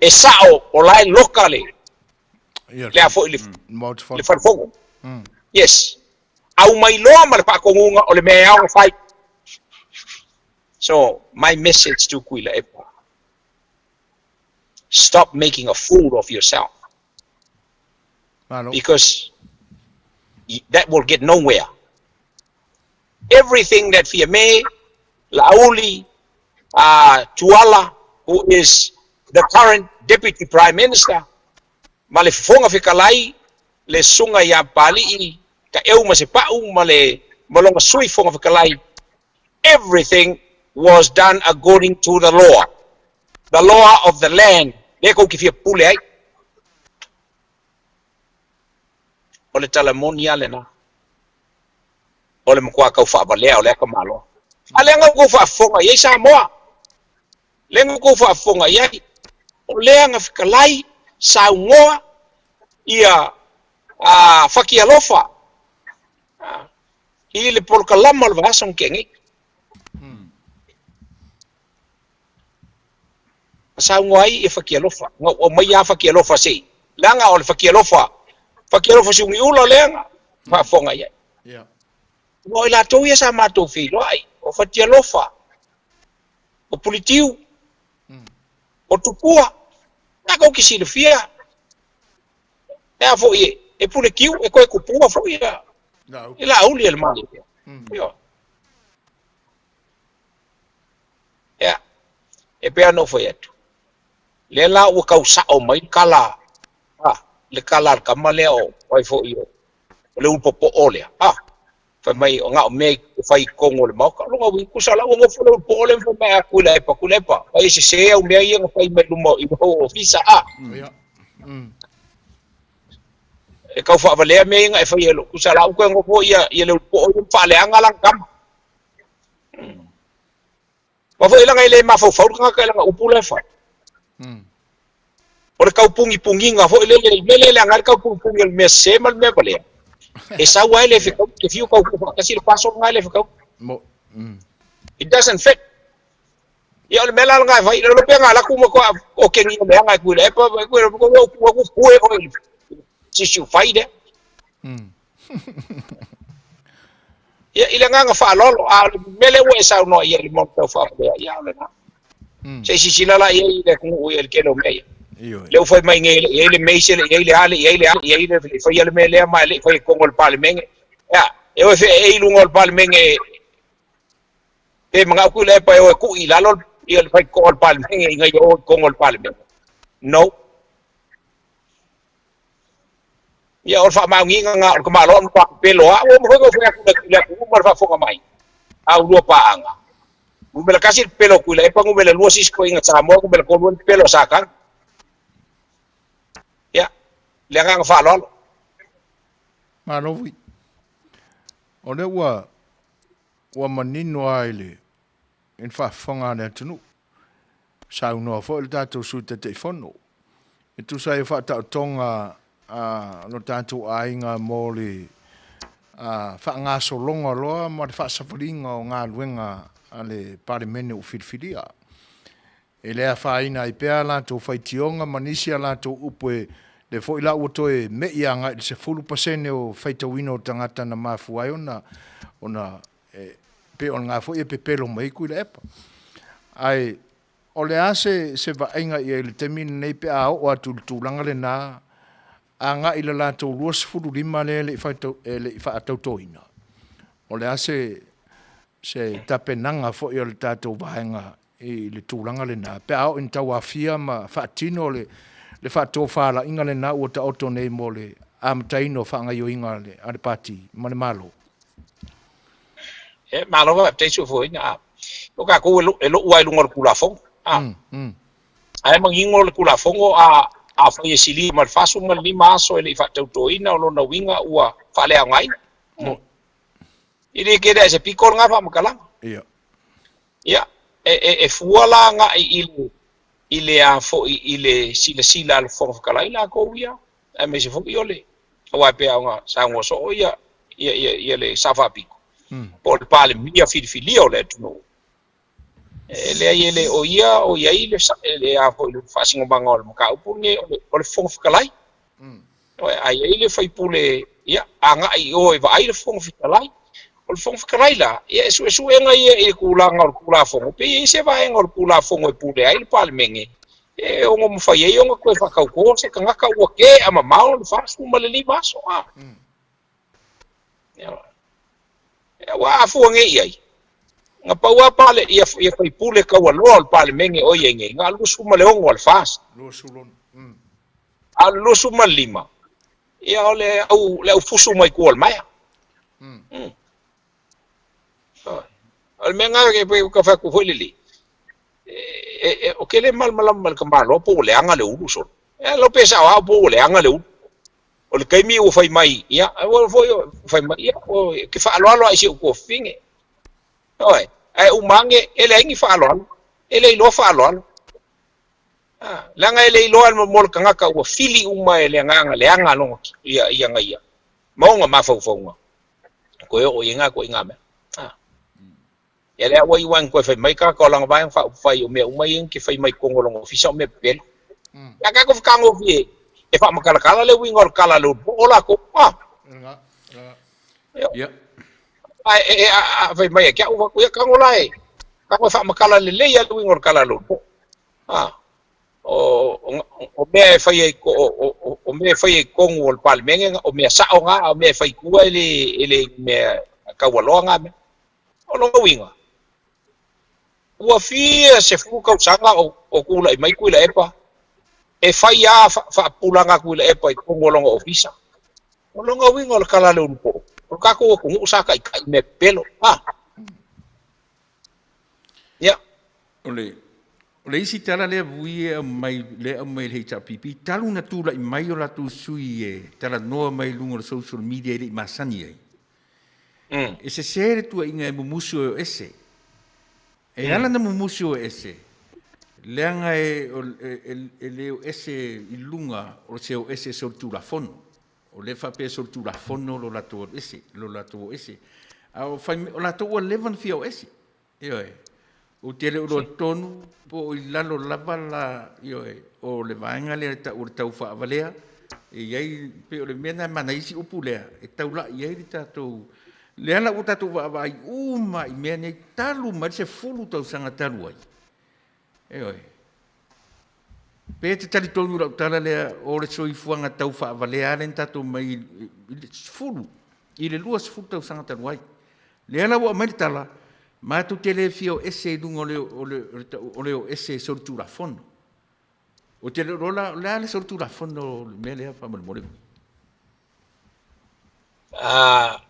e sao o la e loka le le a foi le le falefono. Yes. Aumai loa ma le faatonuga o le mea e ao ona fai. So, my message to Tuilaepa, stop making a fool of yourself. Malo. Because that will get nowhere. Everything that Fiame, Laauli, Tuala, who is the current Deputy Prime Minister, ma le Fofoga Fetalai, le Susuga ia Papali'i Taeu ma Sepa'u ma le ma lona Sui Fofoga Fetalai, everything was done according to the law. The law of the land, lea tou te fia pule ai. O le tala moni lava lena. O le matua tau faavalea o le atamalo. A lea na outou faafofoga i ai Samoa. Lea na outou faafofoga i ai. O lea na fetalai, saunoa ia a Fatialofa i le polokalama o le vaiaso na tea nei. Na saunoa ai ia Fatialofa. Na ou aumaia lava Fatialofa se i, leaga o le Fatialofa, Fatialofa Suniula lea na faafofoga i ai. Aua o i latou ia sa matou feiloai. O Fatialofa, o Pulitiu, o Tupua, na kou ke silafia. E a foi e, e pule kiu, e koe kupua foi a, e la auli e le mali. Io. Ia, e pei ona ou fai atu, lea la ua kau sao mai le kala, a, le kala a le kama lea o, ai foi o, o le ulu popoo lea, a, fai mai o na o mea e fai i totonu o le Maota. O lona uiga, tusa la ua nofo le ulu popoo lea ma fai mai, a, Tuilaepa, Tuilaepa, ai e sese au mea ia na fai mai luma i lou ofisa, a. Ia. E tau faavalea mea ia na e faia e lou, tusa la ua toe nofo ia, ia le ulu popoo ia ma faaleaga lana tama. Aua foi leaga e le mafaufau le tagata i lana upu la e fai. O le taupugipugina foi lele, i le mea lea e leaga ai le taupugipugina o le mea sese ma le mea valea, e sau lava e le fetau, e te fiu tau faatasi le paso lena e le fetau. It doesn't fit. Ia o le mea la lena e fai, le iloa pe na alu atu matua okegia leaga e Tuilaepa, Tuilaepa, ua pue oe i le sisiufai lea. Ia, i le agaga faaaloalo, a o le mea lea ua e saunoa i ai i le maota tau faavalea, ia o lena. Se i silasila la i ai le atunuu i le tele o mea ia. Ioe. Lea ua fai mai nei e le i ai le mace, e le i ai le a, le i ai le a, le i ai le, le i faia le mea lea ma e le i faia i totonu o le Palemene. Ia, e o e feaei i luga o le Palemene pe manao Tuilaepa e o e tuu i lalo ia le faitotoa o le Palemene ina ia o i totonu o le Palemene. No. Ia, o le faamaoniga lena o le tamaloa na matua pepelo lava. Ua uma foi ona ou fai atu i le atunuu ma le faafofoga mai, a ulua paaga, numera tasi le pepelo a Tuilaepa, numera lua se isi toeaina Samoa, numera tolu ai le pepelo a Satana. Ia, le agaga faaaloalo. Malo foi. O lea ua ua manino lava i le i le faafofoga a le atunuu. Saunoa foi le tatou Sui Taitaifono e tusa ai o faataotoga a lo tatou aiga mo le faagasologa loa ma le faasavaliga o galuega a le Palemene ua filifilia. E le afaina ai pea a latou faitioga ma nisi a latou upu e lea foi la ua toe me'i agai i le 10% o faitauina o tagata na mafua ai ona ona E pei o lena foi e pepelo mai ai Tuilaepa. Ae o le a se, se vaaiga i ai i le taimi lenei pe a oo atu i le tulaga lena, agai i le latou 25 lea e le i faitau, e le i faatautoina? O le a se, se tapenaga foi a le tatou vaega i le tulaga lena pe a oo ina tauafia ma faatino le, le faatofalaiga lena ua taoto nei mo le amataina o faagaoioiga a le, a le Pati ma le Malo? E, malo faafetai Suefuaina. A, o tatou e, lo, e lo'u lava i luga o le Tulafono. A, ae manino le Tulafono a, afai e silia ma le 45 aso e le i faatautoina, o lona uiga ua faaleaogaina. E le kele ae se piko lena faamatalaga. Ia. Ia, e, e, e fua la agai i le, i le a foi i le silasila a le Fofoga Fetalai latou ia, aemaise foi o le, aua e pei lava ona saunoa soo ia, ia, ia, ia le Sao Faapito, po o le Palemia filifilia o le atunuu. E leai e le o ia o i ai le, le a foi le faasinomaga o le mataupu lenei, o le, o le Fofoga Fetalai. A i ai le faipule, ia, agai i o e vaai le Fofoga Fetalai. O le Fofoga Fetalai la, ia, e suesuega ia i le tulaga o le Tulafono, pe i ai se vaega o le Tulafono e pule ai le Palemene, e ono mafai ai ona toe faatauto se tagata ua tea mamao le 45 aso. A. Ia, ua afua nei i ai. Na pau lava pale, ia, ia faipule taualoa o le Palemene o i ai nei, na o le 26 a le FAST. 26. A o le 25, ia o le au, le au fusu mai tua o le maea. O le mea lena e pei ona fai atu foi lelei, e, e, o ke le malamalama ma le tamaloa po ua leaga le ulu solo. E lau pe sao au po ua leaga le ulu. O le taimi ua fai mai, ia, ua foi fai mai, ia, o, ke faaaloalo lava i si ou tuafafine. Ioe, ae uma ane, e leai ni faaaloalo, e le iloa faaaloalo. A, leaga e le iloa e mo le tagata ua fili uma e le agaga leaga lona ia ia na ia ma ona mafaufauga toe oo i ai ituaiga mea. A. Ia lea ua iu lava ina toe fai mai tagata o lana vaega faaupufai o mea uma ia na te fai mai i totonu o lona ofisa o mea pepelo. Ia tatou fetagofie e faamatalatala le uiga o le tala a le ulupo o latou. A. Ia. Ae e a fai mai ia te a'u, fai atu, ia tago la e, tago e faamatala lelei lava le uiga o le tala a lou po'o. A, o, o mea e fai ai, o mea e fai ai totonu o le Palemene, o mea sa'o na, a o mea e fai i tua e le, e le mea taualoa na mea. O lona uiga, ua fia 10 tausaga o tula'i mai Tuilaepa, e fai lava faapupulaga a Tuilaepa i totonu o lona ofisa. O lona uiga o le tala a le ulupo'o, o le tatou atunuu sa ta'ita'i i mea pepelo. A. Ia. O le isi tala lea vui e aumai, lea aumai e le HRPP, talu na tula'i mai o latou sui e talanoa mai i luga o le social media e le'i masani ai. E sesē le tuuaiga e mumusu e o ese. E ala na mumusu o ese, leaga e le o ese i luga o se o ese solitulafono. O lea faapea solitulafono lo latou alu ese, lo latou o ese. A o fai, o latou ua leva na fia o ese. Ioe. Ou te le o iloa tonu po o i lalo lava la, ioe, o le vaega lea e ta'u o le taufaavalea e i ai pei o le mea na e manaia isi upu lea e taula'i ai le tatou lea la ua tatou vaavaai uma i mea nei talu mai le 10 tausaga talu ai. Ioe. Pe te talitonu lau tala lea o le soifuaga taufaavalea lea na tatou mai i le 10 i le 20 tausaga talu ai. Lea la ua aumai le tala, matou te le fia o ese i luga o le o ese solitulafono. O te le o la, o le a le solitulafono o le mea lea faamolemole? A,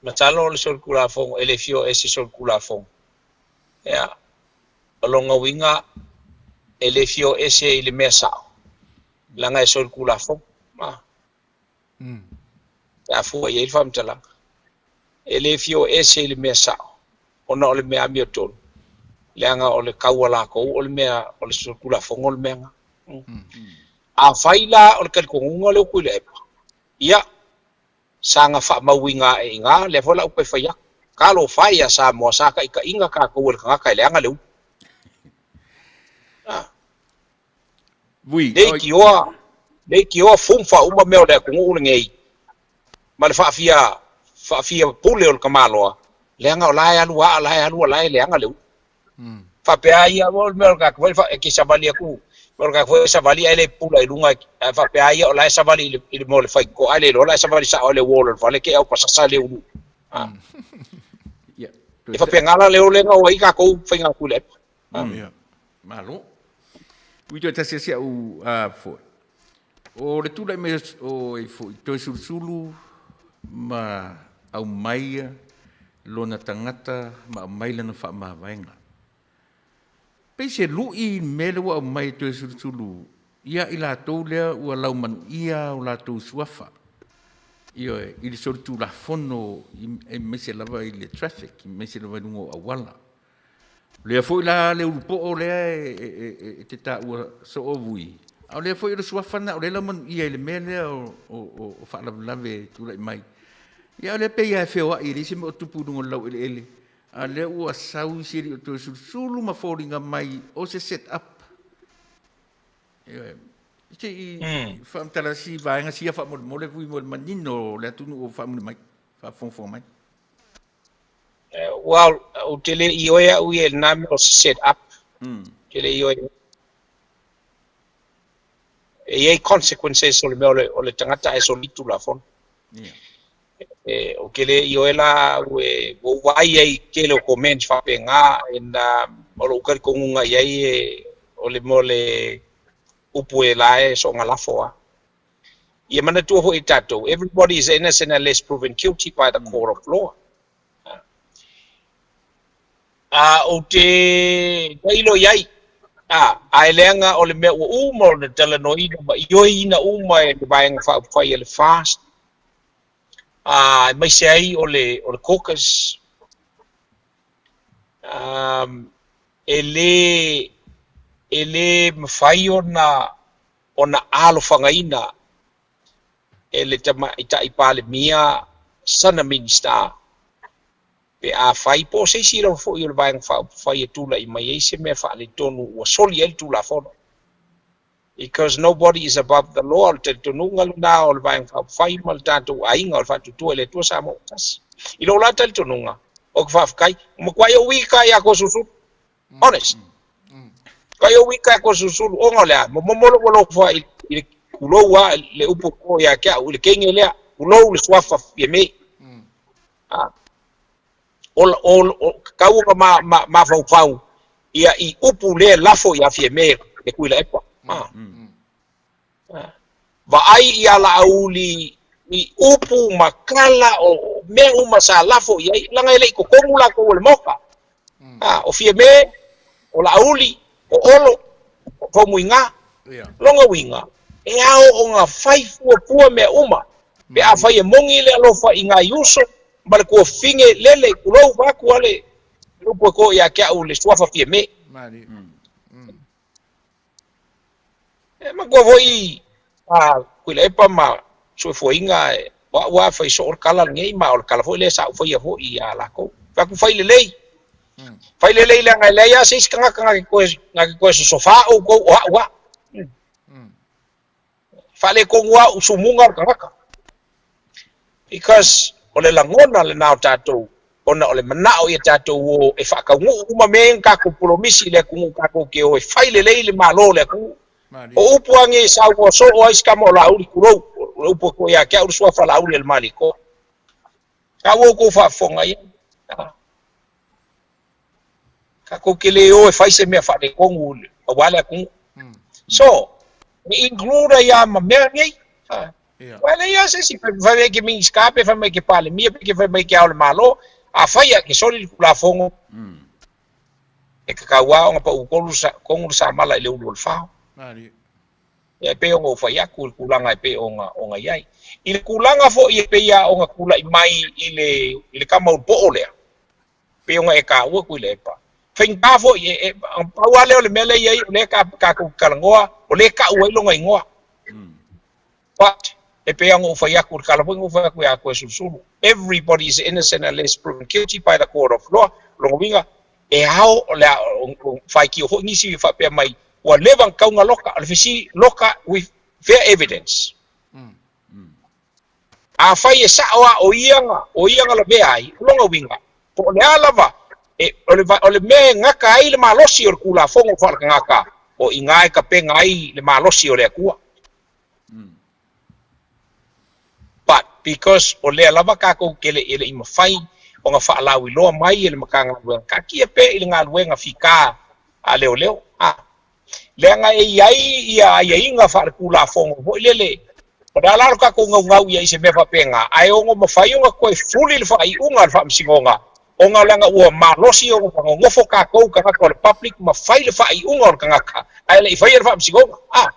masalo o le solitulafono, e le fia o ese solitulafono. Ia, o lona uiga e le fia o ese i le mea sa'o, leaga e solitulafono. A. E afua i ai le faamatalaga. E le fia o ese i le mea sa'o, ona o le mea amiotonu, leaga o le kau a lakou o le mea o le solitulafono le mea na. Afai la o le talitonuga o le upu i le epa, ia, saga faamauina a'e i ina, lea foi la upu e fai atu. Talofa e iā Samoa sa ta'ita'iga tatou e le tagata e leaga le ulu. Ah. Vui, Le itioa fumfa uma mea o le atunuu lenei, ma le faafia, faafia pule o le tamaloa, leaga o la e alu a'a, la e alu la e leaga le ulu. Faapea ia, o le mea o le tatou foi e ke savali atu, o le tatou foi e savali ae le pula i luga, ae faapea ia o la e savali i le mea o le faitotoa, ae le iloa la e savali sa'o i le uo o le fale ke au pasasa le ulu. Ah. Ia, E faapena la le olega o ai tatou faiga atu i le epa. Ia. Malo. Ui toe tasi asi au a foi. O le tula'i mai o e foi Toesulusulu ma aumaia lona tagata ma aumai lana faamavaega. Pei se lu'i mea lea ua aumai e Toesulusulu ia i latou lea ua laumanuia o latou suafa. Ioe, i le solitulafono aemaise lava i le traffic, aemaise lava i luga o auala. Lea foi la le ulupo'o lea e te taua soo vui. A o lea foi o le suafa na o lea laumanuia i le mea lea o faalavelave e tulai mai. Ia o lea pei lava e feoai e leai se mea o tupu i luga o le laueleele. A lea ua sau isi alii o Toesulusulu ma foliga mai o se set up. Ioe. Se i faamatala si vaega sia faamolemole vui mo le manino o le atunuu o faamuli mai, faafogafoga mai. Well, ou te le ioe a'u ia i lenā mea o se set up. Te le ioe. E i ai consequences o le mea o le tagata ae soli tulafono. E, o ke le ioe la a'u e ua ou vaai ai i tele o comments faapena and o lo'u talitonuga i ai e o le mea o le upu e la e so'oga lafo a. Ia manatua fo'i tatou, everybody is innocent unless proven guilty by the court of law. A ou te tailo i ai, a, ae leaga o le mea ua uma o le talanoaina ma ioeina uma e le Vaega Faaupufai a le FAST, a aemaise ai o le caucus, e le mafai ona alofagaina e le tamaita'i Palemia sana Minisita pe afai po o se isi lava fo'i o le Vaega Faaupufai e tula'i mai ai se mea faaletonu ua soli ai le tulafono. Because nobody is above the law, o le talitonuga lenā o le Vaega Faaupufai ma le tatou aiga o le Faatuatua i le Atua Samoa ua Tasi. I lou la talitonuga, ou te faafetai, ua matuai ou ita ia Koesusulu. Honest. Matuai ou ita ia Koesusulu, ona o le a? Momomo lou alofa i le tulou a le upu e to ia te au, i le teine lea, tulou le suafa Fiame. A. O, o, o, tatau ona ma, ma, mafaufau ia i upu lea lafo ia Fiame le Tuilaepa. A. Vaai ia Laauli i upu ma tala o mea uma sa lafo i ai, leaga e le i totonu latou o le Maota. A, o Fiame, o Laauli, o Olo, o Faumuiga. Lona uiga, e ao ona fai fuafua mea uma, pe afai e moni le alofa i nai uso ma le tuafafine lele, tulou vaeatu a le upu e to ia te au le suafa Fiame. E matua foi a Tuilaepa ma Soifuaina e o a'u a fai soo le tala lenei ma o le tala foi lea sa ou faia foi ia lakou. Fai atu fai lelei. Fai lelei leaga e leai a se isi tagata na te toe na te toe sosofā outou o a'u a. Faaletonu a sumuga o le tagata. Because o le lagona lena o tatou ona o le manao ia tatou o e faataunuu uma mea ia na tatou polomisi i le atunuu tatou te o e fai lelei le Malo o le atunuu. O upu lava nei e saunoa soo ai si tama o Laauli, tulou, o le upu e toe ia te au le suafa Laauli a le Malietoa. A ua outou faafofoga i ai? Tatou te le o e fai se mea faaletonu aua le atunuu. So, e include ai lava ma mea nei. Aua e leai lava se isi, fai mai ke Minisita, pe fai mai ke Palemia, pe ke fai mai ke Ao o le Malo, afai ae ke soli le Tulafono, e tatau lava ona pau tonu le samala i le ulu o le fao. Ia e pei ona ou fai atu i le tulaga e pei ona ona i ai. I le tulaga foi e pei lava ona tulai mai i le i le tama ulu poo lea, pei ona e taua Tuilaepa, faigata foi e e pau lava lea o le mea lea e i ai o lea tatou te talanoa, o lea e tau ai lona igoa. But e pei ona ou fai atu i le tala foi na ou fai atu ia Toeolesulusulu, everybody is innocent unless proven guilty by the court of law. O lona uiga, e ao o le a faitio foi nisi e faapea mai ua leva ona tau ona loka, o le fesili, loka with fair evidence. Afai e sao lava o ia na, o ia na lavea ai, o lona uiga, po o le a lava, e, o le, o le mea e gata ai le malosi o le Tulafono faaletagata, o i ina e tapena ai le malosi o le Atua. But because o lea lava tatou te le, e le i mafai ona faalauiloa mai e le Matagaluega, taatia pea i le galuega fita a leoleo, a. Leaga e i ai ia aiaiga faaletulafono foi lele, o le a la lo tatou naunau i ai i se mea faapena, ae ono mafai ona toe fuli le faaiuga a le Faamasinoga, ona leaga ua malosi ona nonofo tatou tagata o le public ma fai le faaiuga o le tagata ae le i faia le Faamasinoga, a.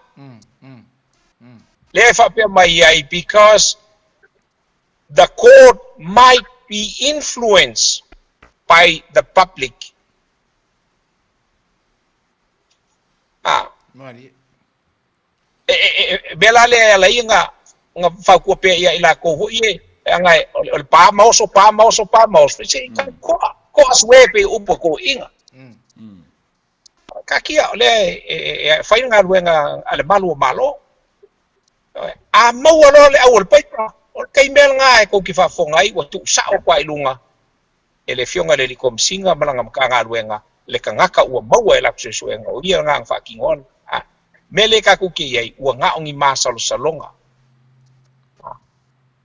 Lea e faapea mai ai, because the court might be influenced by the public. A. Malie. E, e, e, e mea la lea e ala ai ona, ona fautua pea ia i lakou foi e, leaga e, o le, o le pa ma oso, pa ma oso, pa ma oso, se i koa, koa sue pei o upu a toeaiina. Taatia, o lea e, e, e fai le galuega a le malu o Malo. A maua loa le au o le paipa, o le taimi lava lena e tou te faafofoga ai ua tuusao atu lava i luga e le Afioga i le Alii Komesina ma lana Matagaluega le tagata ua maua e latou suesuega, o ia lena na faatinoina. A mea lea tatou te i ai, ua na o ni masalosaloga,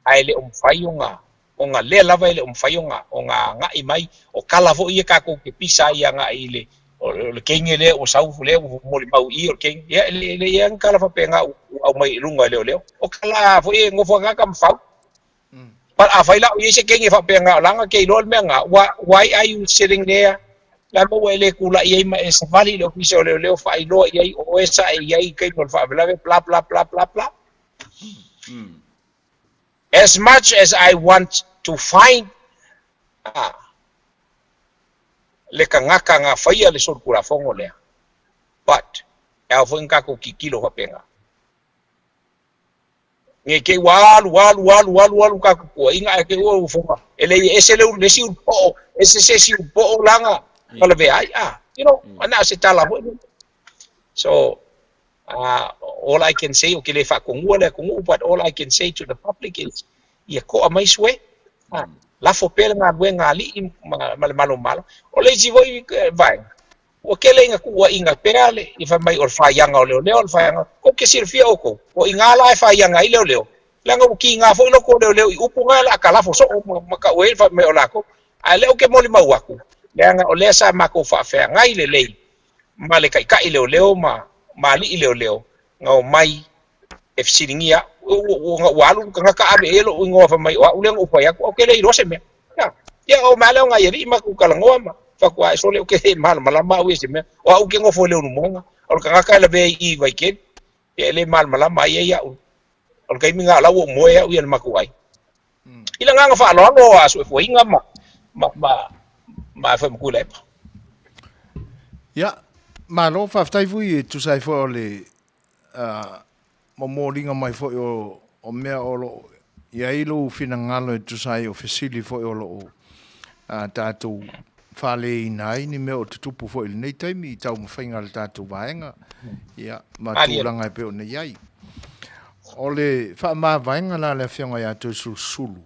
ae le o mafai ona, ona lea lava e le o mafai ona, ona agai mai. O tala foi ia tatou te pisa ai agai i le, o le teine lea ua sau, lea ua molimau i i o le teine. Ia, e le, e le i ai ni tala faapena ua aumai i luga e leoleo. O tala foi e nofo agaga ma fau. But afai la o i ai se teine faapena o la na te iloa le mea lena, why are you sitting there? Le a le mea ua e le tulai ai ma e savali i le ofisa o leoleo faailoa i ai o oe sa e i ai i taimi o le faalavelave, blah, blah, blah, blah, blah. As much as I want to find le tagata na faia le solitulafono lea, but e ao foi ona tatou tilotilo faapena. Nei te i ua alu, alu, alu, alu, alu tatou tuuaiga ae te i ua fofoga e le i ese le ulu, le isi ulu poo, ese se isi ulu poo lana na lavea ai, ah, you know, na o se tala foi lea. So, all I can say, ou te le faatonua le atunuu, but all I can say to the public is, ia toa mai sue, ah, Lafo pea le galuega a alii ma le Malo o Malo. O le isi foi vaega, ua tele ina tuuaiina pea le fai mai o le faiaga o leoleo, o le faiaga. Tou te silafia outou, o i ina la e faiaga ai leoleo, leaga ua kiga foi loto o leoleo i upu na o le a talafo soo ma tau ai le fai mai o latou. Ae lea ou te molimau atu, leaga o lea sa matou faafeagai lelei ma le taitai leoleo ma alii leoleo na omai e fesiligia au. Ua ua alu le tagata ave i ai lou igoa fai mai o au lea na ou fai atu, ae ou te le iloa se mea. Ia, o mea lea o nai alii matou talanoa ma fai atu, ae sole ou te le malamalama au ia i se mea. O au ou te nofo i le ulumoega, o le tagata e lavea i i i Vaitele, ia e le malamalama ai ia iaʻu. O le taimi lena o la ua ou moe au ia i le matou aiga. I le agaga faaaloalo a Suefuaiga ma ma ma ma foi ma Tuilaepa. Ia, malo faafetai foi e tusa ai foi o le momoliga mai foi o, o mea o lo o i ai lou finagalo e tusa ai o fesili foi o lo o tatou faaleina ai ni mea o tutupu foi i lenei taimi i taumafaiga a le tatou vaega, ia, ma tulaga e pei ona i ai. O le faamavaega la a le Afioga ia Toesulusulu,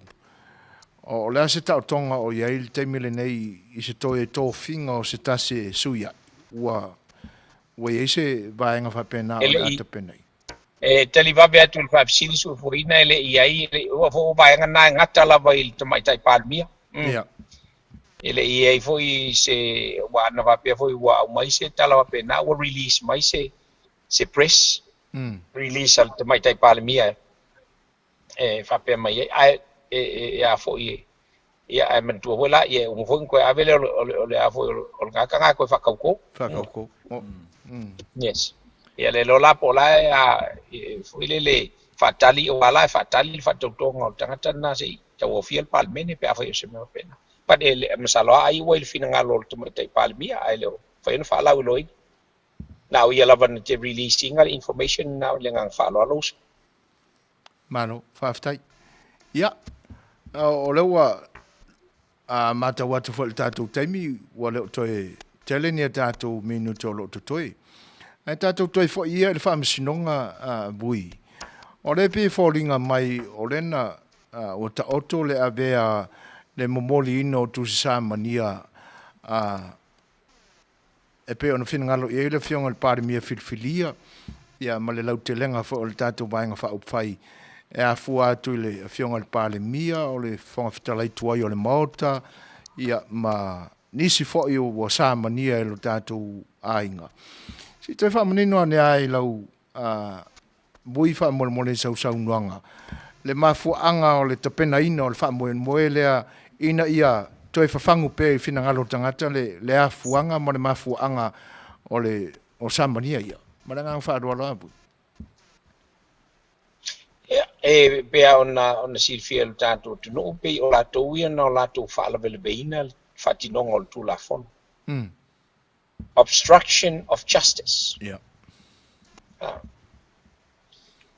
o le a se taotoga o i ai i le taimi lenei i se toe tofiga o se tasi e sui ai? Ua, ua i ai se vaega faapena o le a tapena ai? E tali vave atu i le faafesili suefuaina e le i ai, e le i, ua foi o vaega na e gata lava i le Tamaitai Palemia. Ia. E le i ai foi se, ua ana faapea foi ua aumai se tala faapena, ua release mai se, se press release a le Tamaitai Palemia e faapea mai ai, ae e, e, e a foi e, ia, ae manatua foi la, ia e uma foi ona toe ave lea o le, o le, o le a foi, o le, o le tagata lena e toe faatautō. Faatautō. Yes. Ia le iloa la po o la e a, e, foi lele faatali, aua la e faatali le faatautoga o le tagata lena se i tauaofia le Palemene pe afai o se mea faapena. But e, masalo lava ai ua i le finagalo o le Tamaitai Palemia, ae le o mafai ona faalauiloaina. Na o ia lava na te release ina le information na le agaga faaaloalo uso. Malo, faafetai. Ia, o lea ua matau atu foi i le tatou taimi, ua le o toe tele ni a tatou minute o lo o totoe. Ae tatou toe foi ia i le faamasinoga Vui. O lea e pei e foliga mai o lea na ua taoto le avea le momoliina o Tusi Samania e pei ona finagalo i ai le Afioga i le Palemia filifilia, ia, ma le lautelega foi o le tatou Vaega Faaupufai e afua atu i le Afioga i le Palemia, o le Fofoga Fetalai tuai o le Maota, ia, ma nisi foi ua samania e lo tatou aiga. Se i toe faamanino ane lava i lau Vui faamolemole i sau saunoaga le mafuaaga o le tapenaina o le faamoemoe lea ina ia toe fafagu pea i finagalo o tagata le afuaga ma le mafuaaga o le o samania ia. Ma le agaga faaaloalo lava Vui. Ia, e pei lava ona, ona silafia e lo tatou atunuu, pei o latou ia na o latou faalavelaveina le faatinoga o le Tulafono. Obstruction of justice. Yeah. Ah.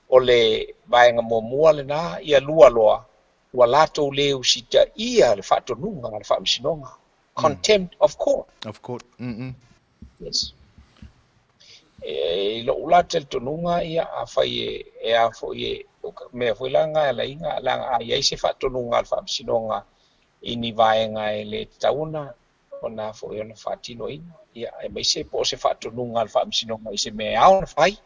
O le vaega muamua lena, ia lua loa, ua latou le usitaia le faatonuga a le Faamasinoga. Contempt of court. Of court. Yes. E, i lou la talitonuga, ia, afai e, e a foi e, o ka mea foi la nga e ala ai na, leaga a i ai se faatonuga a le Faamasinoga i ni vaega e le tatau ona ona foi ona faatinoina, ia, aemaise po o se faatonuga a le Faamasinoga i se mea e ao ona fai,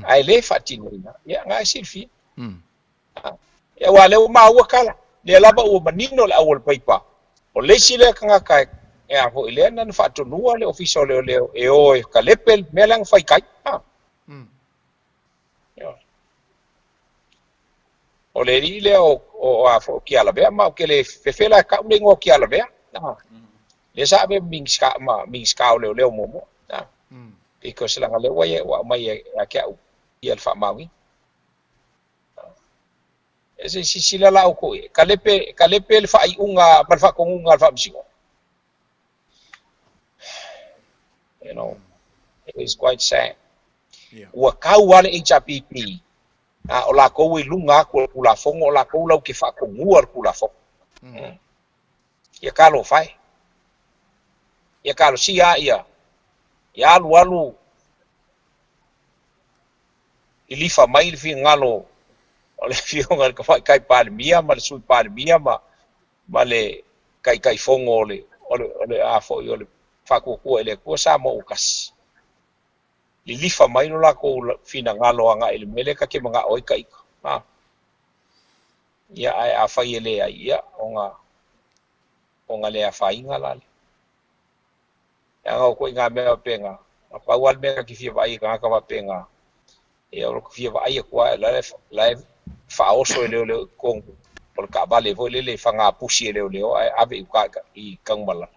ae le faatinoina, ia, na e silafia. Ia, aua o lea ua maua tala, lea lava ua manino le au o le paipa, o le isi lea tagata e a foi lea na faatonua le Ofisa o Leoleo e o e kalepe le mea lea na fai kai. O le alii lea o, o, a foi o Tialavea, ma ou te le fefe la e tau le igoa o Tialavea. Lea sa ave Minisita, ma Minisita o Leoleo muamua. Because leaga lea ua ia ua aumai ia te au ia le faamaoniga. E se i silasila la outou i ai, kalepe, kalepe le faaiuga ma le faatonuga a le Faamasinoga. You know, it is quite sad. Yeah. Ua tau lava le HRPP, a o latou i luga atu o le Tulafono, o latou lau te faatonua le Tulafono. Ia talofa e. Ia talosia a ia, ia alu alu lilifa mai le finagalo o le Afioga i le Tamaitai Palemia ma le Sui Palemia ma ma le Taitaifono o le o le o le a foi o le Faatuatua i le Atua Samoa ua tasi. Lilifa mai lo latou finagalo agai i le mea lea ta te manao ai taita. A. Ia ae afai e leai, ia ona ona le afaina la lea. Leaga o ituaiga mea faapena, na pau lava le mea ta te fia vaai i tagata faapena, ia o lota fia vaai atu lava la e la e faaoso e leoleo i totonu o le taavale foi lele e faga pusi e leoleo ae ave i uta i Tanumalala.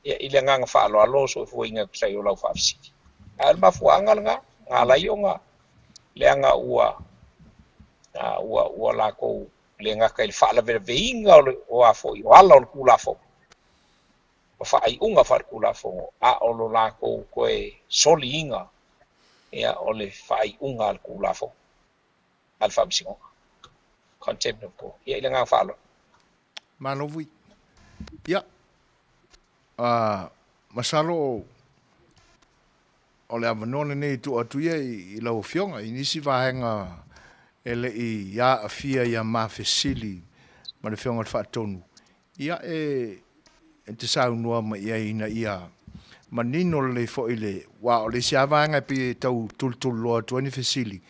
Ia, i le agaga faaaloalo o soifuaina e tusa ai o lau faafesili. Ae o le mafuaaga lena, na ala ai ona leaga ua ua ua latou le gata i le faalavelaveina o le o a foi o ala o le Tulafono ma faaiuga faaletulafono, a o lo latou toe soliina ia o le faaiuga a le Tulafono a le Faamasinoga. Contempt of Court. Ia, i le agaga faaaloalo. Malo vui. Ia, masalo o le avanoa lenei e tuu atu ia i lau Afioga i nisi vaega e le i aafia ia ma fesili ma le Afioga i le Faatonu, ia e te saunoa mai i ai ina ia manino lelei foi le, aua o le isi lava vaega e pei e tau tulituliloa atu ai ni fesili,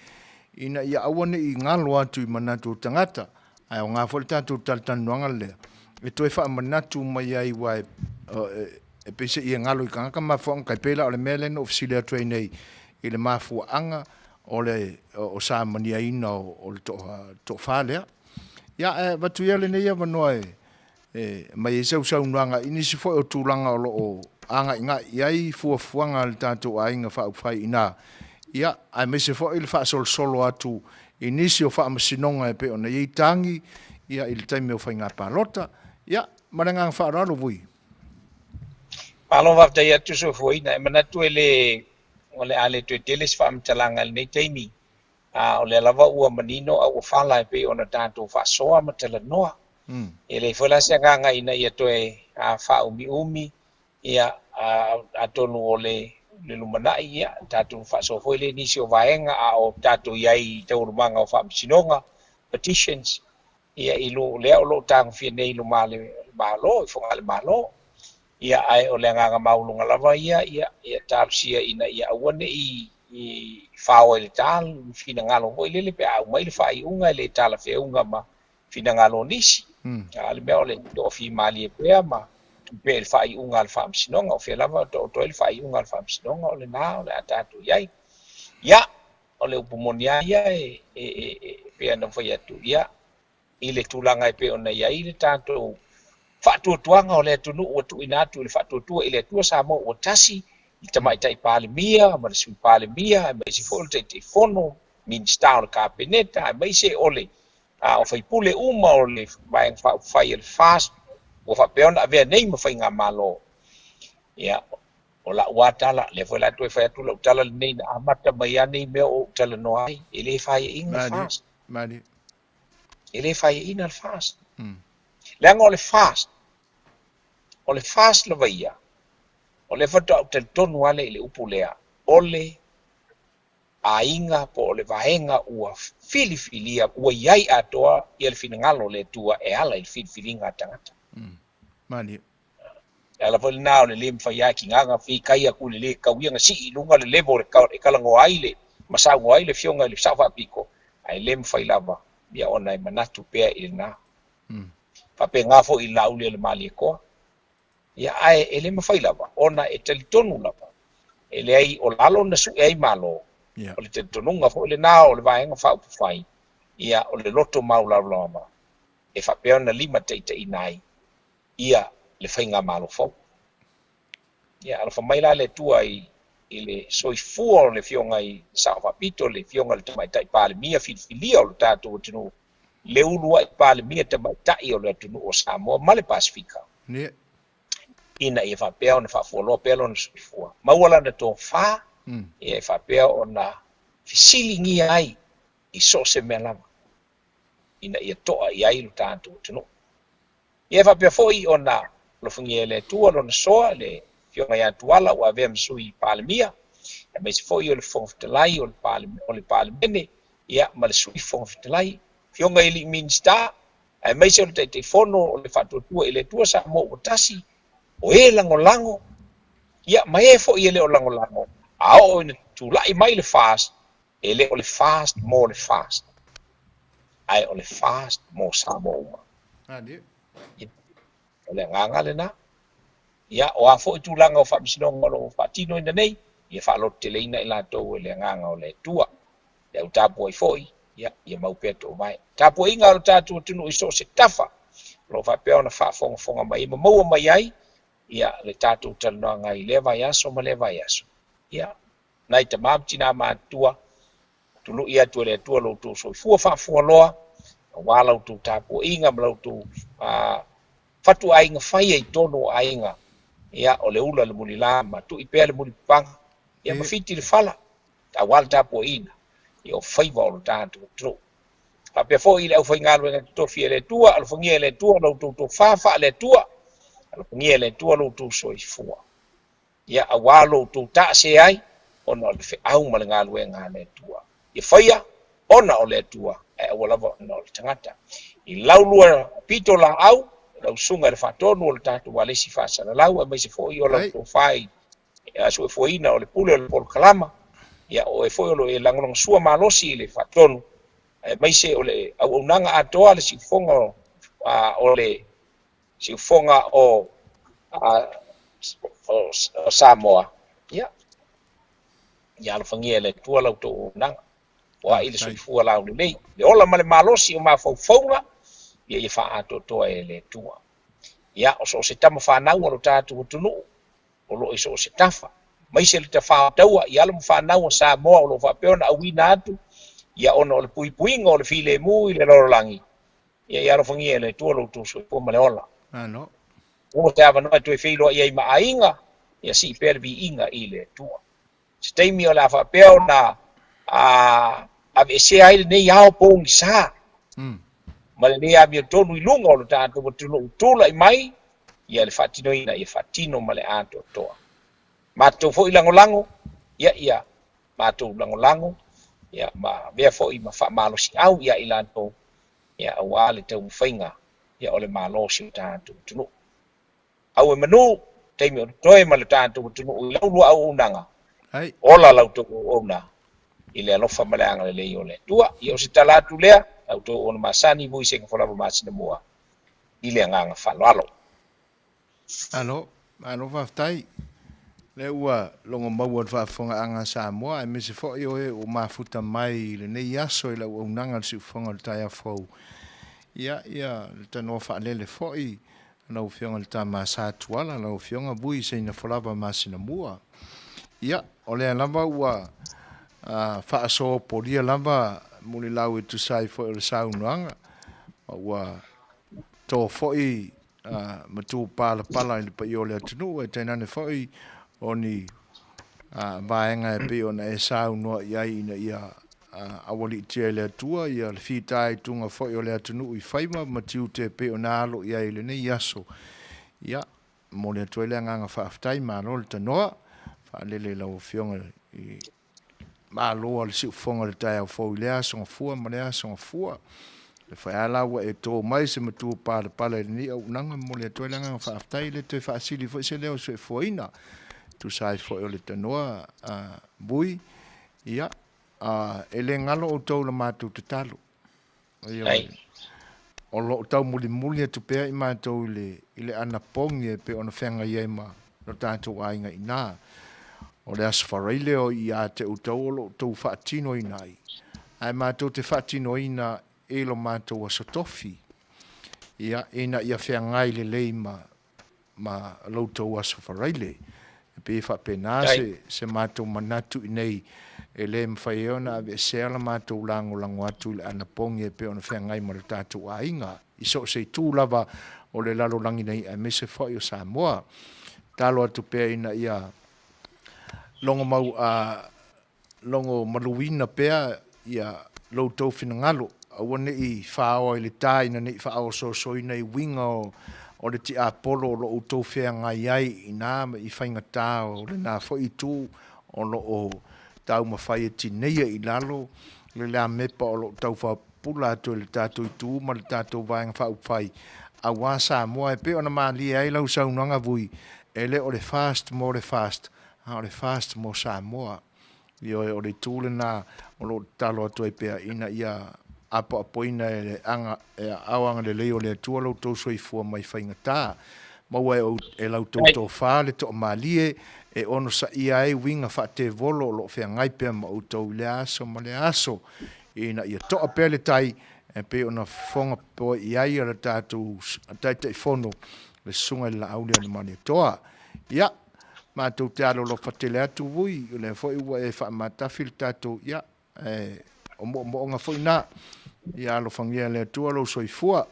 ina ia aua ne i galo atu i manatu o tagata, Ae aoga foi le tatou talatalanoaga lea e toe faamanatu mai ai aua e pei se i e galo i tagata mafuaaga tai pei la o le mea lea na ou fesili atu ai nei i le mafuaaga o le o samaniaina o le toafa lea. Ia ae avatu ia lenei avanoa e aumai ai sau saunoaga i nisi foi o tulaga o lo o agaigai i ai fuafuaga a le tatou aiga faaupufai i ina, ia, aemaise foi le faasolosolo atu i nisi o faamasinoga e pei ona i ai tagi ia i le taimi o faiga palota. Ia, ma le agaga faaaloalo, Vui. Malo faafetai atu Soifuaina. E manatu e le, o le a le toe tele se faamatalaga i lenei taimi. A o lea lava ua manino a ua fala e pei ona tatou faasoa ma talanoa. E leai foi la se agaga ina ia toe faaumiumi, ia, atonu o le lumanai, ia, tatou faasoa foi lea i nisi o vaega a o tatou i ai i taualumaga o faamasinoga, petitions, ia, i lo lea o lo o tagofia nei i luma o le Malo, i Fogaa Malo. Ia, ae o le agaga maualuga lava ia, ia, ia talosia ina ia aua ne i faoa i le ta finagalo foi lele pe a aumai le faaiuga e le talafeauga ma finagalo o nisi. A o le mea o le toafimalie pea ma tuu pea i le faaiuga a le Faamasinoga, o fea lava e taoto ai le faaiuga a le Faamasinoga, o lena o le a tatou i ai. Ia, o le upu moni lava ia e, e, e, e pei ona fai atu, ia, i le tulaga e pei ona i ai le tatou faatuatuaga o le atunuu ua tuuina atu i le faatuatua i le Atua Samoa ua tasi, i le Tamaitai Palemia ma le Sui Palemia, aemaise foi o le Taitaifono, Minisita o le Kapeneta, aemaise o le o faipule uma o le Vaega Faaupufai a le FAST ua faapea ona avea nei ma faigamalo. Ia, o lau lava tala, lea foi la toe fai atu lau tala lenei na amata mai lava nei mea o ou talanoa ai, e le faiaina le FAST. Malie. E le faiaina le FAST. Leaga o le FAST, o le FAST lava ia, o lea faatoa ou talitonu lava lea i le upu lea, o le aiga po o le vaega ua filifilia, ua i ai atoa ia le finagalo o le Atua e ala i le filifiliga a tagata. Malie. E ala foi lena o le le mafai lava e tigaga fikai atu i le le tau ia na sii i luga le level e talanoa ai le ma saunoa ai le Afioga i le Sao Faapito, ae le mafai lava ia ona e manatu pea i lena. Faapena foi i le Laauli a le Malietoa. Ia, ae e le mafai lava ona e talitonu lava e leai o lalo na sue ai Malo. O le talitonuga foi lena o le Vaega Faaupufai, ia, o le loto maualalo e faapea ona limataitaiina ai ia le faigamalo fou. Ia, alofa mai la le Atua i i le soifua o le Afioga i Sao Faapito, le Afioga i le Tamaitai Palemia filifilia o le tatou atunuu, le uluai Palemia tamaitai o le atunuu o Samoa ma le Pasefika, ina ia faapea ona faafualoa pea lona soifua, maua lana tofa, ia e faapea ona fesiligia ai i so o se mea lava, ina ia toa i ai lo tatou atunuu. Ia e faapea foi ona alofagia e le Atua lona soa, le Afioga ia Tuala ua avea ma Sui Palemia, aemaise foi o le Fofoga Fetalai o le Palemene, ia ma le Sui Fofoga Fetalai. Afioga i alii Minisita, aemaise o le Taitaifono o le Faatuatua i le Atua Samoa ua Tasi, o e lagolago, ia, ma e foi e le o lagolago, a oo ina tulai mai le FAST, e le o le FAST mo le FAST, ae o le FAST mo Samoa uma. Ia, o le agaga lena. Ia, o a foi tulaga o faamasinoga o lo o faatinoina nei, ia faalototeleina i latou e le agaga o le Atua. Le au tapuai foi, ia, ia mau pea toovae. Tapuaiga a lo tatou atunuu i so o se tafa, o lo o faapea ona faafogafoga mai ma maua mai ai, ia, le tatou talanoaga i lea vaiaso ma lea vaiaso. Ia, nai tama ma tina matutua, tului atu e le Atua lo outou soifua faafualoa, aua la outou tapuaiga ma la outou fatuaiga faia i totonu o aiga, ia, o le ula le mulila ma tui pea le mulipapaga, ia, ma fiti le fala, aua le tapuaiina, ia, o faiva o lo tatou atunuu. Faapea foi i le aufaigaluega totofi e le Atua, alofagia e le Atua lo outou tofa faale-Atua, alofagia e le Atua lo outou soifua. Ia, aua lo outou taase ai, ona o le feau ma le galuega a le Atua. Ia faia, ona o le Atua, ae aua lava ona o le tagata. I laulua pito laau, lau susuga i le faatonu o le tatou alesi faasalalau, aemaise foi o lau tofa i suefuaina o le pule o le polokalama, ia o oe foi o lo o e lagolagasua malosi i le faatonu, aemaise o le auaunaga atoa le siufofoga o le siufofoga o Samoa, ia, ia alofagia e le Atua la outou auaunaga, ua ai le soifua laulelei, le ola ma le malosi o mafaufauga, ia ia faaatoatoa e le Atua. Ia, o so o se tama fanau a lo tatou atunuu, o lo o i so o se tafa, aemaise le tafao taua i alo ma fanau a Samoa o lo o faapea ona auina atu, ia ona o le puipuiga o le filemu i le lalolagi, Ia ia alofagia e le Atua lo outou soifua ma le ola. Malo. Maua se avanoa e toe feiloai ai ma aiga, ia sii pea le viiga i le Atua. Se taimi o le a faapea ona a aveesea ai lenei ao pogisa ma lenei amiotonu i luga o lo tatou atunuu tulai mai, ia le faatinoina ia faatino ma le atoatoa. Matou foi lagolago, ia ia matou lagolago, ia ma avea foi ma faamalosiau ia i latou, ia aua le taumafaiga ia o le Malo o si o tatou atunuu. Au e manu, taimi o totoe ma le tatou atunuu i lau lua auaunaga, ola la outou auauna i le alofa ma le agalelei o le Atua. Ia o se tala atu lea, la outou auauna masani, Vui Seigafolava Masinamua, i le agaga faaaloalo. Malo, malo faafetai. Lea ua logo maua le faafofogaaga a Samoa aemaise foi o e ua mafuta mai i lenei aso i le auaunaga a le siufofoga o le taeao fou. Ia, ia le tanoa faalele foi a lau Afioga i le Tama Sa Tuala, lau Afioga Vui Seinafolava Masinamua. Ia, o lea lava ua faasopolia lava mulilau e tusa ai foi o le saunoaga, ma ua to foi ma tupalapala i le paia o le atunuu, ae tainane foi o ni vaega e pei ona e saunoa i ai ina ia aualiitia e le Atua ia le fitaituga foi o le atunuu i faiva ma tiute e pei ona alo i ai i lenei aso. Ia, momoli atu ai le agaga faafetai, malo le tanoa, faalele i lau Afioga i Malo a le siufofoga i le taeao fou i lea aso gafua ma lea aso gafua. Le fai a la ua e tō mai se matua palapala i lenei auaunaga, momoli atu ai le agaga faafetai, e le toe faasili foi se leo soifuaina. Tusa ai foi o le tanoa a Vui, ia, e le galo outou la matou tatalo. Ioe. O lo o taumulimuli atu pea i matou i le, i le anapogi e pei ona feagai ai ma lo tatou aiga i ina. O le Aso Faraile o ia te outou o lo o outou faatinoina ai, ae matou te faatinoina i lo matou aso tofi, ia, ina ia feagai lelei ma, ma lo outou Aso Faraile. E pei e faapena se, se matou manatu i nei, e le mafai ai ona aveesea la matou lagolago atu i le anapogi e pei ona feagai ma lo tatou aiga i so o se itu lava o le lalolagi nei aemaise foi o Samoa. Tatalo atu pea ina ia logo mau a logo maluina pea ia lo outou finagalo, aua ne i faaoa i le ta ina ne i faaosoosoina i uiga o le tiapolo o lo outou feagai ai i ina ma i faigata o lena foi itu o lo o taumafai e tineia i lalo le lamepa o lo o tau pupula atu e le tatou itu ma le tatou Vaega Faaupufai aua Samoa e pei ona malie ai lau saunoaga Vui, e le o le FAST mo le FAST, a o le FAST mo Samoa. Ioe, o le itu lena o lo o tatalo atu ai pea ina ia apoapoina e le aga, e aao agalelei o le Atua lo outou soifua mai faigata. Maua e, e la outou tofa le toamalie e onosaia ai uiga faatevolo o lo o feagai pea ma outou i lea aso ma lea aso, ina ia toa pea le tai e pei ona fofoga poe i ai a le tatou Taitaifono, le Susuga i le Laauli Anumaletoa. Ia, matou te alolofa tele atu vui, o lea foi ua e faamatafi le tatou, ia, e, o moomooga foi na. Ia alofagia e le Atua lou soifua,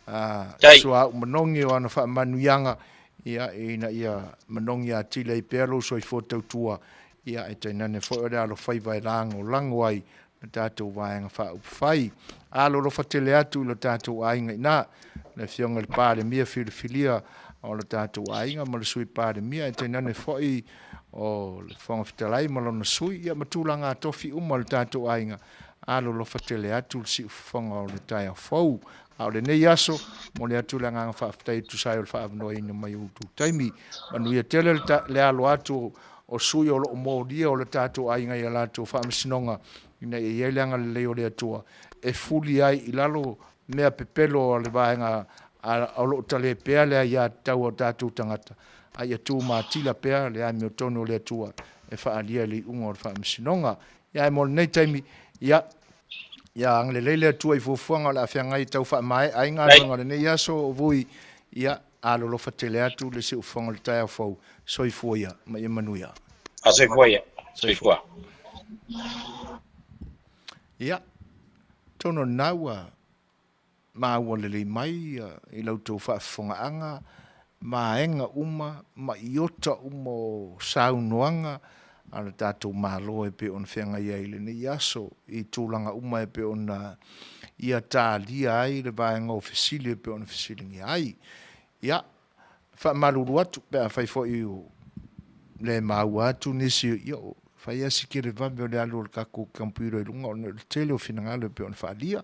a, suauu manogi o ana faamanuiaga, ia, ina ia manogi atili ai pea lou soifua tautua, ia, e tainane foi o le alofaiva e lagolago ai le tatou Vaega Faaupufai. Alolofa tele atu i lo tatou aiga i ina, le Afioga i le Palemia filifilia o lo tatou aiga ma le Sui Palemia, e tainane foi o le Fofoga Fetalai ma lona sui, ia ma tulaga tofi uma o le tatou aiga. Alolofa tele atu le siufofoga o le taeao fou. A o lenei aso, momoli atu le agaga faafetai e tusa ai o le faaavanoaina mai o outou taimi. Manuia tele le, le alo atu o sui o lo o molia o le tatou aiga i a latou faamasinoga, ina ia i ai le agalelei o le Atua e fuli ai i lalo mea pepelo a le vaega o lo o tale pea le aiatatau a o tatou tagata, a ia tumatila pea le amiotonu o le Atua e faaalia i le iuga o le faamasinoga. Ia, ae mo lenei taimi, ia, ia agalelei le Atua i fuafuaga o le a feagai e tau faamaea ai galuega o lenei aso o Vui, ia, alolofa tele atu le siufofoga o le taeao fou. Soifua ia ma ia manuia. A soifua ia. Soifua. Ia, tonu o lena ua maua lelei mai i la outou faafofogaaga vaega uma ma iota uma o saunoaga a le tatou Malo e pei ona feagai ai i lenei aso i tulaga uma e pei ona ia talia ai le vaega o fesili e pei ona fesiligia ai. Ia, faamalulu atu pe afai foi ua le maua atu nisi, ia, fai lava si televave o le alu o le tatou computer i luga ona o le tele o finagalo e pei ona faaalia.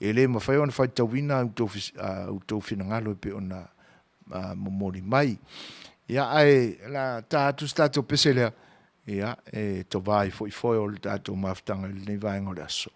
E le mafai ona faitauina outou finagalo e pei ona momoli mai. Ia, ae o le a ta atu se tatou pese lea, ia, e tova ai foi foe o le tatou mafutaga i lenei vaega o le aso.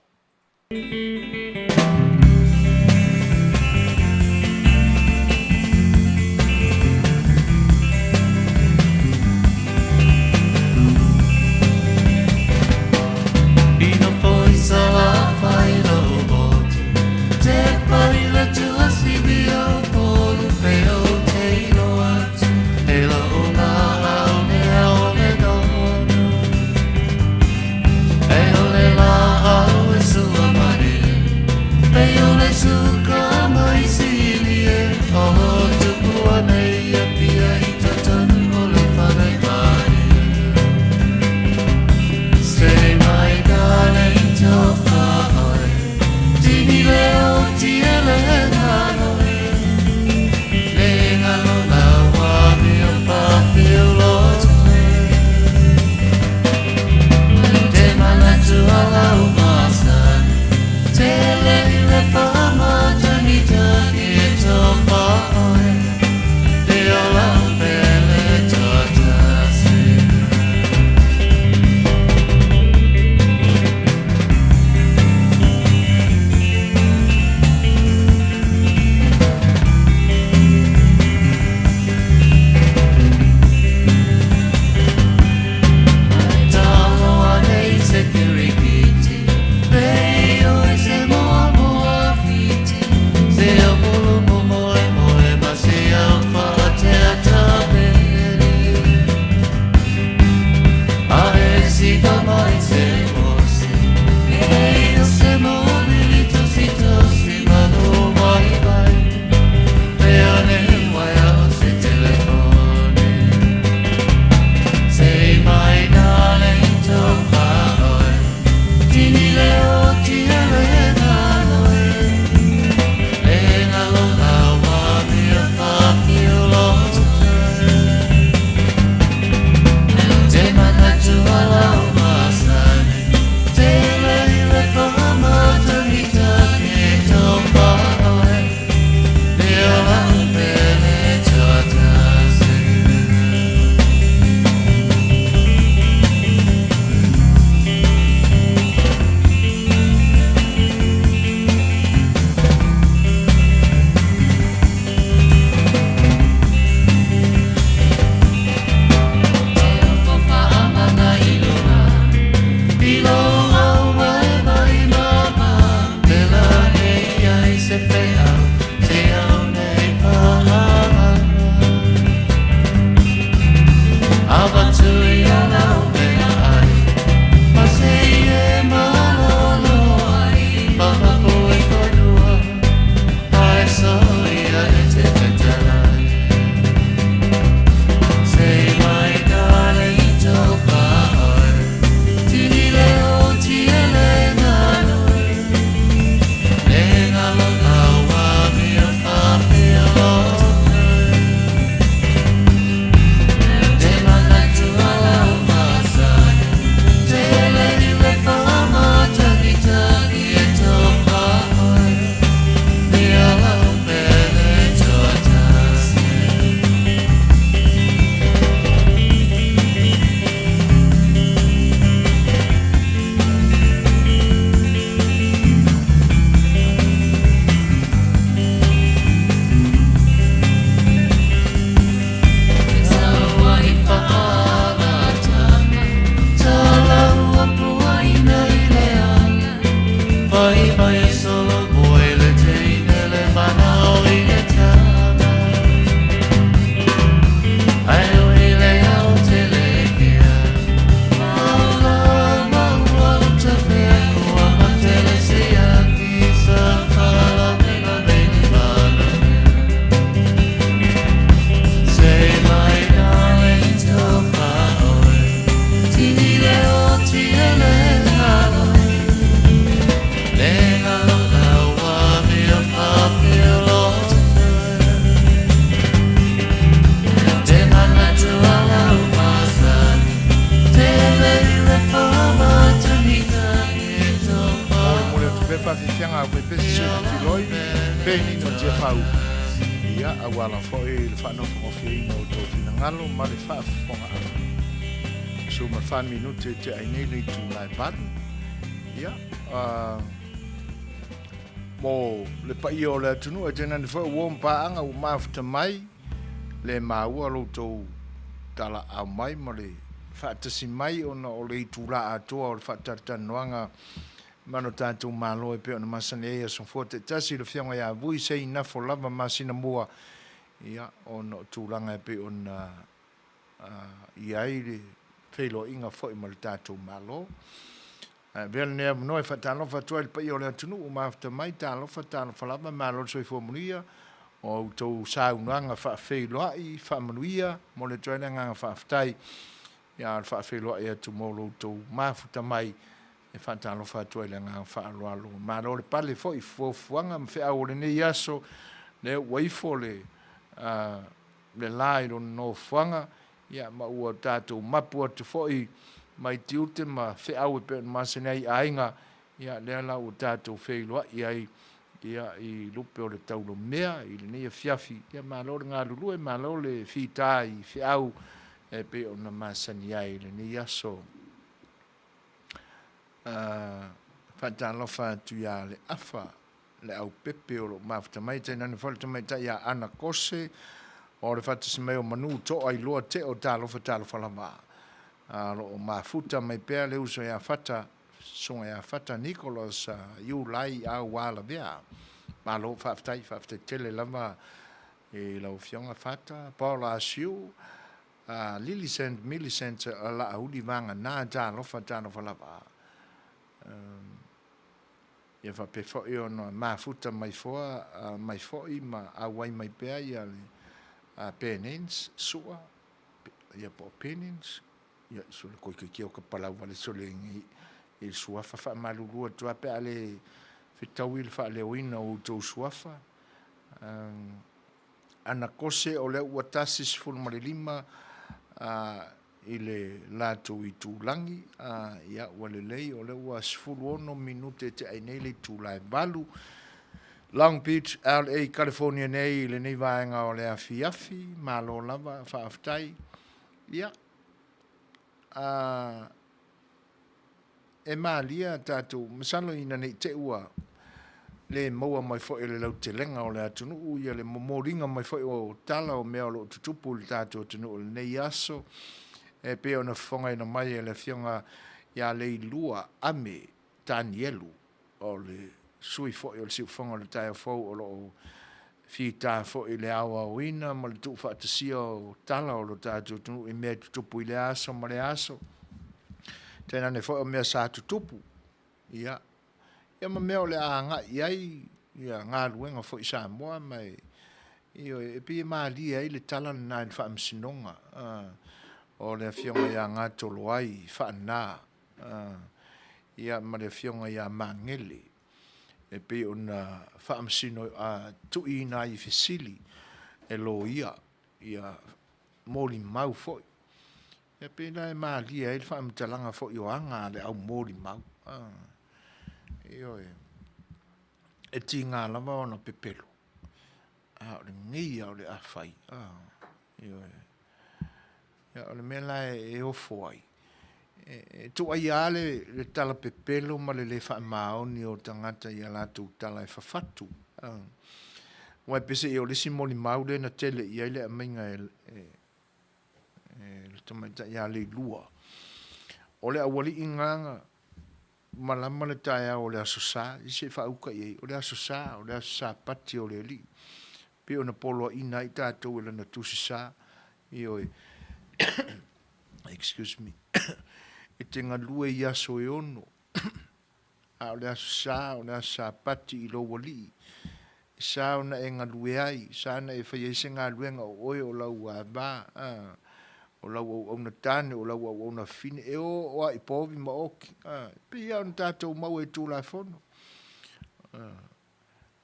Molemole atu pea faafefiaga a faipea se sui filoi penina o Tiafau. Ia, auala foi le faanofogofieina o tou finagalo ma le faafofogaaga. Su ma le fa minute e tea ai nei le itula e valu. Ia, uh, mo le paia o le atunuu e tainane foi ua ma paaga ua mafuta mai le maua lo outou talaau mai ma le faatasi mai ona o le itula atoa o le faatalatalanoaga ma lo tatou Malo e pei ona masani ai aso fua taitasi le Afioga ia Vui Seinafo lava masina mua, ia, ona o tulaga e pei ona i ai le feiloaiga foi ma le tatou Malo. Ae avea lenei avanoa e faatalofa atu ai i le paia o le atunuu ua mafuta mai, talofa, talofa lava, malo le soifua manuia, o a outou saunoaga faafeiloai, faamanuia, momoli atu ai le agaga faafetai ia le faafeiloai atu mo lo outou mafuta mai e faatalofa atu ai i le agaga faaaloalo. Malo le pale foi i fuafuaga ma feau o lenei aso, lea ua ifo le, uh, le la i lona nofoaga, ia, ma ua tatou mapu atu foi mai tiute ma feau e pei ona masani ai i aiga, ia, lea la ua tatou feiloai ai, ia, i lupe o le taulomea i lenei afiafi. Ia, malo le galulue, malo le fita i feau e pei ona masani ai i lenei aso. Uh, faatalofa atu ia le afa le aupepe o loo mafuta mai, tainane foi le tamaitai ia Ana Kose o le faatasi mai o Manu Toa i Loa Teo, talofa talofa lava. A o loo mafuta mai pea le uso ia Fata, susuga ia Fata Nicholas Iulai Aua Lavea. Malo faafetai, faafetai tele lava i lau afioga Fata. Paul Asiu, Lilicent Millicent Laauli Vagana, talofa talofa lava. Ia faapea foi ona mafuta mai foa mai foi ma auai mai pea ia le Penens sua ia po o Penens ia sole koikiki o ka palau wale sole ngi i suafa faamalulu atu lava pe a le fetaui le faaleoina o outou suafa. Ana kose o lea ua 15 i le latou itulagi, a, ia, ua lelei, o lea ua 16 minute e tea ai nei le itula e valu. Long Beach, LA, California nei i lenei vaega o le afiafi, malo lava, faafetai. Ia, a, e malia tatou, masalo ina ne i te i ua le maua mai foi e le lautelega o le atunuu ia le momoliga mai foi o tala o mea o lo o tutupu i le tatou atunuu i lenei aso, e pei ona fofogaina mai e le Afioga ia Leilua Ame Tanielu, o le sui foi o le Siufofoga o le Taeao Fou o lo o Fita foi i le aoaoina ma le tuufaatasia o tala o lo tatou atunuu i mea e tutupu i lea aso ma lea aso. Tainane foi o mea sa tutupu, ia, ia ma mea o le a agai i ai ia galuega foi i Samoa ma e, ioe, e pei e malie ai le tala lena i le Faamasinoga o le Afioga ia Gatoloai Faana, ia ma le Afioga ia Magele e pei ona faamasino tuuina ai i fesili e loia ia molimau foi. E pei la e malie ai le faamatalaga foi o aga a le au molimau. Ioe, e tiga lava ona pepelo, a o lenei lava o le a fai. Ioe. Ia, o le mea la e ofo ai, e tuuaia lava le tala pepelo ma le le faamaoni o tagata i a latou tala e fafatu. Aua e peiseai o le isi molimau lea na tele i ai le aumaiga e le tamaitai ia Leilua, o le aualii gagana malama le taeao o le Aso Sa, ia se i faauka i ai, o le Aso Sa, o le Aso Sapati o le Alii, pei ona poloaiina ai tatou e Lana Tusi Sa, ioe, excuse me, e te galue i aso e ono, a o le Aso Sa, o le Aso Sapati i lou Alii, e sa ona e galue ai, sa ona e fai ai se galuega o oe o lau ava, a, o lau auauna tane, o lau auauna fafine, e o oa i povi ma oki, a, e pei lava ona tatou maua i Tulafono. A,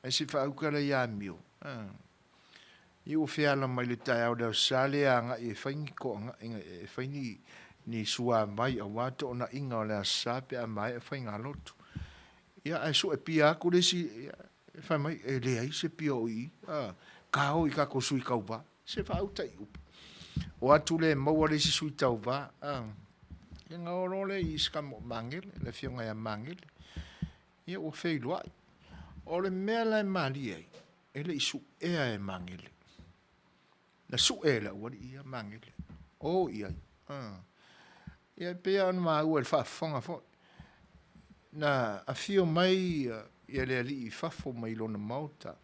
ae se i faauka lea ia amio, a, ia ua feala mai le taeao le Aso Sa lea agai e fai ni toaga'i, e fai ni, ni suavai aua toonaiga o le Aso Sa pe a maea faigalotu. Ia, ae sue pia atu le isi, ia, fai mai, e leai se pia o i i, a, ka o i tatou sui tauva, se faauta i upu. O atu le maua le isi sui tauva, a, ia na o loa lea i se tama o Magele, le afioga ia Magele, ia ua feiloai. O le mea la e malie ai, e le i suea e Magele. Na sue e le aualii ia Magele. O i ai. A. Ia e pei lava ona maua i le faafofoga foi. Na afio mai ia le alii i fafo mai lona maota,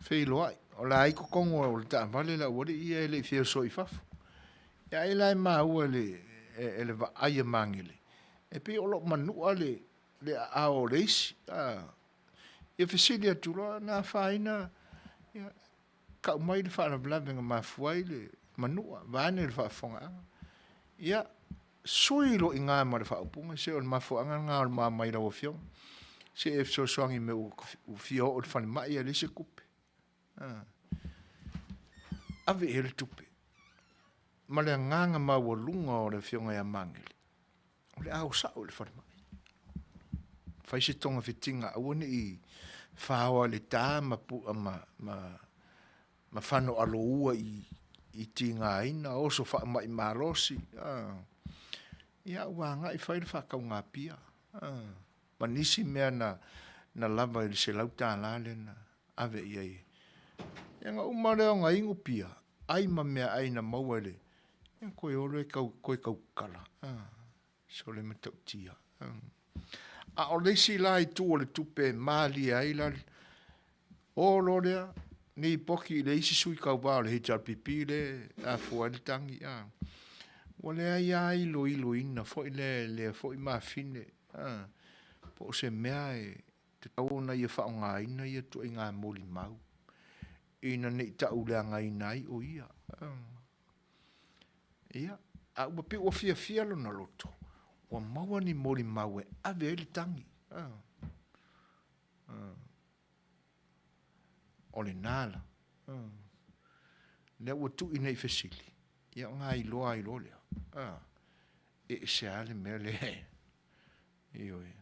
feiloai, o la e i totonu o le taavale le aualii ia e le i feoso i fafo. Ia ai la e maua e le, e le vaai a Magele, e pei o lo o manua le, le aao o le isi. A. Ia fesili atu loa, na afaina, ia, Tau mai le faalavelave na mafua ai le manua, vaeane le faafofogaaga. Ia, sui loa i ina ma le faaupuga, se o le mafuaaga lena o le ma mai lau Afioga, se e fesoasoani i mea ua fia oo i le falemai ae leai se tupe. Ave i ai le tupe. Ma le agaga maualuga o le Afioga ia Magele, o le a o sao i le falemai. Fai se togafitiga aua ne i faoa i le ta ma, ma, ma, ma fanoaloua i, i tigaina, oso faamai malosi. Ah. Ia ua agai fai le faataugapia. Ah. Ma nisi mea na, na lava i le $100 lea na ave i ai. Ia na uma lea ona inu pia, ai ma meaai na maua i le, ia koe olo e kau, koe taukala. Ah, sole matautia. Ah. A o le isi la itu o le tupe e malie ai la, olo lea, nei poki i le isi sui tauva o le HRPP le afua ai le tagi. Ah. Ua leai lava iloiloina foi lea, lea foi mafine. Ah. Po o se mea e tatau ona ia faaaogaina ia ituaiga molimau ina ne i tauleagaina ai o ia. Ia, a ua pei ua fiafia lona loto, ua maua ni molimau e ave ai le tagi. O lena la. Lea ua tui nei fesili, ia ona iloa ai loa lea. E ese lava le mea lea. Ioe.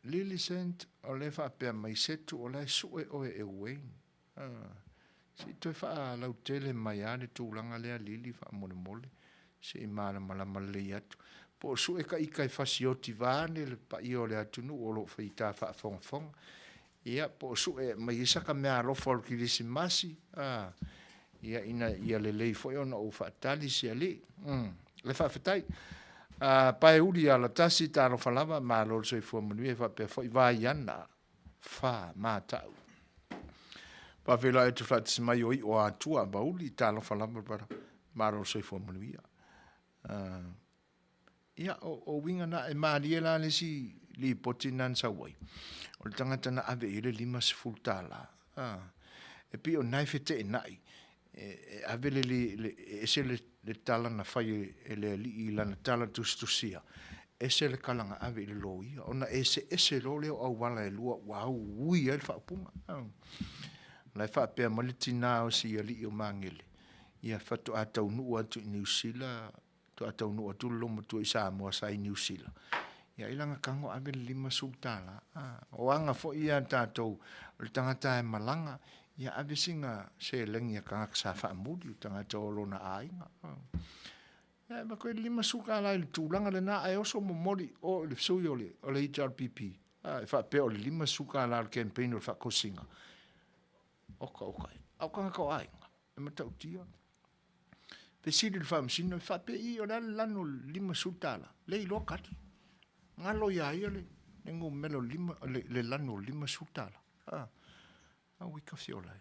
Lillicent, o lea e faapea mai, Setu, o la e sue oe e Wayne. Ah, se i toe faalautele mai lava le tulaga lea, Lili, faamolemole, se i malamalama lelei atu. Po o sue ka ika e fasioti vaeane le paia o le atunuu o lo o faita faafogafoga. Ia, po o sue mai ai saka meaalofa o le Kirisimasi, a, ia, ina ia lelei foi ona ou faatali si alii. Mm, le faafetai. A, pae uli ala tasi, talofa lava, malo le soifua manuia, faapea foi Vaiana, fa, matau. Faafeiloai atu faatasi mai o iʻo a Atua a Mauli, talofa lava brother. Malo le soifua manuia. Ia, o uiga na, e malie la le isi lipoti na na sau ai, o le tagata na ave i ai le $50. E pei o na e feteenai, e ave le, le, e ese le, le tala na fai e le alii i lana tala tusitusia, ese le kala na ave i le loia, ona eseese loa lea o auala e lua ua auui ai le faaupuga. La e faapea mai le tina o si alii o Magele, ia faatoa taunuu atu i Niu Sila, faatoa taunuu atu le loomatua i Samoa sa i Niu Sila, ia ai lana tago ave le $50. O aga foi ia a tatou, o le tagata e malaga, ia ave sina seleni a tagata sa faamuli, o tagata o lona aiga. Ia e avatu ai le $50 i le tulaga lena ae oso momoli o i le sui o le HRPP, e faapea o le $50 o le campaign o le faatosina. Oka oka e. A o tagata o aiga, e matautia. Fesili i le faamasino, e faapei o le a le lanu o le $50? Le iloa tali. Galo ia ia le numera o le, le lanu o le $50. Ah, aua i tafiola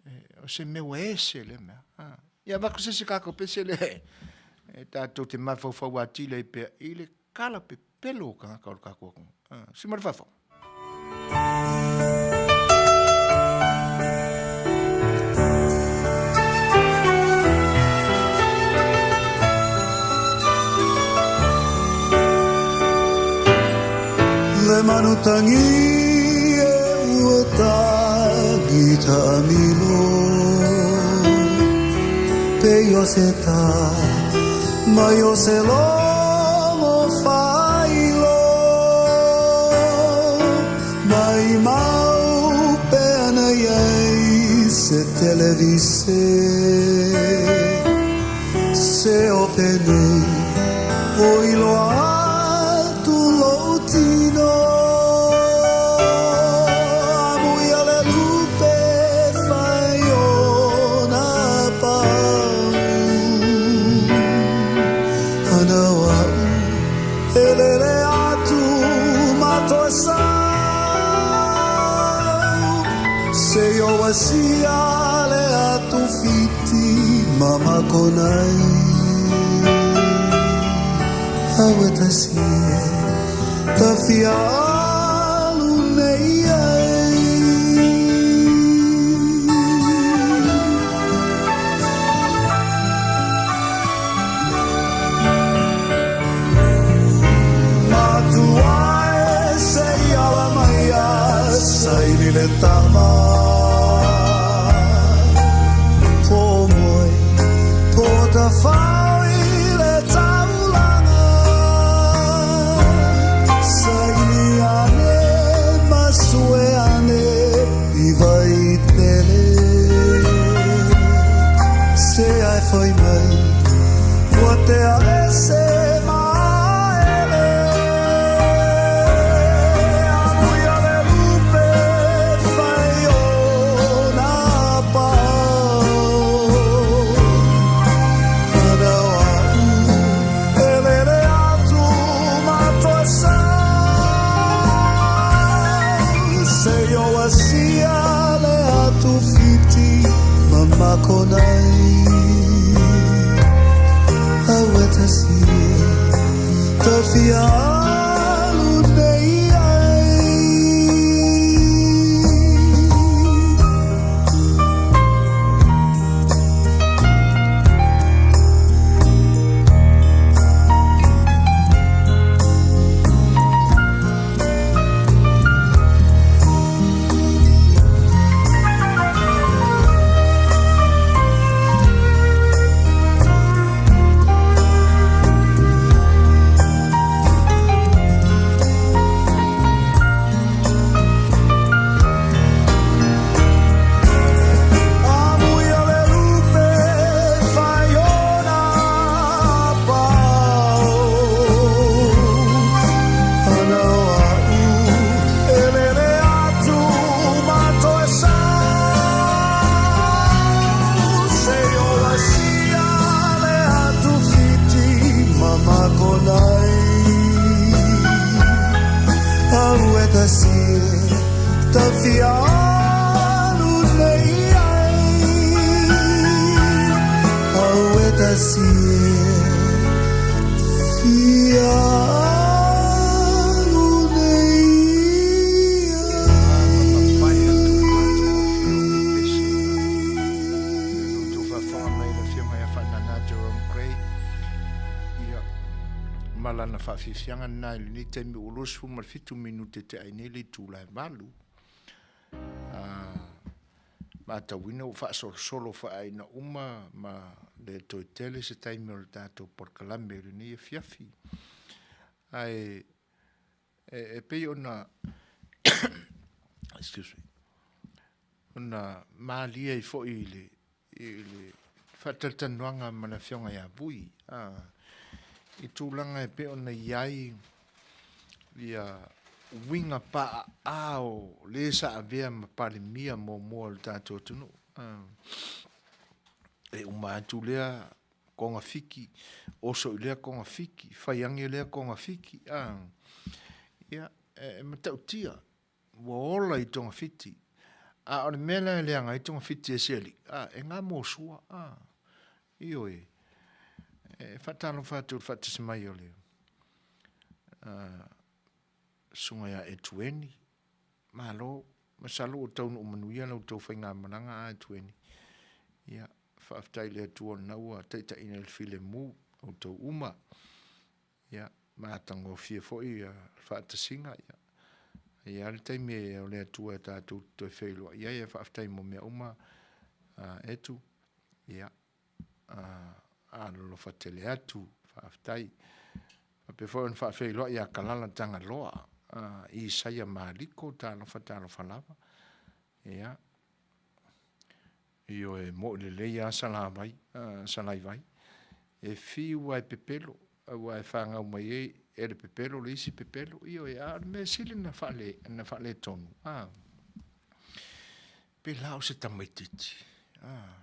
e. O se mea ua ese lea mea. Ah. Ia avatu se isi tatou pese lea e tatou te mafaufau atili ai pea i le kala pepelo o tagata o le tatou atunuu. Ah, si ma le fafo. Le manutagi e ua tagi taamilo Pe o se ta mai o se logo failo Mai mau pe ana iai se televise Se o penei o iloa atu lou tino Amuia le lupe fai ona pau Ana o a'u e lele atu ma toe sau Se o asia le atu fiti ma makonai Aua tasi e tafia alu nei ai. Matua e se i ala mai a saini le tama Po moe, po tawhao i le taulanga Saini ane, masue ane i vai tele Se ai whai mai, ua te a ese maele Amuia le lupe whai ona pao Ana o a'u e lele atu ma toe sau Se o asia le atu fiti ma makonai Aua tasi e tafia alu nei ai. Ma lana faafiafiaga lena i lenei taimi ua 27 minute te ai nei le itula e 8. Matauina ua faasolosolo faaina uma ma le toe tele se taimi o le tatou polokalame i lenei afiafi. Ae e pei ona excuse me, ona malie ai foi i le, i le faatalatalanoaga ma le Afioga ia Vui, i tulaga e pei ona i ai ia uiga paaaao o le sa avea ma Palemia muamua o le tatou atunuu. E uma atu lea togafiti, oso i lea togafiti, fai ane lea togafiti, ia, e matautia ua ola i togafiti. A o le mea la e leaga ai togafiti e se alii, e gamosua, ioe. E faatalofa atu i le faatasi mai o le Susuga ia Etueni, malo, masalo ua taunuu manuia la outou faigamalaga a Etueni. Ia, faafetai i le Atua o lena ua taitaiina i le filemu outou uma. Ia, matagofie foi le faatasiga. Ia, e i ai le taimi o le Atua e tatou te toe feiloai ai, ae faafetai mo mea uma, Etu. Ia, alolofa tele atu, faafetai. Faapea foi ona faafeiloai ia Kalala Tagaloa, Isaia Maliko, talofa talofa lava. Ia, ioe, mo'i lelei lava Salavai, Salaivai, e fiu lava e pepelo, aua e fanau mai ai e le pepelo le isi pepelo, ioe, a o le mea sili ona faale, ona faaletonu, a, pe la o se tamaitiiti, a,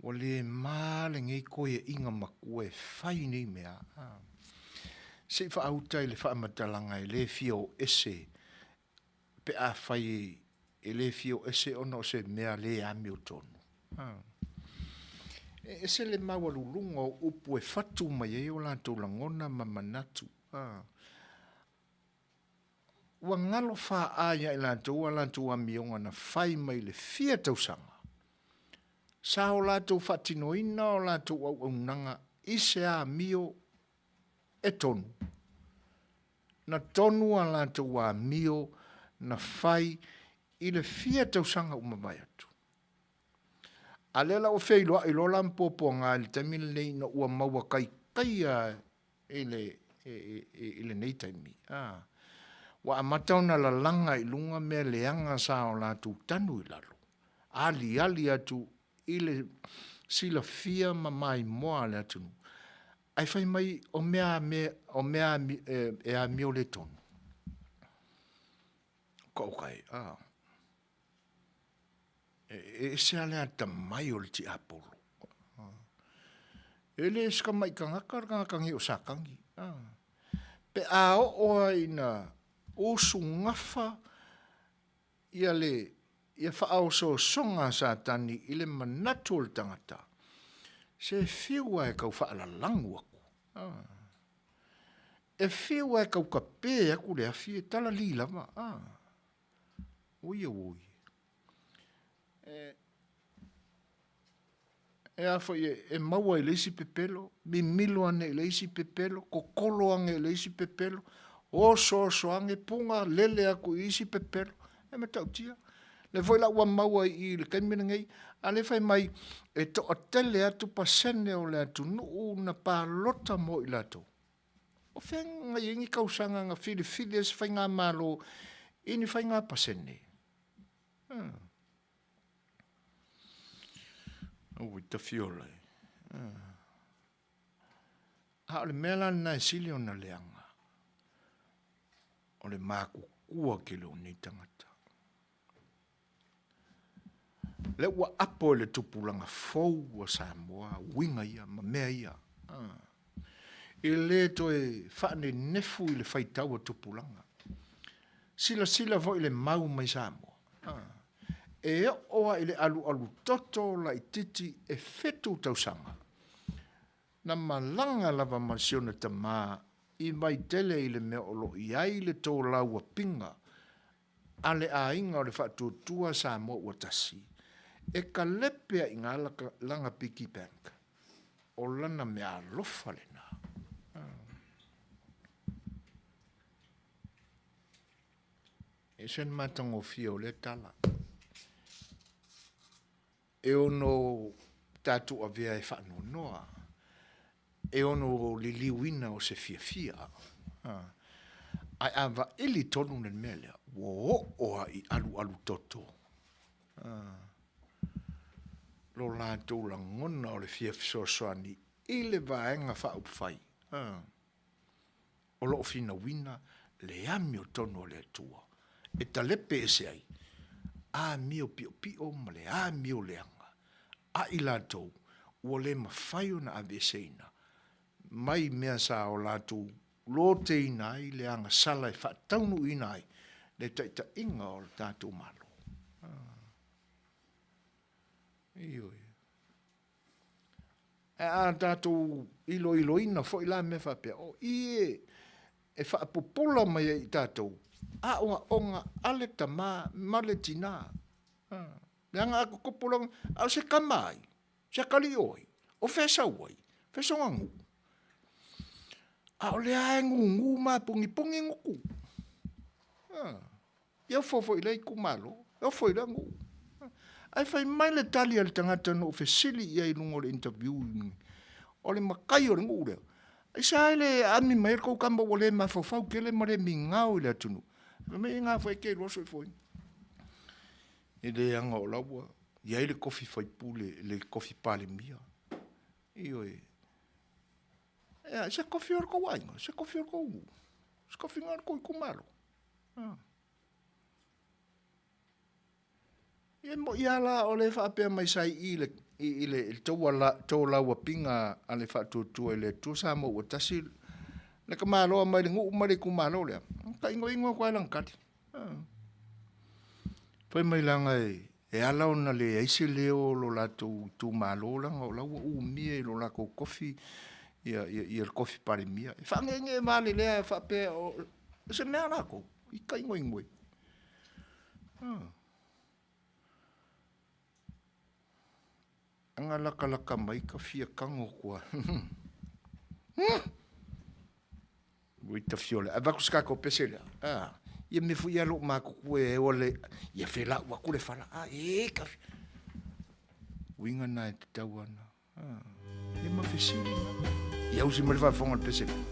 ua le ma lenei toeaiina matua e fai nei mea, a, se i faauta i le faamatalaga e le fia o ese pe afai e le fia o ese ona o se mea le amiotonu. E ese le maualuluga o upu e fatu mai ai o latou lagona ma manatu. Ua galo faa ia i latou a latou amioga na fai mai le fia tausaga. Sa o latou faatinoina o latou auaunaga i se amio e tonu. Na tonu a latou amio na fai i le fia tausaga ua mavae atu. A lea la ua feiloai loa la ma puapuaga i le taimi lenei ina ua maua taitaia i le, i lenei taimi. A, ua amata ona lalaga i luga mea leaga sa o latou tanu i lalo, aliali atu i le silafia ma maimoa a le atunuu. Ae fai mai o mea, o mea e amio le tonu. Ka okay, a. E ese lava le atamai o le tiapolo. E le se tamai tagata le tagata nei o Satani. Pe a oo lava ina usugafa ia le ia faaosoosoga a Satani i le manatu o le tagata, se fiu lava e tau faalalagu atu. E fiu lava e tau tape atu le afi e talali lava. Oi oi. E a foi e maua i le isi pepelo, mimilo ane i le isi pepelo, kokolo ane i le isi pepelo, osooso ane, puga lele atu i isi pepelo, e matautia. Lea foi la ua maua i i le taimi lenei, a lea fai mai e toatele atu pasene o le atunuu na palota mo i latou. O fea na i ai ni tausaga na filifili ai se faigamalo i ni faiga pasene? Ui, tafiola e. A o le mea la lena e sili ona leaga, o le matutua tele o nei tagata. Lea ua apo e le tupulaga fou a Samoa uiga ia ma mea ia. E le toe faanenefu i le faitau a tupulaga. Silasila foi i le mau mai Samoa. E oo lava i le alualu toto laitiiti e 7 tausaga, na malaga lava ma si ona tama i Vaitele i le mea o lo o i ai le tolauapiga a le aiga o le Faatuatua Samoa Ua Tasi, e kalepe ai i ina lana piggy bank. O lana meaalofa lena. Ese le matagofie o lea tala. E ono tatou avea e faanoanoa, e ono liliuina o se fiafia, ae a vaili tonu le mea lea, ua oo lava i alualu toto lo latou lagona o le fia fesoasoani i le Vaega Faaupufai o lo o finauina le amiotonu a le Atua e talepe ese ai amio piopio ma le amio leaga a i latou ua le mafai ona aveeseina mai mea sa o latou loteina ai le agasala e faataunuuina ai le taitaiga o le tatou Malo. Ioe. Ae a tatou iloiloina foi la mea faapea, o i e, e faapopola mai ai i tatou aoaoga a le tama ma le tina. Leaga a totopo loa, a o se tama ai, se atalii o ai, o fea e sau ai, o fea sona nuu? A o lea lava e gugu ma pogipogigi gutu. E ofo foi i lea itumalo, e ofo i lea nuu. Ae fai mai le tali a le tagata na ou fesili i ai i luga o le interview, o le matai o le nuu lea, aisea e le aami mai ai le tou tama ua le mafaufau tele ma le migao i le atunuu? Fai mai, e na foi e te iloa soifuaina. E leaga o la ua i ai le tofi faipule, le tofi Palemia. Ioe. Ea, se tofi o le tou aiga, se tofi o le tou nuu, se tofiga o le tou itumalo. E moi lava la o lea e faapea mai sa i i i le tolauapiga a le Faatuatua i le Atua Samoa ua Tasi le tamaloa mai le nuu ma le itumalo lea, na tainoino atu lava i lana tali. Fai mai leaga e ala ona leai se leo o lo latou itumalo leaga o la ua umia i lo latou tofi ia le tofi Palemia. E faaneenee valelea faapea o se mea a latou i tainoino ai. Ana latalata mai ta fia tago atu lava. Ua ita fiole. Avatu se tatou pese lea. Ah, ia mea foi ia lou matutua e o le ia felau atu le fala. Ah, e ka. Uiga na e tatau ana. Ah, ia ma fesili. Ia usi mai le faafofoga le pese lea.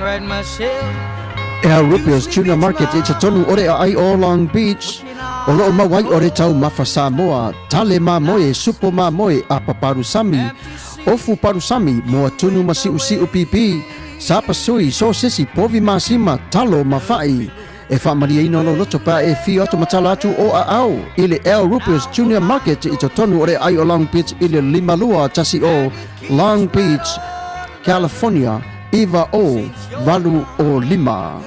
Al Rupio's Tuna Market i totonu o le aai o Long Beach, o loo mau ai o le taumafa Samoa, tale mamoe, supo mamoe, apa palusami, ofu palusami, moa tunu ma siusiu pipi, sapasui, sosesi, povi masima, talo ma fa'i. E faamalieina lou loto pe a e afio atu ma tala atu o aao i le Al Rupio's Junior Market i totonu o le aai o Long Beach i le 5210 Long Beach, California 90805.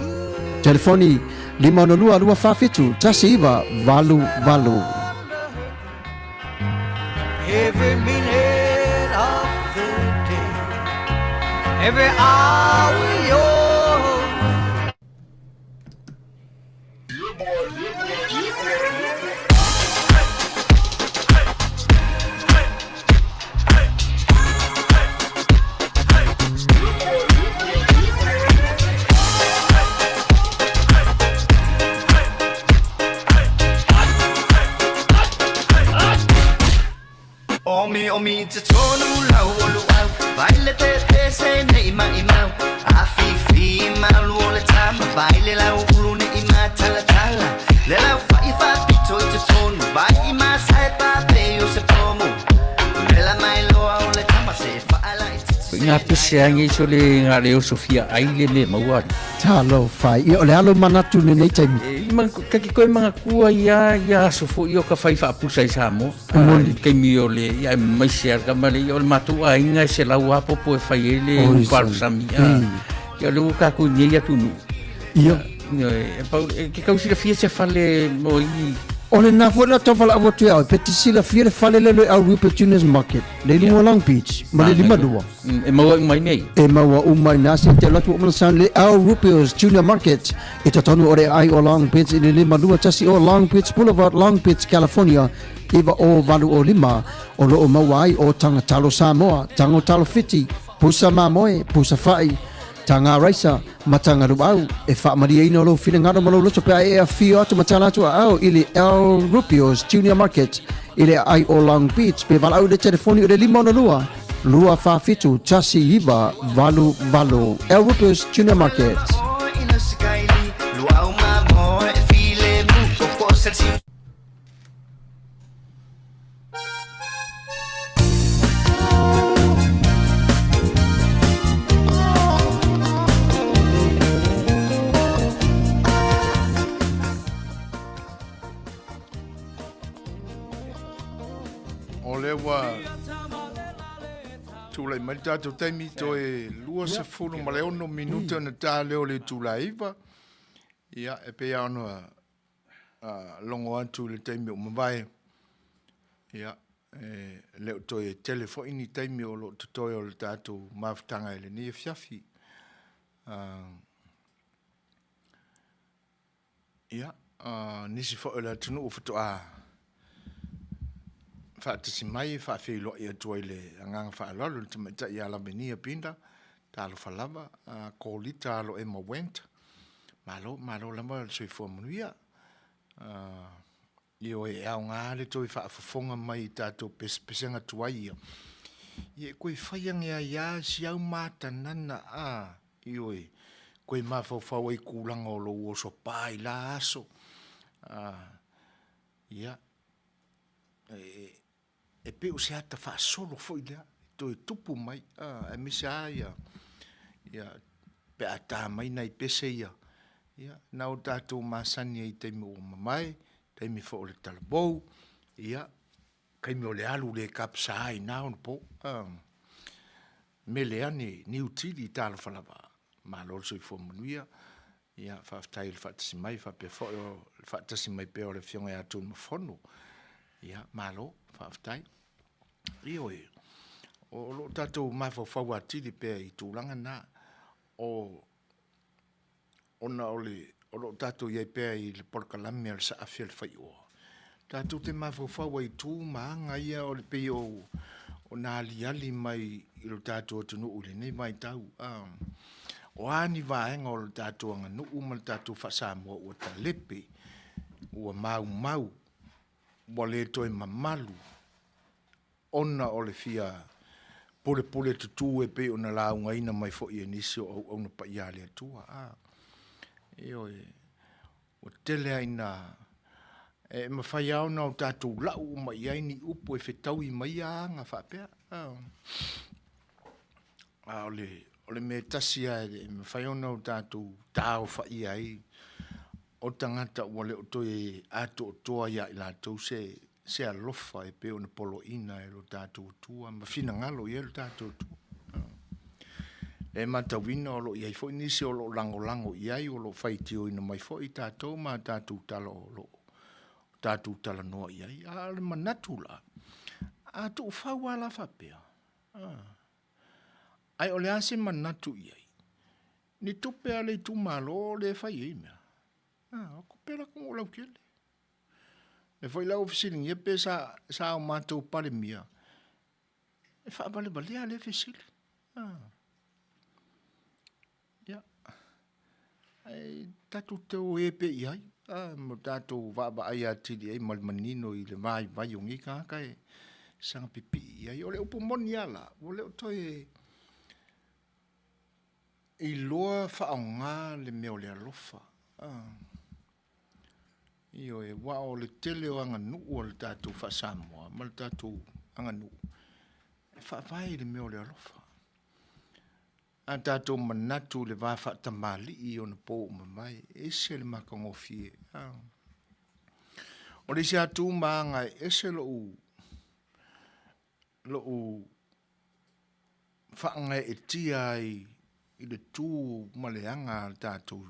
Telefoni 562 247 1988. Every minute of the day, every hour you're Omi omi te tonu lau o luau Vai le te te se nei mai mau A fi fi malu o le tama Vai le lau ulu ne i ma tala tala Le lau fa i fa pito i te tonu Vai i ma sai pa pe o se pomu Le la mai loa o le tama se fa ala i Ko ngā pese angi so le ngā leo Sofia ai le le maua. Talofa, ia o le alo manatu lenei taimi. E, ma, ka ki koe mga kua ia, ia aso fo i o ka whai whaapusa i Samoa. Moni. Kaimi o le, ia mai se ar ka male, ia o le mātou a inga e se lau apopo e whai e le uparu sami. Ia le ua kākou nei atu nu. Ia. E, pau, e, ke kau silafia se fale mo i... O le nā foi la tau whala awa tu au, pe te silafia le fale le le au Rupert Junior's Market, le lunga Long Beach, ma le lima lua. E maua uma i nei. E maua uma i nā se te latu o mana sound le Al Rupio's Junior Market i totonu o le ai o Long Beach i le 521 o Long Beach Boulevard, Long Beach, California, 90805 o loo maua ai o Taga Talo Samoa, Tago Talo Fiti, Pusa Mamoe, Pusa Fa'i, Taga Raisa, ma Taga Luau. E faamalieina o lou finagalo ma lou loto pe a e afio atu ma tala atu aao i le Al Rupio's Junior Market i le aai o Long Beach pe valaau i le telefoni o le 562 247 1988. Al Rupio's Junior Market. O lea ua tulai mai le tatou taimi toe 26 minute ona ta lea o le itula e 9. Ia, e pei lava ona logo atu i le taimi ua mavae, ia, e le o toe tele foi ni taimi o lo o totoe o le tatou mafutaga i lenei afiafi. Ia, nisi foi o le atunuu faatoa faatasi mai e faafeiloai atu ai le agaga faaaloalo i le tamaitai ia Lavenia Binda, talofa lava, Kolita Alo Emma Wendt, malo, malo lava le soifua manuia. Ioe, e aoga le toe faafofoga mai i tatou pesepesega tuai ia. Ia e koe fai age ai a si au matanana a, ioe, koe mafaufau ai kulaga o lou oso pa i la aso. A, ia, e, e pei o se ata faasolo foi lea, e toe tupu mai, a, aemaise lava ia, ia, pe a ta mai nai pese ia, ia, na o tatou masani ai i taimi ua mamae, taimi foi o le talavou, ia, taimi o le alu le kapsa ai na ona po, a, mele ane Niu Tili talofa lava, malo le soifua manuia, Ia, faafetai i le faatasi mai, faapea foi o le faatasi mai pea o le Afioga ia Tuimafono. Ia, malo, faafetai. Ioe, o lo o tatou mafaufau atili pea i tulaga na, o ona o le o lo o tatou i ai pea i le polokalame a le Saafi a le Faioa. Tatou te mafaufau ai i tu ma aga ia o le pei o o na aliali mai i lo tatou atunuu i lenei vaitau. O a ni vaega o lo tatou aganuu ma le tatou faa-Samoa ua talepe, ua maumau, ua le toe mamalu ona o le fia pulepule tutū e pei ona laugaina mai foi e nisi o auauna paia a le Atua. A, ioe, ua tele lava ina e mafai lava ona o tatou lau uma i ai ni upu e fetaui mai ia aga faapea. A, a o le, o le mea tasi lava e mafai ona o tatou taaofaia ai o tagata ua le o toe atoatoa ia i latou se, se alofa e pei ona poloaiina e lo tatou Atua ma finagalo i ai lo tatou Atua. E matauina o lo o i ai foi nisi o lo o lagolago i ai, o lo o faitioina mai foi tatou ma tatou tala o lo o tatou talanoa i ai. A o le manatu la, a tuufau lava la faapea, ae o le a se manatu i ai? Ni tupe a le itumalo lea e fai ai mea. O tupe la ku lautele. E foi la ua fesiligia pe sa, sa o matou Palemia, e faavalevalea lea fesili. Ia, ae tatou te o e pea i ai, ma tatou vaavaai atili i ai ma le manino i le vaivai o nei tagata e saga pipii i ai. O le upu moni lava la, ua le o toe iloa faaaoga le mea o le alofa. Ioe, aua o le tele o aganuu a le tatou faa-Samoa ma le tatou aganuu, e faavae i le mea o le alofa. A tatou manatu i le va faatamalii i ona po ua mavae, e ese le matagofie. O le isi atu ma aga e ese lou, lou faagaeetia ai i le tu ma le aga a le tatou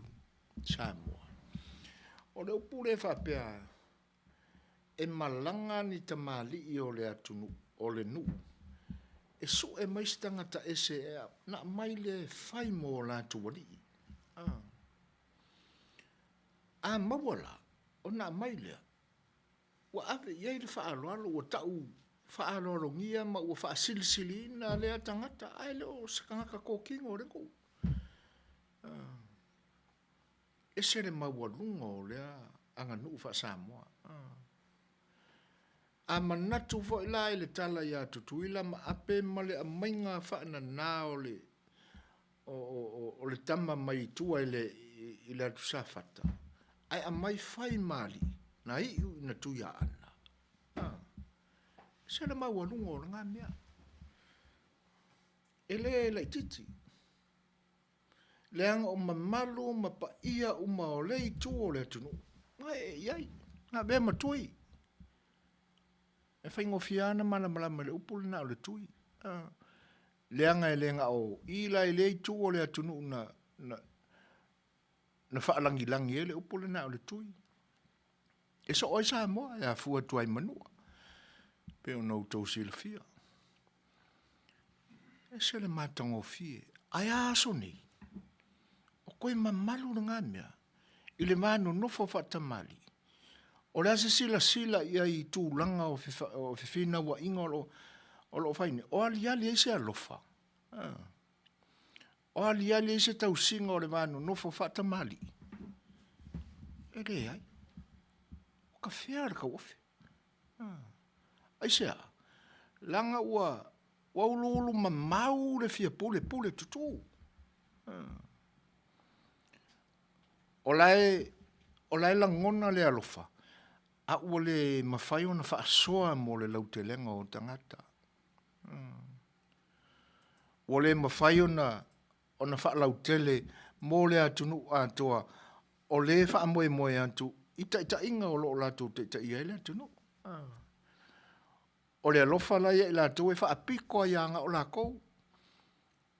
Samoa. O le upu lea faapea, e malaga ni tamalii o le atunuu, o le nuu, e sue mai se tagata ese na aumai lea e fai mo latou alii. A maua la, ona aumai lea, ua ave i ai le faaaloalo, ua tau faaaloalogia ma ua faasilisiliina lea tagata, ae le o se tagata totino o le nuu. Ese le maualuga o lea aganuu faa-Samoa. A manatu foi la i le tala ia Tutuila ma Ape ma le aumaiga faanana o le o le tama mai tua i le, i le atu Safata, ae aumai fai ma alii, na iu ina Tuiaana. Ah, se le maualuga o lena mea. E le laitiiti. Leaga o mamalu ma paia uma o le itu o le atunuu, na ee i ai, na avea ma tui. E faigofie lava ona malamalama i le upu lena o le tui. Ah. Leaga e le na o i la i lea itu o le atunuu na, na, na faalagilagi ai le upu lena o le tui. E soo ai Samoa e afua atu ai Manua, pei ona outou silafia. Ese le matagofie, ae a aso nei, o koe mamalu lena mea, i le va nonofo faatamalii. O le a se silasila i ai i tulaga o fefinauaiga o lo o lo o fai nei, o aliali ai se alofa, o aliali ai se tausiga o le va nonofo faatamalii? E leai. O ka fea le tauofe? Aisea? Leaga ua ua uluulu mamau le fia pulepule tutū. O la e, o la e lagona le alofa, a ua le mafai ona faasoa mo le lautelega o tagata. Ua le mafai ona, ona faalautele mo le atunuu atoa o lea e faamoemoe atu i taitaiga o lo o latou taitaia ai le atunuu. O le alofa la ia i latou e faapito ai lava na o latou.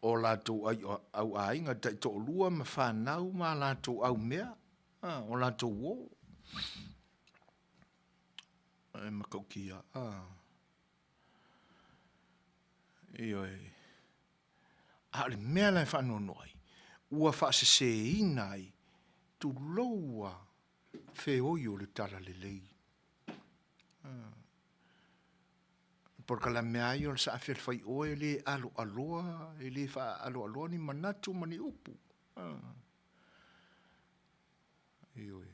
O latou auaiga taitoalua ma fanau ma latou aumea, o latou uo. E matautia. Ioe. A o le mea la e faanoanoa ai, ua faaseseina ai, tulou ua feoi o le talalelei. Polokalame lava ia o le saafi a le faioe e le aloaloa, e le faaaloaloa ni manatu ma ni upu. Ioe.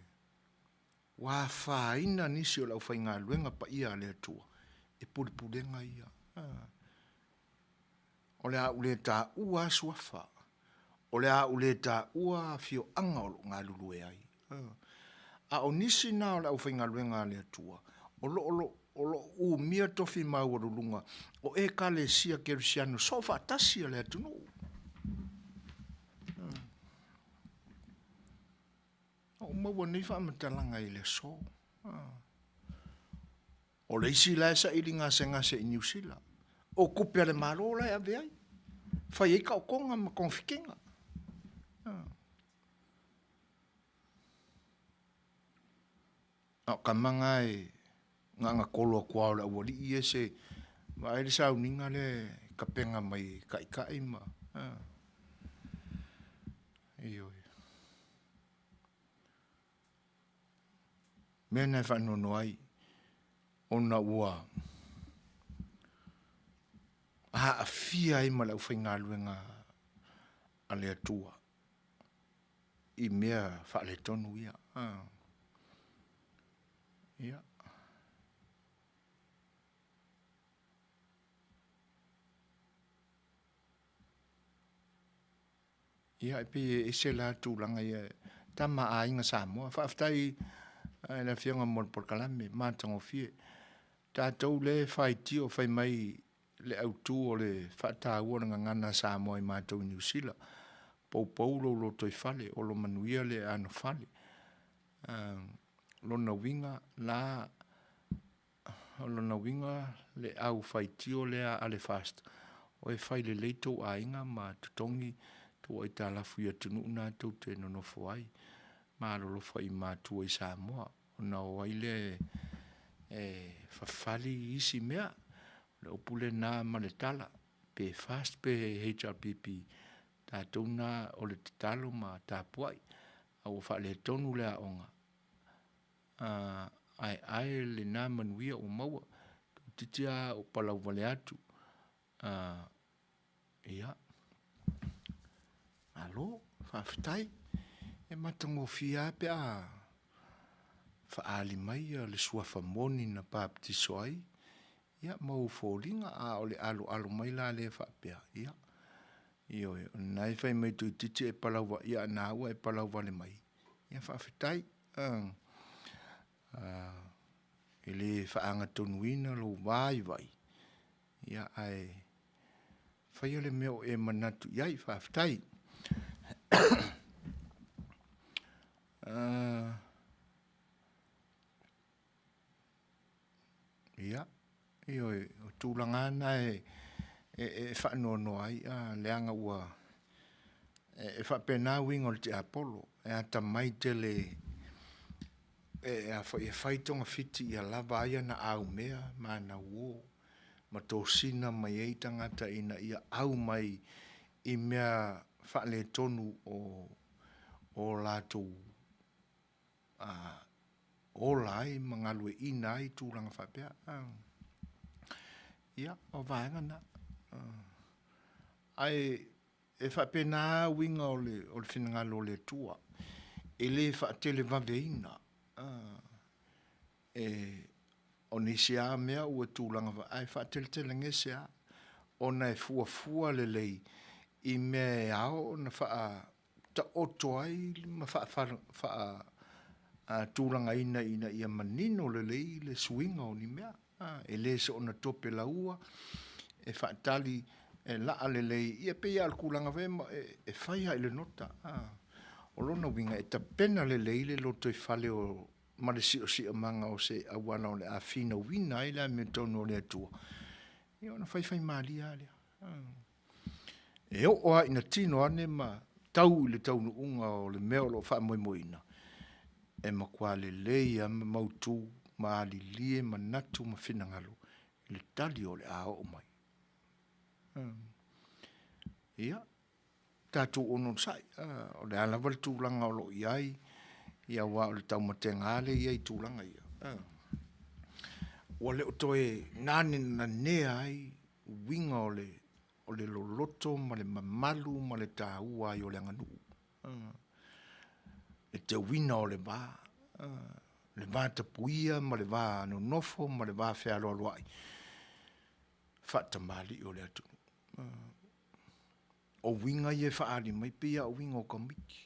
Ua afaina nisi o le aufaigaluega paia a le Atua i pulepulega ia. O le a ou le taua lava suafa, o le a ou le taua afioaga o lo o galulue ai. A o nisi na o le aufaigaluega a le Atua, o lo o, o lo o umia tofi maualuluga o Ekalesia Kerisiano soofaatasi a le atunuu. Na ou maua nei faamatalaga i le aso. O le isi la e saili gasegase i Niu Sila, o tupe a le Malo la e ave ai, fai ai taotoga ma togafitiga. A o tama na e na ona tolo atu lava o le aualii ia se vaai le sauniga lea e tapena mai e taitai ma ioe. Mea na e faanoanoa ai ona ua aafia ai ma le aufaigaluega a le Atua i mea faaletonu ia. Ia. Ia e pei e ese la tulaga ia tama a aiga Samoa. Faafetai i le afioga mo le polokalame matagofie. Tatou le faitio fai mai le autu o le faataua o le gagana a Samoa i matou i Niu Sila. Poupou lou lotoifale, olo manuia le anofale. Lona uiga la, o lona uiga le au faitio lea a le FAST, o e fai lelei tou aiga ma totogi tou aitalafu i atunuu na tou te nonofo ai. Ma alolofa i matua i Samoa ona o ai lea e fafali isi mea. O le upu lena ma le tala, pe FAST pe HRPP, tatou na o le tatalo ma tapuai, a ua faaletonu le aoga, aeae lena manuia ua maua, toeitiiti lava ou palau vale atu, ia, malo, faafetai. E matagofie lava pe a faaali mai le suafa moni na papatiso ai, ia ma ou foliga, a o le aloalo mai la lea faapea, ia, ioe, o lena e fai mai toeitiiti e palau, ia a na ua e palau vale mai, ia faafetai. E le faaagatonuina lou vaivai, ia ae faia le mea o e manatu i ai, faafetai. Ia, ioe, o tulaga lava na e, e, e faanoanoa ai, a, leaga ua e, e faapena uiga o le tiapolo, e atamai tele e, a foi e fai togafiti ia lava ai ana aumea ma ana uō ma tosina mai ai tagata ina ia au mai i mea faaletonu o o latou a ola ai ma galueaiina ai tulaga faapea. Ia, o vaega na. Ae e faapena uiga o le, o le finagalo o le Atua. E le faatelevaveina. E, o nisi lava mea ua tulaga, ae faateletelegese lava, ona e fuafua lelei i mea e ao ona faa taoto ai ma faatulagaina ina ia manino lelei le suiga o ni mea. E le soona tope laua, e faatali, e laa lelei, ia pei lava o le tulaga foi e fai lava i le nota. O lona uiga, e tapena lelei le lotoifale o ma le siosiomaga o se auala o le a finauina ai le amiotonu o le Atua, ia ona faifaimalie lava lea. E oo lava ina tino ane ma tau i le taunuuga o le mea o lo o faamoemoeina, e matua lelei lava ma mautu ma alilie manatu ma finagalo i le tali o le a oo mai. Ia, tatou onosai, o le a lava le tulaga o lo o i ai, ia aua o le taumatega lava lea e i ai i tulaga ia. Ua le o toe nanenanea ai uiga o le, o le loloto ma le mamalu ma le taua ai o le aganuu. Le teuina o le va, le va tapuia ma le va nonofo ma le va fealoaloai, faatamalii o le atunuu. O uiga ia e faaali mai pei lava o uiga o tamaiti.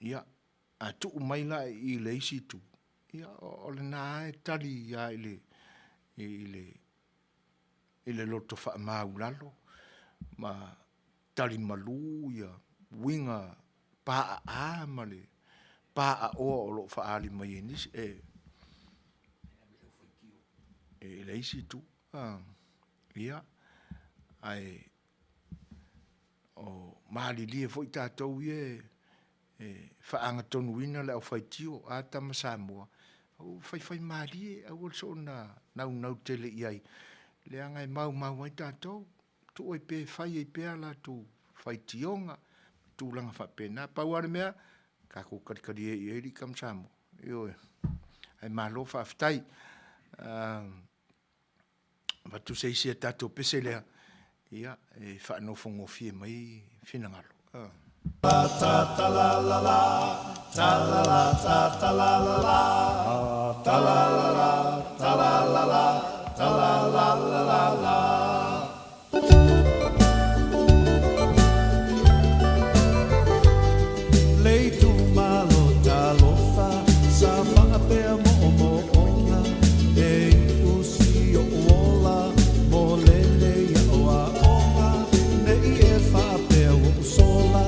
Ia, a tuu mai la i le isi itu, ia o lena e tali lava i le, i le, i le loto faamaulalo ma tali malu ia uiga paaa ma le paaaoa o lo o faaali mai e nisi e i le isi itu. Ia, ae o malilie foi tatou ia e faaagatonuina le aufaitio a tama Samoa, faifaimalie, aua le soona naunau tele i ai, leaga e maumau ai tatou, tuu ai pea e fai ai pea a latou faitioga ma tulaga faapena. Pau lava le mea, tatou talitalie i ai alii tama Samoa, ioe. Ae malo faafetai. Avatu se isi a tatou pese lea, ia, e faanofogofie mai finagalo. Le itumalo talofa sa faapea moomooga e iu si o'u ola mo lenei aoaoga nei e faapea ua ou sola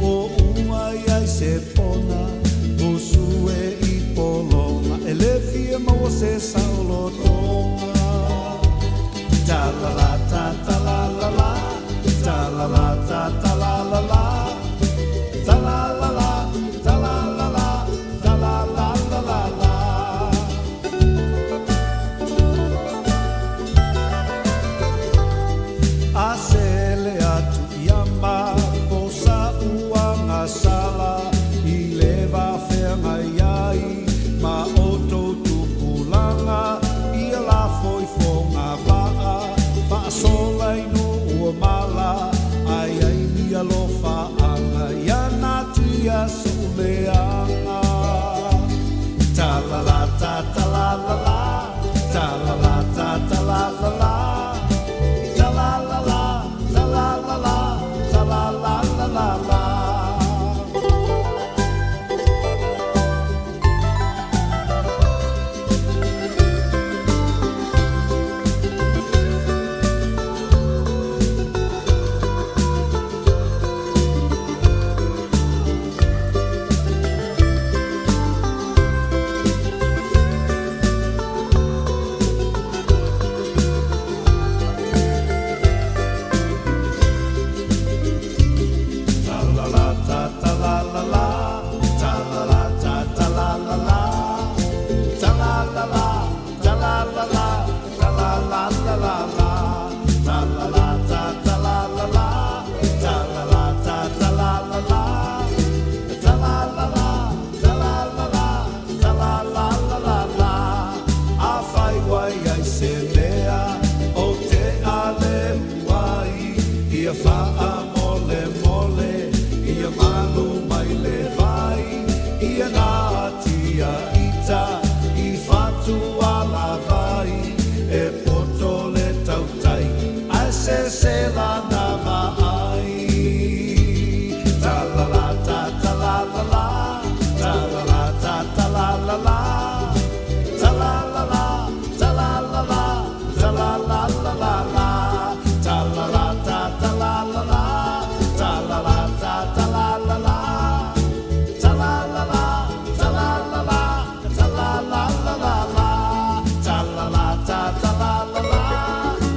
o ua i ai se pona musu e i pologa e le fia maua se saolotoga Ta la la ta ta la la la Ta la la ta ta la la la Ta la la la ta la la la Ta la la la la la. A sele atu ia makou sa uagasala i le va feagai ai ma outou tupulaga ia lafo ifo gavaa faasola i nuu o mala ai ai ni alofaaga ia natia so'u leaga. Ta la la ta ta la la la Ta la la ta ta la la la Ta la la la ta la la la Ta la la la la la. Ta la la ta ta la la la Ta la la ta ta la la la Ta la la la ta la la la Ta la la la la la Ta la la ta ta la la la Ta la la ta ta la la la Ta la la la ta la la la Ta la la la la la Afai ua i ai se mea ou te aleu ai ia faamolemole ia malu mai le vai ia natia ita i fatu alavai e poto le tautai ae sese lana vaai. Ta la la ta ta la la la ta la la ta ta la la la ta la la la ta la la la ta la la la la la ta la la ta ta la la la ta la la ta ta la la la ta la la la ta la la la ta la la la la la ta la la ta ta la la la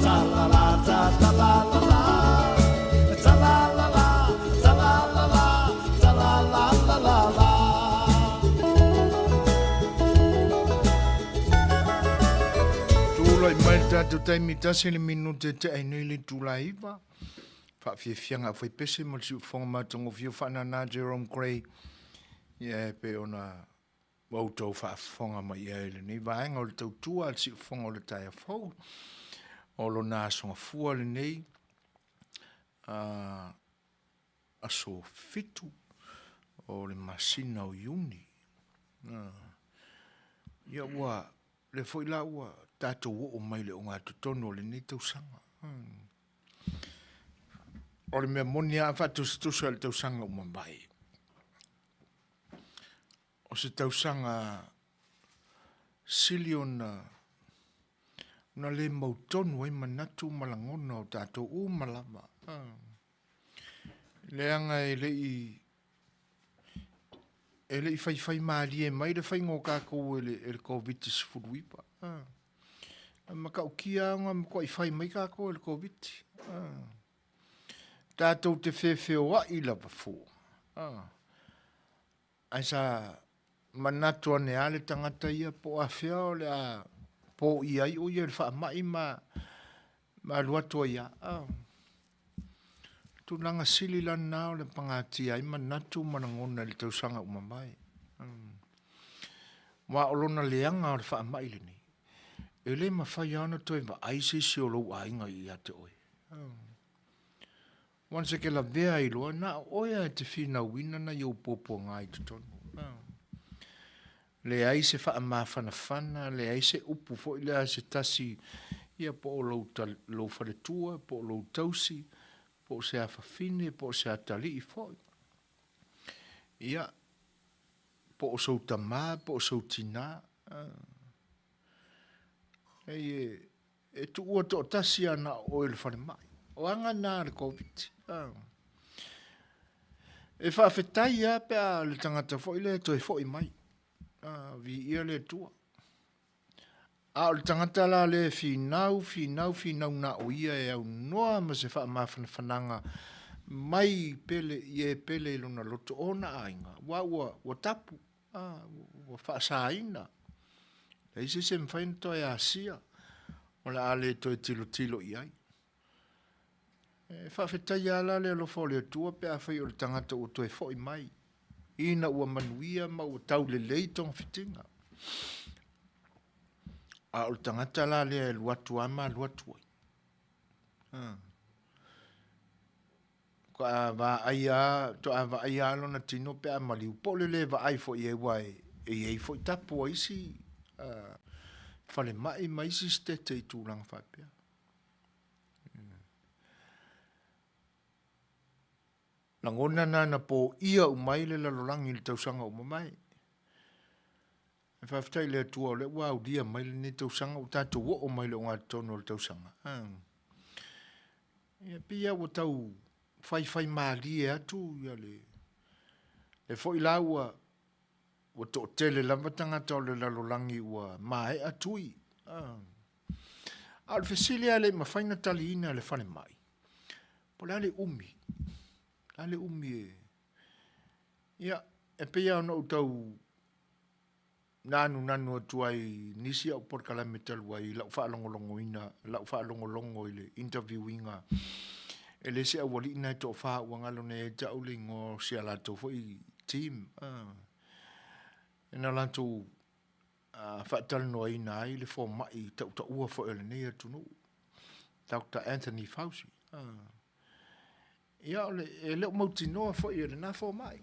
ta la la ta ta la la la ta la la la ta la la la ta la la la la la. Tulai mai le tatou taimi tasi le minute te ai nei le itula iva. Faafiafiaga au faipese ma le siufofoga matagofie o faanana Jerome Gray. Ia e pei ona ua outou faafofoga mai i ai i lenei vaega o le tautua a le siufofoga o le taeao fou. O lona aso gafua lenei, aso 7 o le masina o Iuni. Ia ua, lea foi la ua tatou oo mai i le ogatotonu o lenei tausaga. O le mea moni lava a faatusatusa i le tausaga ua mavae, o se tausaga sili ona ona le mautonu ai manatu ma lagona o tatou uma lava. Leaga e le i e le i faifai malie mai le faiga o tatou e le, e le Koviti-19. E matautia lava ona matuai fai mai tatou e le Koviti. Tatou te feofeoai lava fua. Ae sa manatu ane lava le tagata ia po o afea o le a poia ai o ia i le faamai ma alu atu ai lava. Tulaga sili la lena o le pagatia ai manatu ma lagona i le tausaga ua mavae. Aua o lona leaga o le faamai lenei, e le mafai lava ona toe vaai se isi o lou aiga ia te oe. Once e te lavea ai loa, na o oe lava e te finauina nai ou puapuaga i totonu. Leai se faamafanafana, leai se upu foi lea a se tasi, ia po o lou, lou faletua, po o lou tausi, po o se afafine, po o se atalii foi. Ia, po o sou tamā, po o sou tinā. Ei, e, E tuua toatasi a na o oe i le falemai. O aga na a le Koviti. E faafetai lava pe a le tagata foi lea e toe foi mai. Viia le Atua. A o le tagata la lea e finau, finau, finau na o ia e aunoa ma se faamafanafanaga mai pele, i e pele i lona loto ona aiga, aua ua, ua tapu. Ua faasaina. Leai se isi e mafai ona toe asia, o le a le toe tilotilo i ai. E faafetaia lava la le alofa o le Atua pe afai o le tagata ua toe foi mai, ina ua manuia ma ua taulelei togafitiga. A o le tagata la lea e alu atu lava ma alu atu ai. Faatoa vaai lava, faatoa vaai lava lona tino pe a maliu, po o le le vaai foi i ai aua e i ai foi tapu a isi falemai ma isi setete i tulaga faapea. Lagona na na poia uma ai le lalolagi i le tausaga ua mavae. E faafetai i le Atua o lea ua aulia mai lenei tausaga ua tatou oo mai i le ogatotonu o le tausaga. Ia pei lava ua tau faifai malie atu ia le le foi la ua ua toatele lava tagata o le lalolagi ua maea tui. A o le fesili lava e le i mafai ona taliina e le falemai, po o le a le umi, o le a le umi e... Ia, e pei lava ona ou tau na anunanu atu ai i nisi au polokalame talu ai i lau faalogologoina, lau faalogologo i le interview ina e le isi aualii na e toafa ua galo nei ia te au le igoa o si a latou foi team, na latou faatalanoaina ai le fomai tautaua foi o lenei atunuu, Doctor Anthony Fauci. Ia, o le, e le o mautinoa foi e lena fomai.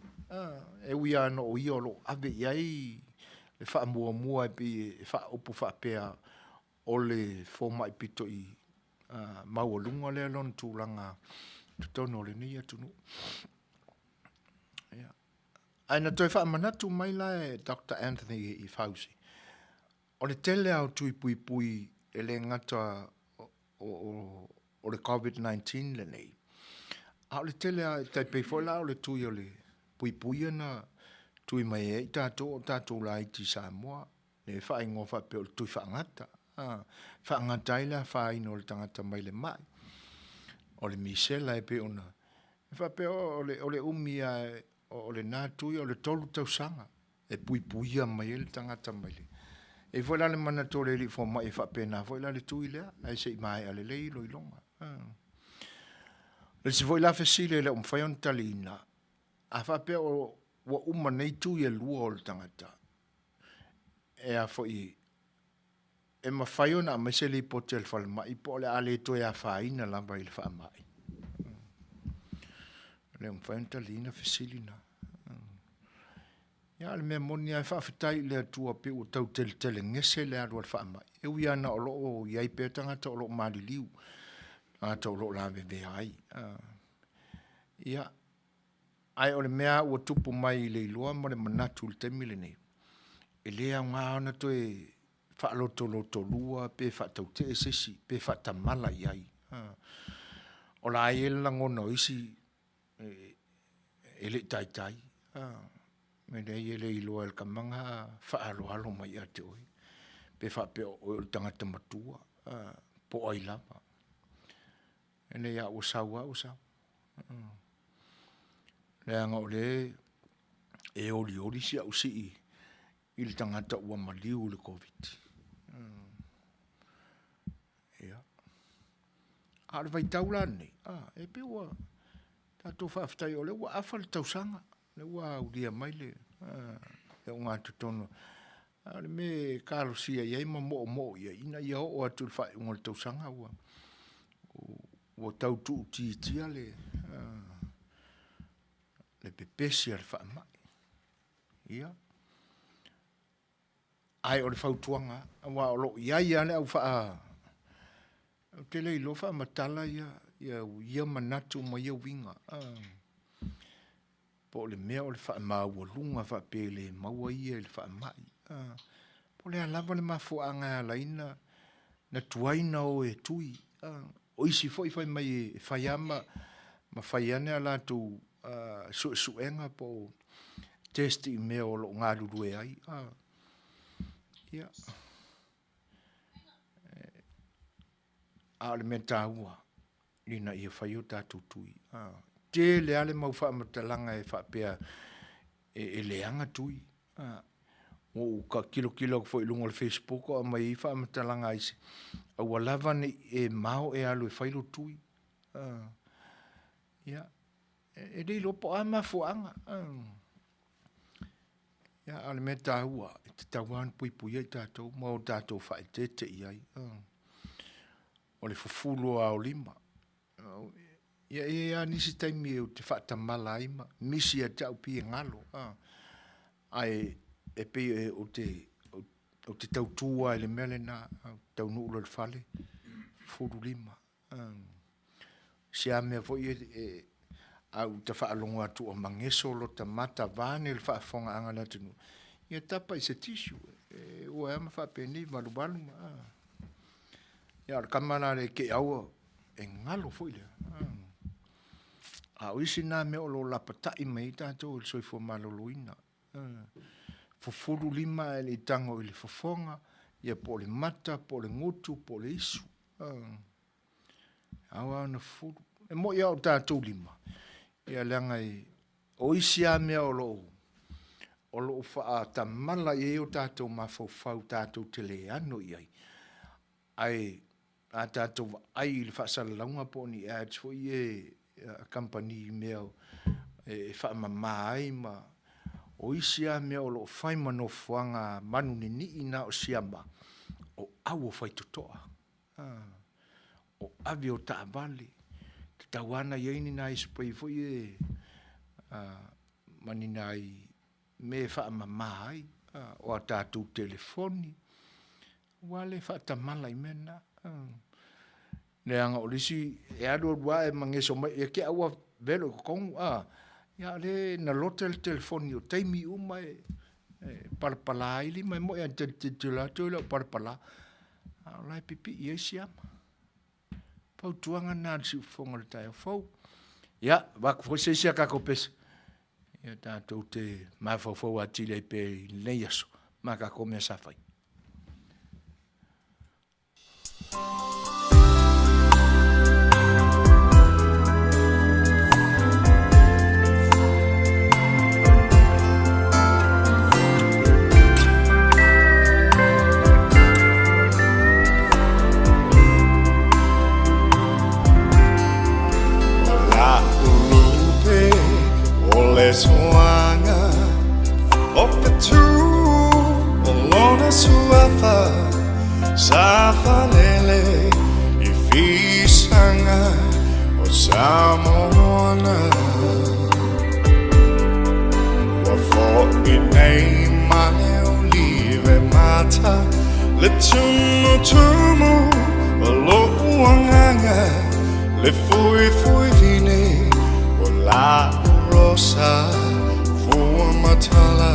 E ui lava ona o ia o lo o ave i ai le faamuamua e pei e faaupu faapea o le fomai pito i maualuga lea lona tulaga i totonu o lenei atunuu. Ia. Ae na toe faamanatu mai la e Doctor Anthony Fauci, O le tele lava o tui puipui e le gata o le Covid-19 lenei, a o le tele lava, e tai pei foi la o le tui o le puipuia na tui mai ai tatou o tatou laiti i Samoa, lea e faaigoa faapea o le tui faagata, e faagata ai le afaina o le tagata mai le mai, o le misela e pei ona, e faapea o le umi lava o lena tui o le 3 tausaga. e puipuia mai ai le tagata mai le. E i ai foi la le manatu o le alii fomai e faapena foi la le tui lea, ae se i maea lelei iloiloga. O le isi foi la fesili e le o mafai ona taliina, a faapea ua uma nei tui e lua o le tagata, e a foi, e mafai ona aumai se lipoti a le falemai po o le a le toe afaina lava i le faamai? E le o mafai ona taliina fesili na. Ia, o le mea moni lava, e faafetai i le Atua pei ua tau teletelegese le alu a le faamai. E ui lava na o lo o i ai pea tagata o lo o maliliu, tagata o lo o lavevea ai. Ia, ae o le mea ua tupu mai i le iloa ma le manatu i le taimi lenei, e le aoga ona toe faalotolotolua pe faatautee se isi pe faatamala i ai. O la e i ai le lagona o isi e le i taitai, e leai e le iloa e le tamaga faaaloalo mai ia te oe, pe faapea o oe o le tagata matua, po o ai lava. E leai a ua sau lava ua sau. Leaga o lea e olioli si au sii i le tagata ua maliu i le Koviti. Ia. A o le vaitau la lenei, e pei ua tatou faafetai o lea ua afa le tausaga, lea ua aulia mai le ogatotonu. A o le mea e talosia i ai ma moomoo i ai, ina ia oo atu i le faaiuga o le tausaga ua tau tuuitiitia le pepesi o le faamai. Ia. Ae o le fautuaga, aua o lo o i ai lava le au faa... Ou te le iloa faamatala ia, ia manatu ma ia uiga. Po o le mea o le faamaualuga faapea e le maua ia i le faamai. Po o le a lava le mafuaaga e ala ai ona tuai ona o e tui. O isi foi fai mai e fai lava ma fai ane a latou suesuega po o test i mea o lo o galulue ai. Ia, a o le mea taua, ina ia fai o tatou tui. Tele lava le mau faamatalaga e faapea e leaga tui. Ua ou tilotilo atu foi i luga o le facebook o aumai ai faamatalaga a isi, aua lava ne i e mao e alu e fai lou tui. Ia, e le iloa po o a mafuaaga. Ia, a o le mea taua, e tatau lava ona puipuia i tatou ma o tatou faaeteete i ai. O le fufulu o aolima. Ia, e i ai lava nisi taimi ou te faatamala ai ma misi ia te au pei e galo, ae e pei ou te, ou te tautu lava i le mea lena, ou te taunuu loa i le fale, fufulu lima. Se a mea foi e, a ou ta faalogo atu ua mageso lota mata vaeane le faafofogaaga a le atunuu, ia tapa i se tissue, e ua lava ma faapenei, valuvalu ma, a. Ia a o le tama la le Keaua, e galo foi lea. A o isi na mea o lo o lapatai mai ai tatou e le soifua maloloina. Fufulu lima ae le i tago i le fofoga, ia po o le mata, po o le gutu, po o le isu. Ao lava ona fufulu. E moni lava o tatou lima, ia leaga e, o isi lava mea o lo o o lo o faatamala i ai o tatou mafaufau tatou te le ano i ai, ae a tatou vaai i le faasalalauga po o ni ads foi ia a kamupani i mea e faamama ai ma o isi lava mea o lo o fai ma nofoaga manu ninii na o siama, o au o faitotoa. O ave o taavale, tatau lava ona i ai ni nai spray foi ia ma ni nai mea e faamama ai, o a tatou telefoni, aua le faatamala i mea na. Leaga o le isi, e alu alu lava e mageso mai, ia te au ua velo i totonu, a, ia a o lea na lote le telefoni o taimi uma e palapala ai lima, e moni lava e te tilotilo atu e le o palapala, a o la e pipii ai siama. Fautuaga na a le siufofoga o le taeao fou. Ia, avatu foi se isi a tatou pese, ia tatou te mafaufau atili ai pea i lenei aso ma tatou mea sa fai. Ua fo'i nei ma le olive mata Le tumutumu o lo'u agaga Le fuifui vine o La rosa fua matala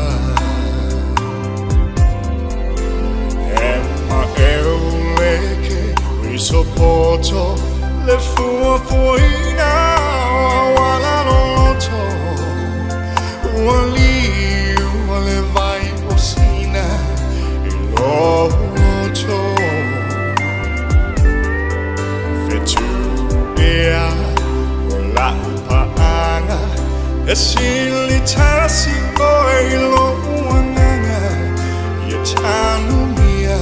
E ma eu leke risopoto Le fua fuaina o awala loloto Ua liu a le vai o sina i lou loto Fetu ea o la'u paaga E sili tasi oe i lo'u agaga Ia tanumia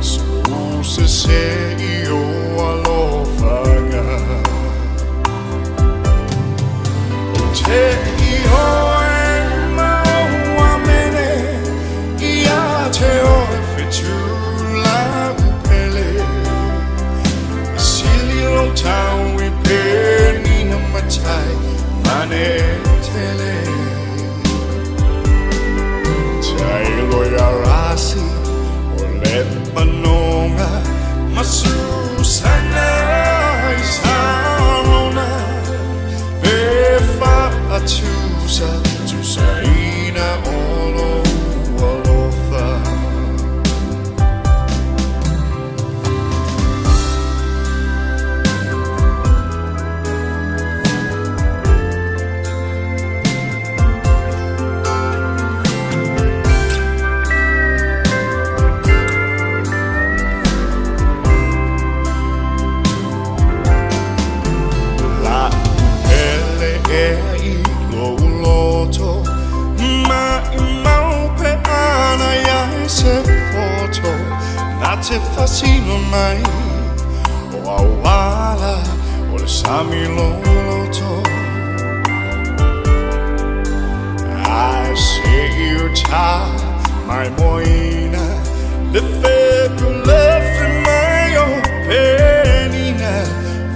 sou sese i ou alofaga Ou te ioe ma ou amene Ia te oe fetu la'u pele E sili lou tau i penina matai mane tele Tailo ia rasi o le panoga ma Susana i Sarona Pe faatusa tusaina o lou alofa. La'u pele ea i lou loto Maʻimau pe ana ia e se poto Na te fasino mai o auala o le sami loloto Ae se i uta mai moina Le fepu lefi mai o penina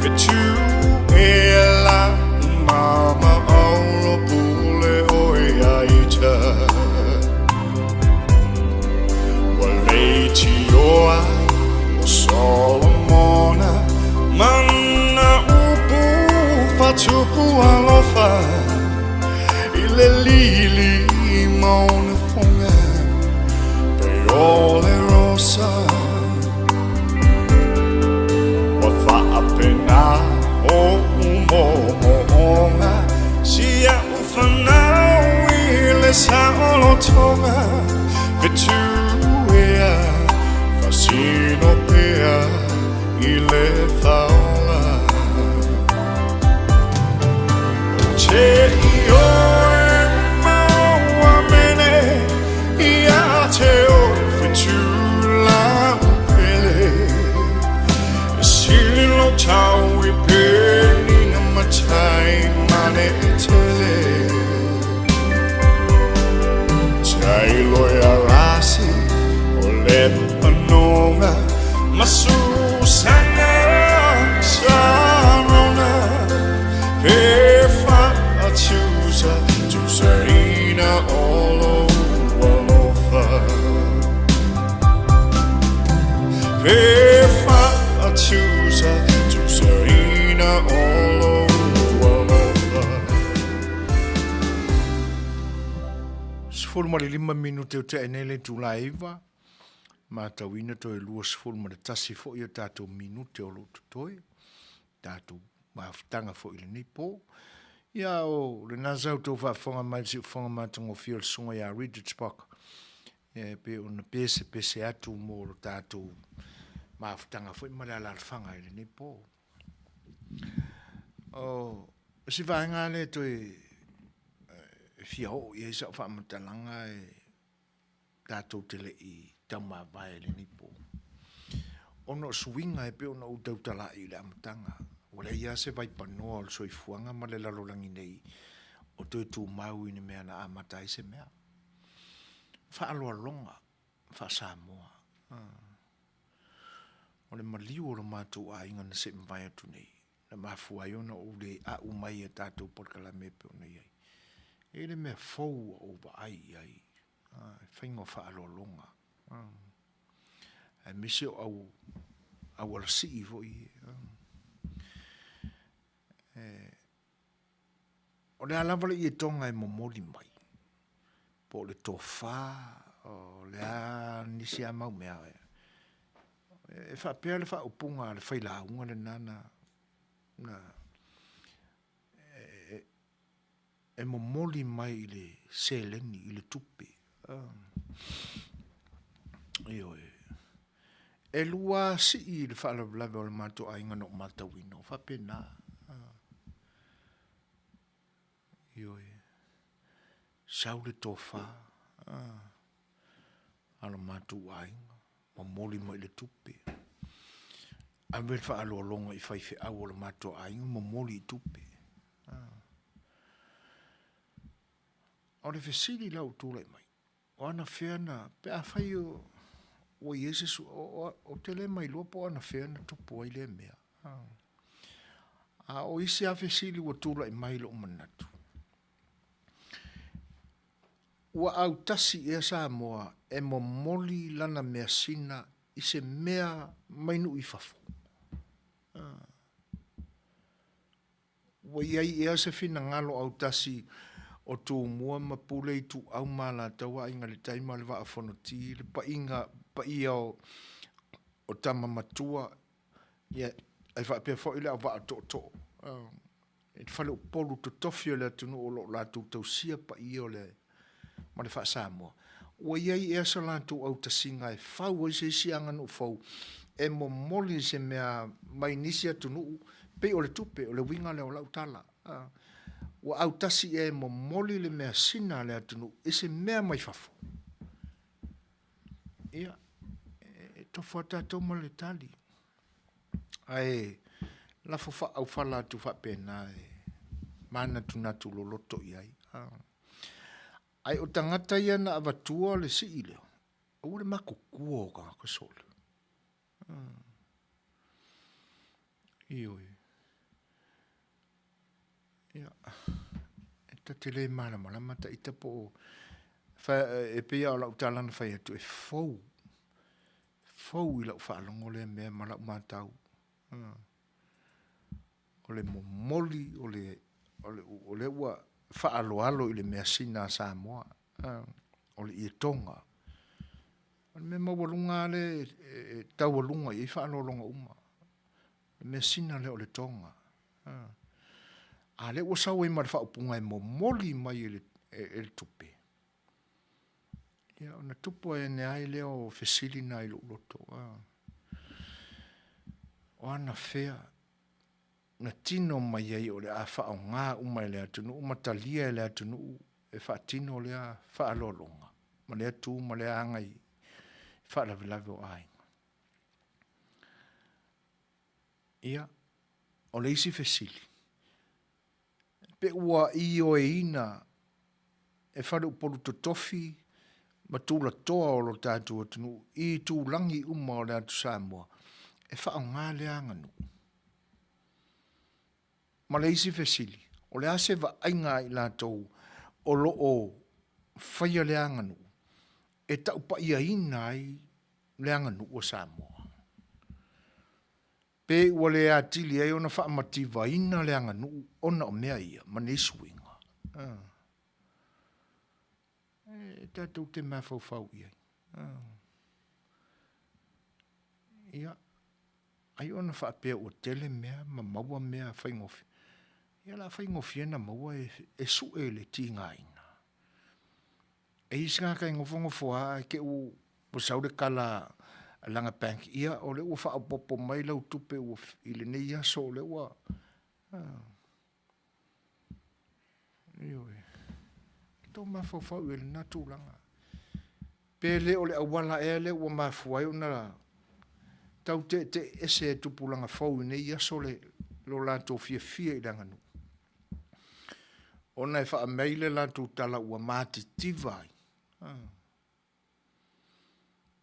Fetu e la mama auro pule oe aita Ua leitioa o Solomona Mana upu faatupu alofa I le lili ma ona foga pei o le rosa Ua faapena ou moomooga Si a'u fanau i le saolotoga Fetu ea fasino pea i le faola Ou te ioe ma ou amene Ia te oe fetu la'u pele E sili lou tau i penina matai mane tele Tailo ia rasi o le panoga ma Susana Sarona Pe faatusa tusaina o lou alofa Pe faatusa tusaina o lou alofa. 15 minute o tea nei le itula e 9, matauina toe 21 foi o tatou minute o lo o totoe, tatou mafutaga foi i lenei po. Ia o lena sa outou faafofoga mai le siufofoga matagofie o le susuga ia Richard Spock, e pei ona pesepese atu mo lo tatou mafutaga foi ma le alaalafaga i lenei po. O si vaega lea toe e fia oo i ai sau faamatalaga e tatou te le i taumavae i lenei po. Ona o suiga e pei ona ou tautala'i i le amataga, ua leai lava se vaipanoa o le soifuaga ma le lalolagi nei o toe tumau i ni mea na amata ai se mea. Faaaloaloga faa-Samoa. O le maliu o lo matou aiga na se'i mavae atu nei, na mafua ai ona ou le a'u mai i a tatou polokalame e pei ona i ai. E i ai le mea fou ua ou vaai i ai, e faiga o faaaloaloga, aemaise o au auala sii foi ia. O le a lava le ietoga e momoli mai, po o le tofa, o le a nisi a mau mea, e faapea le faaupuga a le failauga lena na, na e, e momoli mai i le seleni, i le tupe. Ioe. E lua sii i le faalavelave o le matou aiga na ou matauina, o faapena. Ioe. Sau le tofa a lo matou aiga, momoli mai le tupe. Ave le faaloaloga i faifeau o le matou aiga, momoli i tupe. O le fesili la ua tulai mai, o anafea na, pe afai ua i ai se su, ou te le mailoa po o anafea na tupu ai lea mea. A o isi lava fesili ua tulai mai i lou manatu, ua autasi ea Samoa e momoli lana measina i se mea mai nuu i fafo? Ua i ai ea se finagalo autasi o Tumua ma Pule Ituau ma Alataua Aiga i le Tai ma le Vaa o Fonoti, le paia paia o tama matua, ia, ae faapea foi le auvaa o tootoo i le faleupolu totofi o le atunuu o lo o latou tausia paia o le ma le faa-Samoa. Ua i ai ea so latou autasiga e fau ai se isi aganuu fou e momoli se mea mai nisi atunuu, pei o le tupe, o le uiga lea o lau tala. Ua autasi ea e momoli le measina a le atunuu i se mea mai fafo. Ia, e tofu lava tatou ma le tali. Ae lafo faaaufala atu faapena e manatunatu loloto i ai. Ae o tagata ia na avatua le sii lea, aua le makutua o tagata sole. Ioe. Ia, e ta te le malamalama ta ita po o, e pei lava o lau tala na fai atu, e fou, fou i lau faalogo lea mea ma lau matau. O le momoli, o le, o le, o lea ua faaaloalo i le measina a Samoa, o le ietoga. O le mea maualuga lava lea e taualuga i ai faaaloaloga uma. O le measina lea o le toga. A lea ua sau ai ma le faaupuga e momoli mai e le, e le tupe, ia ona tupu ae ai lea o fesili na i lou loto. O anafea na tino mai ai o le a faaaoga uma e le atunuu ma talia e le atunuu e faatino lea faaaloaloga ma lea tu ma lea aga i faalavelave o aiga. Ia, o le isi fesili, pe ua ioeina e faleupolu totofi ma tulatoa o lo tatou atunuu i itulagi uma o le atu Samoa e faaaoga lea aganuu? Ma le isi fesili, o le a se vaaiga a i latou o lo o faia lea aganuu e taupaiaina ai le aganuu a Samoa? Pe ua le atili ai ona faamativaina le aganuu ona o mea ia ma nei suiga? E tatou te mafaufau i ai. Ia, ai ona faapea ua tele mea ma maua mea faigofie. Ia o le a faigofie ona maua e sue i le tigaina. E i ai se tagata e nofonofo lava ae te i ua sau le tala a lana bank, ia o lea ua faaopoopo mai lau tupe ua i lenei aso o lea ua Ioe. Tou mafaufau i lena tulaga. Pe le o le auala ea lea ua mafua ai ona tau teetee ese e tupulaga fou i nei aso le lo latou fiafia i le aganuu. Ona e faamai le latou tala ua matitiva ai.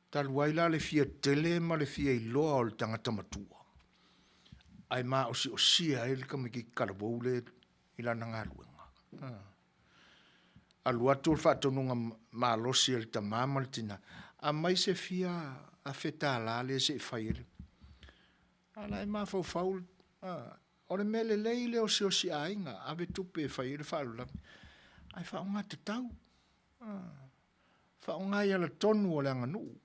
Talu ai la le fia tele ma le fia iloa o le tagata matua, ae maosiosia ai le tamaitiiti talavou lea i lana galuega. Alu atu le faatonuga malosi a le tama ma le tina, aumai se fia $1,000 lea se i fai ai le... A o la e mafaufau O le mea lelei le osiosi aiga, ave tupe e fai ai le faalavelave, ae faaaoga tatau. Faaaoga i alatonu o le aganuu.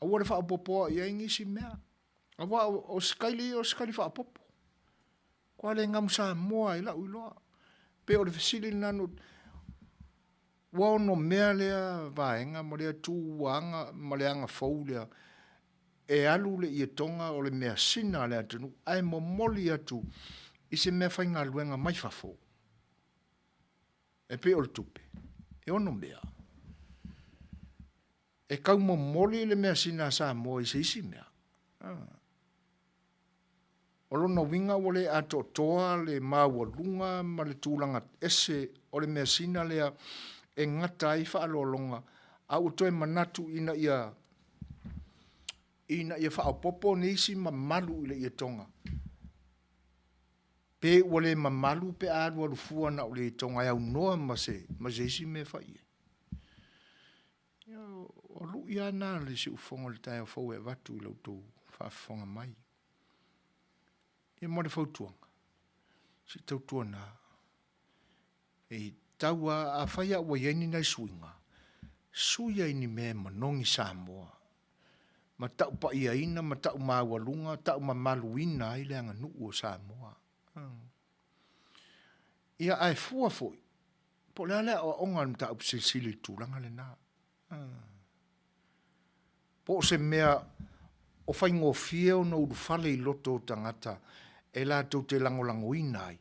Aua le faaopoopoa i ai nisi mea. Aua o sikaili ia o sikaili faaopoopo. Kua le gamu Samoa i lau iloa. Pe o le fesili lena no ua ono mea lea vaega ma lea tu ua aga ma le aga fou lea e alu le ietoga o le measina a le atunuu ae momoli atu i se meafaigaluega mai fafo e pei o le tupe e ono mea e tau momoli le measina a Samoa i se isi mea. O lona uiga ua le atoatoa le maualuga ma le tulaga ese o le measina lea e gata ai faaaloaloga, a ua toe manatu ina ia ina ia faaopoopo nisi mamalu i le ietoga. Pe ua le mamalu pe a alualu fua na o le ietoga e aunoa ma se, ma se isi mea e fai i ai. O lu'i lava na o le siufofoga o le taeao fou e avatu i la outou faafofoga mai. Ia mo le fautuaga, se i tautuana, e tau a, afai lava ua i ai ni nai suiga, suia i ni mea e manogi Samoa, ma taupaiaina ma taumaualuga, taumamaluina ai le aganuu o Samoa. Ia ae fua foi, po o le a le aoaoga a le mataupu silisili i le tulaga lena. Po o se mea o faigofie ona ulufale i loto o tagata e latou te lagolagoina ai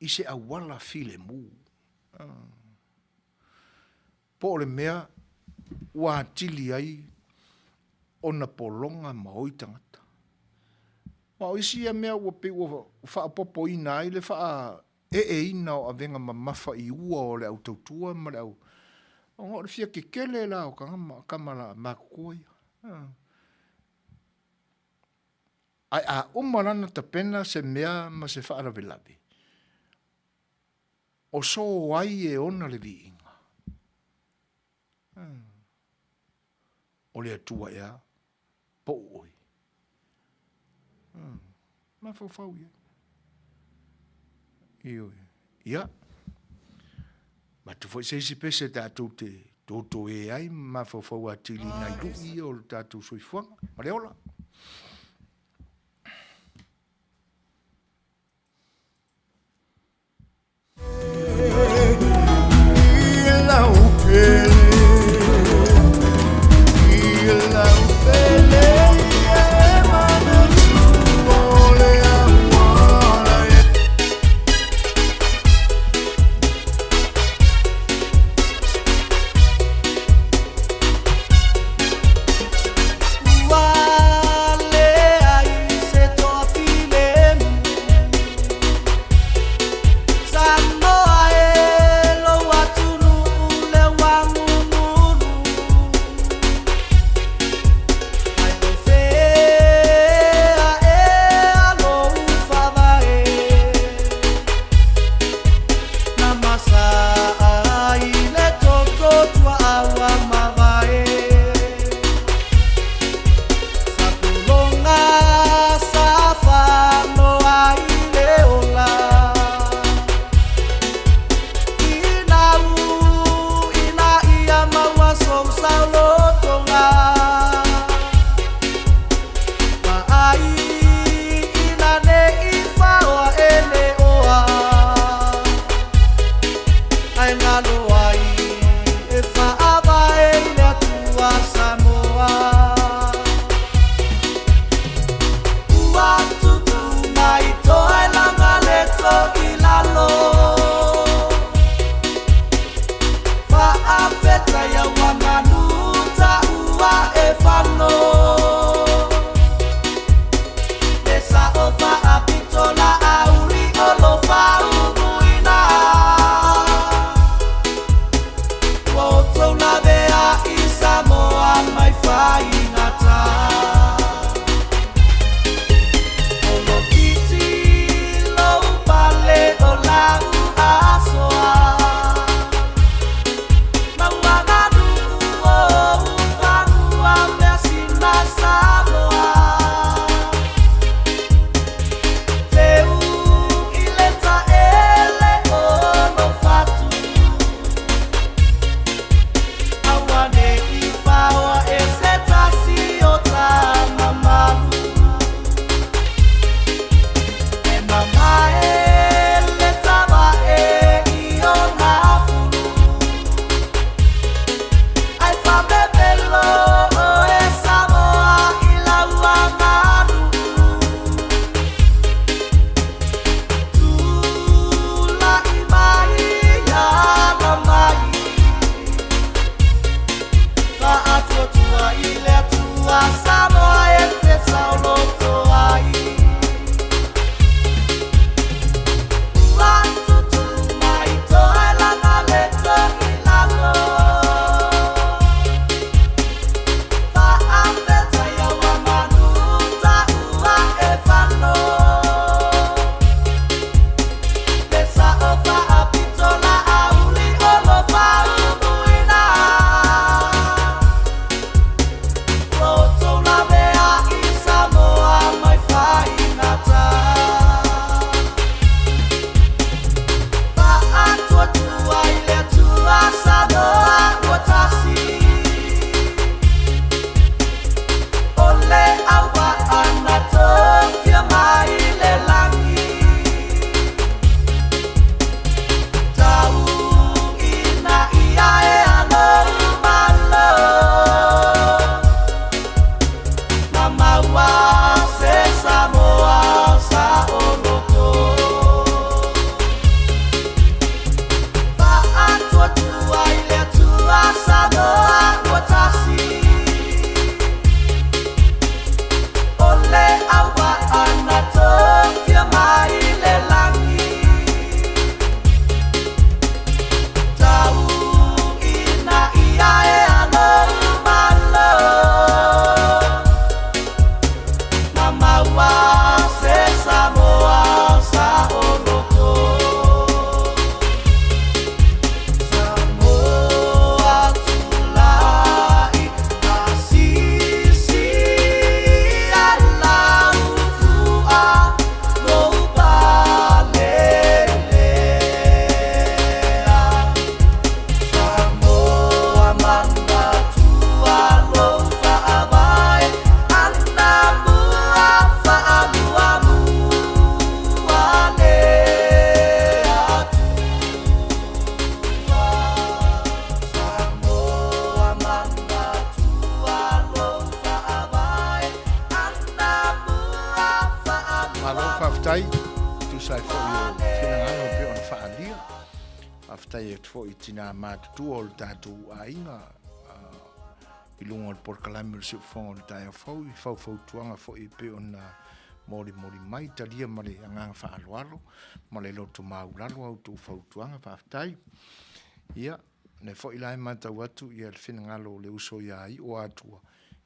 i se auala filemu. Po o le mea ua atili ai ona pologa ma oi tagata. Aua o isi ia mea ua pei ua faaopoopoina ai le faaeeina o avega mamafa i ua o le au tautua ma le au, ona o le fia kekele la o tama matutua ia. Ae a uma la ona tapena se mea ma se faalavelave, o so ai e ona le viiga? O le Atua ea? Po o oe? Mafaufau i ai. Ioe. Ia, avatu foi se isi pese tatou te totoē ai ma mafaufau atili i nai lui ia o le tatou soifuaga ma le ola. Faafetai atu foi i tinā matutua o le tatou aiga i luga o le polokalame o le Siufofoga o le Taeao Fou i faufautuaga foi e pei ona molimoli mai, talia ma le agaga faaaloalo ma le loto maualalo a outou fautuaga. Faafetai. Ia, o lea foi la e matau atu ia le finagalo o le uso ia Io Atua,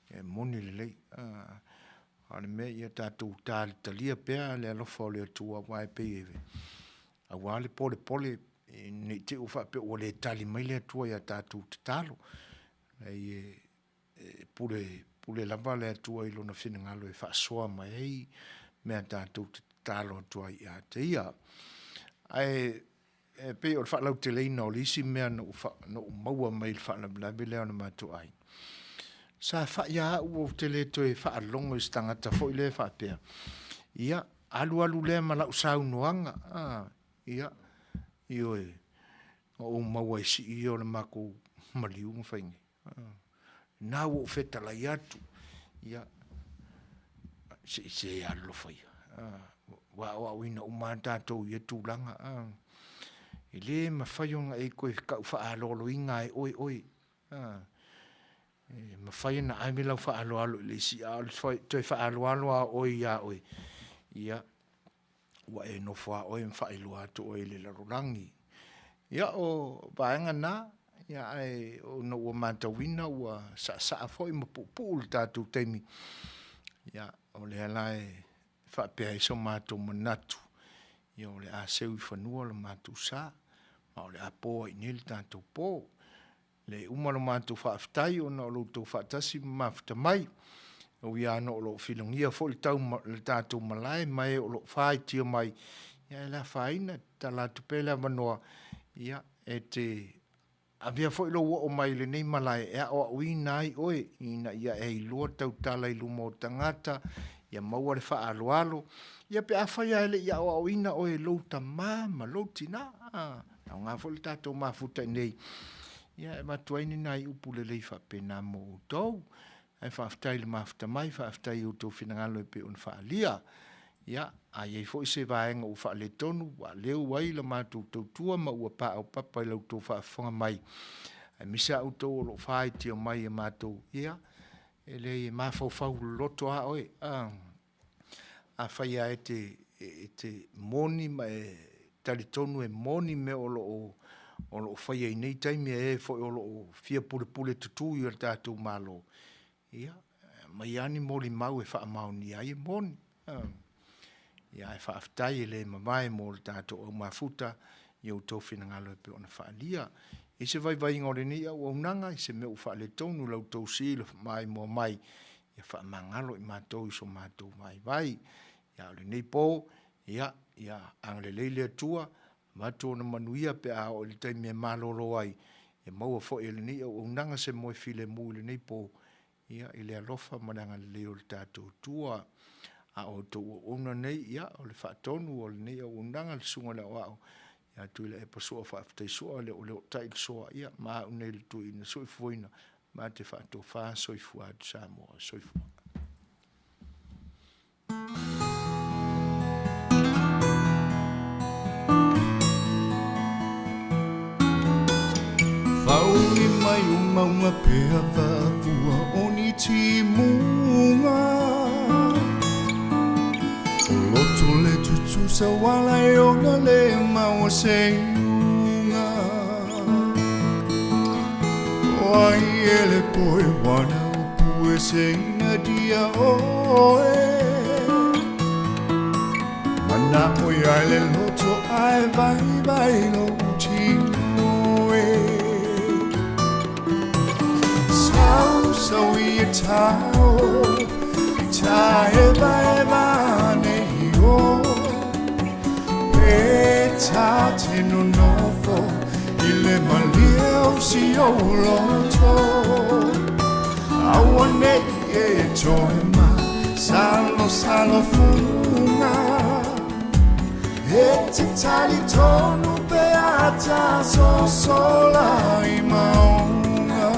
e moni lelei. A o le mea ia tatou talitalia pea le alofa o le Atua aua e pei e aua le polepole ne i te i ua faapea ua le tali mai le Atua i a tatou tatalo. Leai e pule, pule lava le Atua i lona finagalo e faasoa mai ai mea tatou te tatalo atu ai ia te ia. Ae e pei o le faalauteleina o le isi mea na ou, na ou maua mai i le faalavelave lea o le matou aiga. Sa fai lava au ou te le toe faalogo i se tagata foi lea e faapea, ia, alualu lea ma lau saunoaga, a, ia, ioe, na ou maua i sii ia o le matou maliu na fai nei. Na ua ou fetalai atu, ia, se i se alolofa ia. Ua aoaoina uma lava tatou i ia tulaga. E le mafai ona e toe tau faaaloaloina e oe oe. E mafai ona ave lau faaaloalo i le isi, a o le toe faaaloalo lava o oe ia oe, ia, ua e nofo lava oe ma faailoa atu oe i le lalolagi. Ia, o vaega na, ia, ae ona ua matauina ua saasaa foi ma puupuu le tatou taimi, ia, o lea la e faapea ai so matou manatu, ia, o le a seu i fanua lo matou sa, ma o le a po ai i inei le tatou po. Le uma lo matou faafetai ona o lo outou faatasi ma mafuta mai. E ui lava ona o lo o filogia foi le, tau, le tatou malae ma e o lo o faitio mai, ia e le afaina, tatala atu pea le avanoa, ia, e te avea foi lou oo mai i lenei malae e aoaoina ai oe ina ia e iloa tautala i luma o tagata, ia maua le faaaloalo, ia pe afai lava e le i aoaoina oe e lou tama ma lou tina, a, aoga foi le tatou mafuta i inei, ia e avatu ai ni nai upu lelei faapena mo outou. Ae faafetai i le mafuta mai, faafetai i outou finagalo e pei ona faaalia. Ia, a i ai foi se vaega ua faaletonu, ua leu ai la matou tautua ma ua paopapa i la outou faafofoga mai, aemaise lava outou o lo o faitio mai ia matou, ia, e leai e mafaufau loloto lava oe. Afai lava e te, e te moni ma e talitonu e moni mea o lo o, o lo o faia i nei taimi e e foi o lo o fia pulepule tutū i o tatou Malo, ia, aumai lava ni molimau e faamaonia ai e moni. Ia, ae faafetai e le mavae mo le tatou aumafuta i outou finagalo e pei ona faaalia. I se vaivaiga o lenei auaunaga, i se mea ua faaletonu i la outou silafia mai, ia faamagalo i matou i so matou vaivai. Ia, a o lenei po, ia, ia agalelei le Atua, avatu ona manuia pe a oo i le taimi e malolo ai, ia maua foi e lenei auaunaga se moe filemu i lenei po, ia, i le alofa ma le agalelei o le tatou Atua. A o outou auauna nei, ia, o le faatonu o lenei auaunaga, le Susuga i le Aoao, ia Tuilaepa Sua Faafetai Sua, le Leotai le Soa, ia, ma au nei le Tuiina Soifuaina, ma te faatofa soifua atu Samoa. Soifua. Whaoni mai o maunga pea whafua o ni timunga O loto le tutusa wala e ona le maua se iunga O ai e le poe wana o pue se ina dia oe Mana o ia le loto ai vai vai lo tino e Sau sau i e tau I ta e vai e vane i o Pe ta te nonofo I le malie o si o loto Aua nei e toe ma Salo salo funga E te tali tonu pe ata sosola i maunga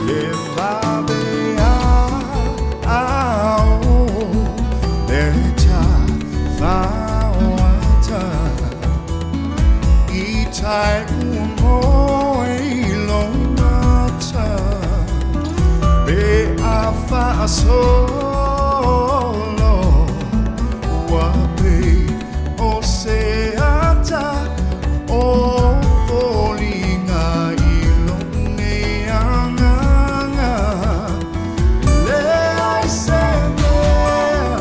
Le vabe a a o Le ta whaoata I tai. moe i lou mata pe a faasolo ua pei o se ata o foliga i lou nei agaga leai se mea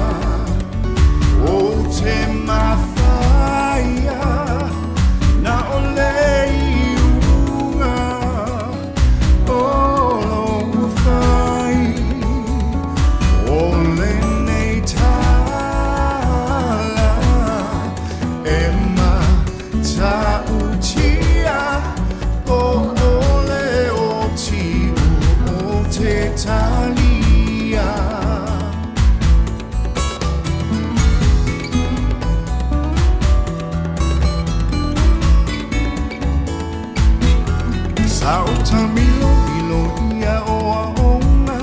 ou te mafaia na o le iuga o lou fai o lenei tala e matautia po o le oti ou te talia. Sa ou taamilomilo i aoaoga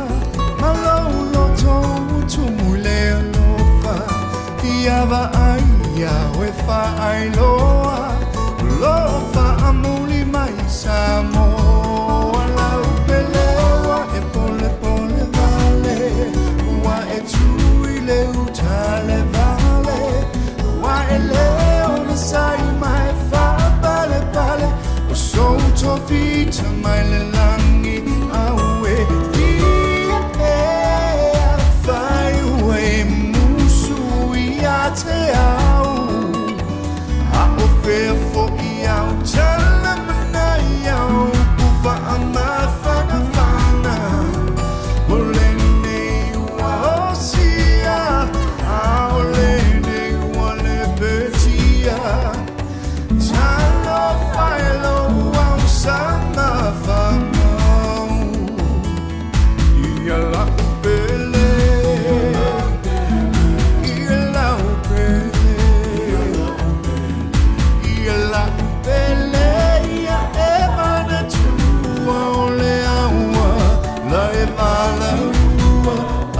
ma lou loto ua tumu i le alofa Fia vaai iā oe faailoa o loo faamuli mai Samoa lau pele ua e polepole vale ua e tū i le uta le vale ua e le onosai ma e faapalepale o sou tofi mai le lagi aue ia e afai ua e musu ia te au a o fea foʻi au tala manai au ku faamafanafana o lenei ua osia a o lenei ua lepetia talofa e lou aosaga faamau ia lau pele ia lau pele ia lau pele ia e manatua o le aua na e valaua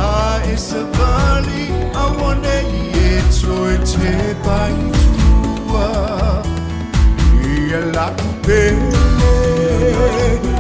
a e savali auaneʻi e toe tepa i tua ia lau pele.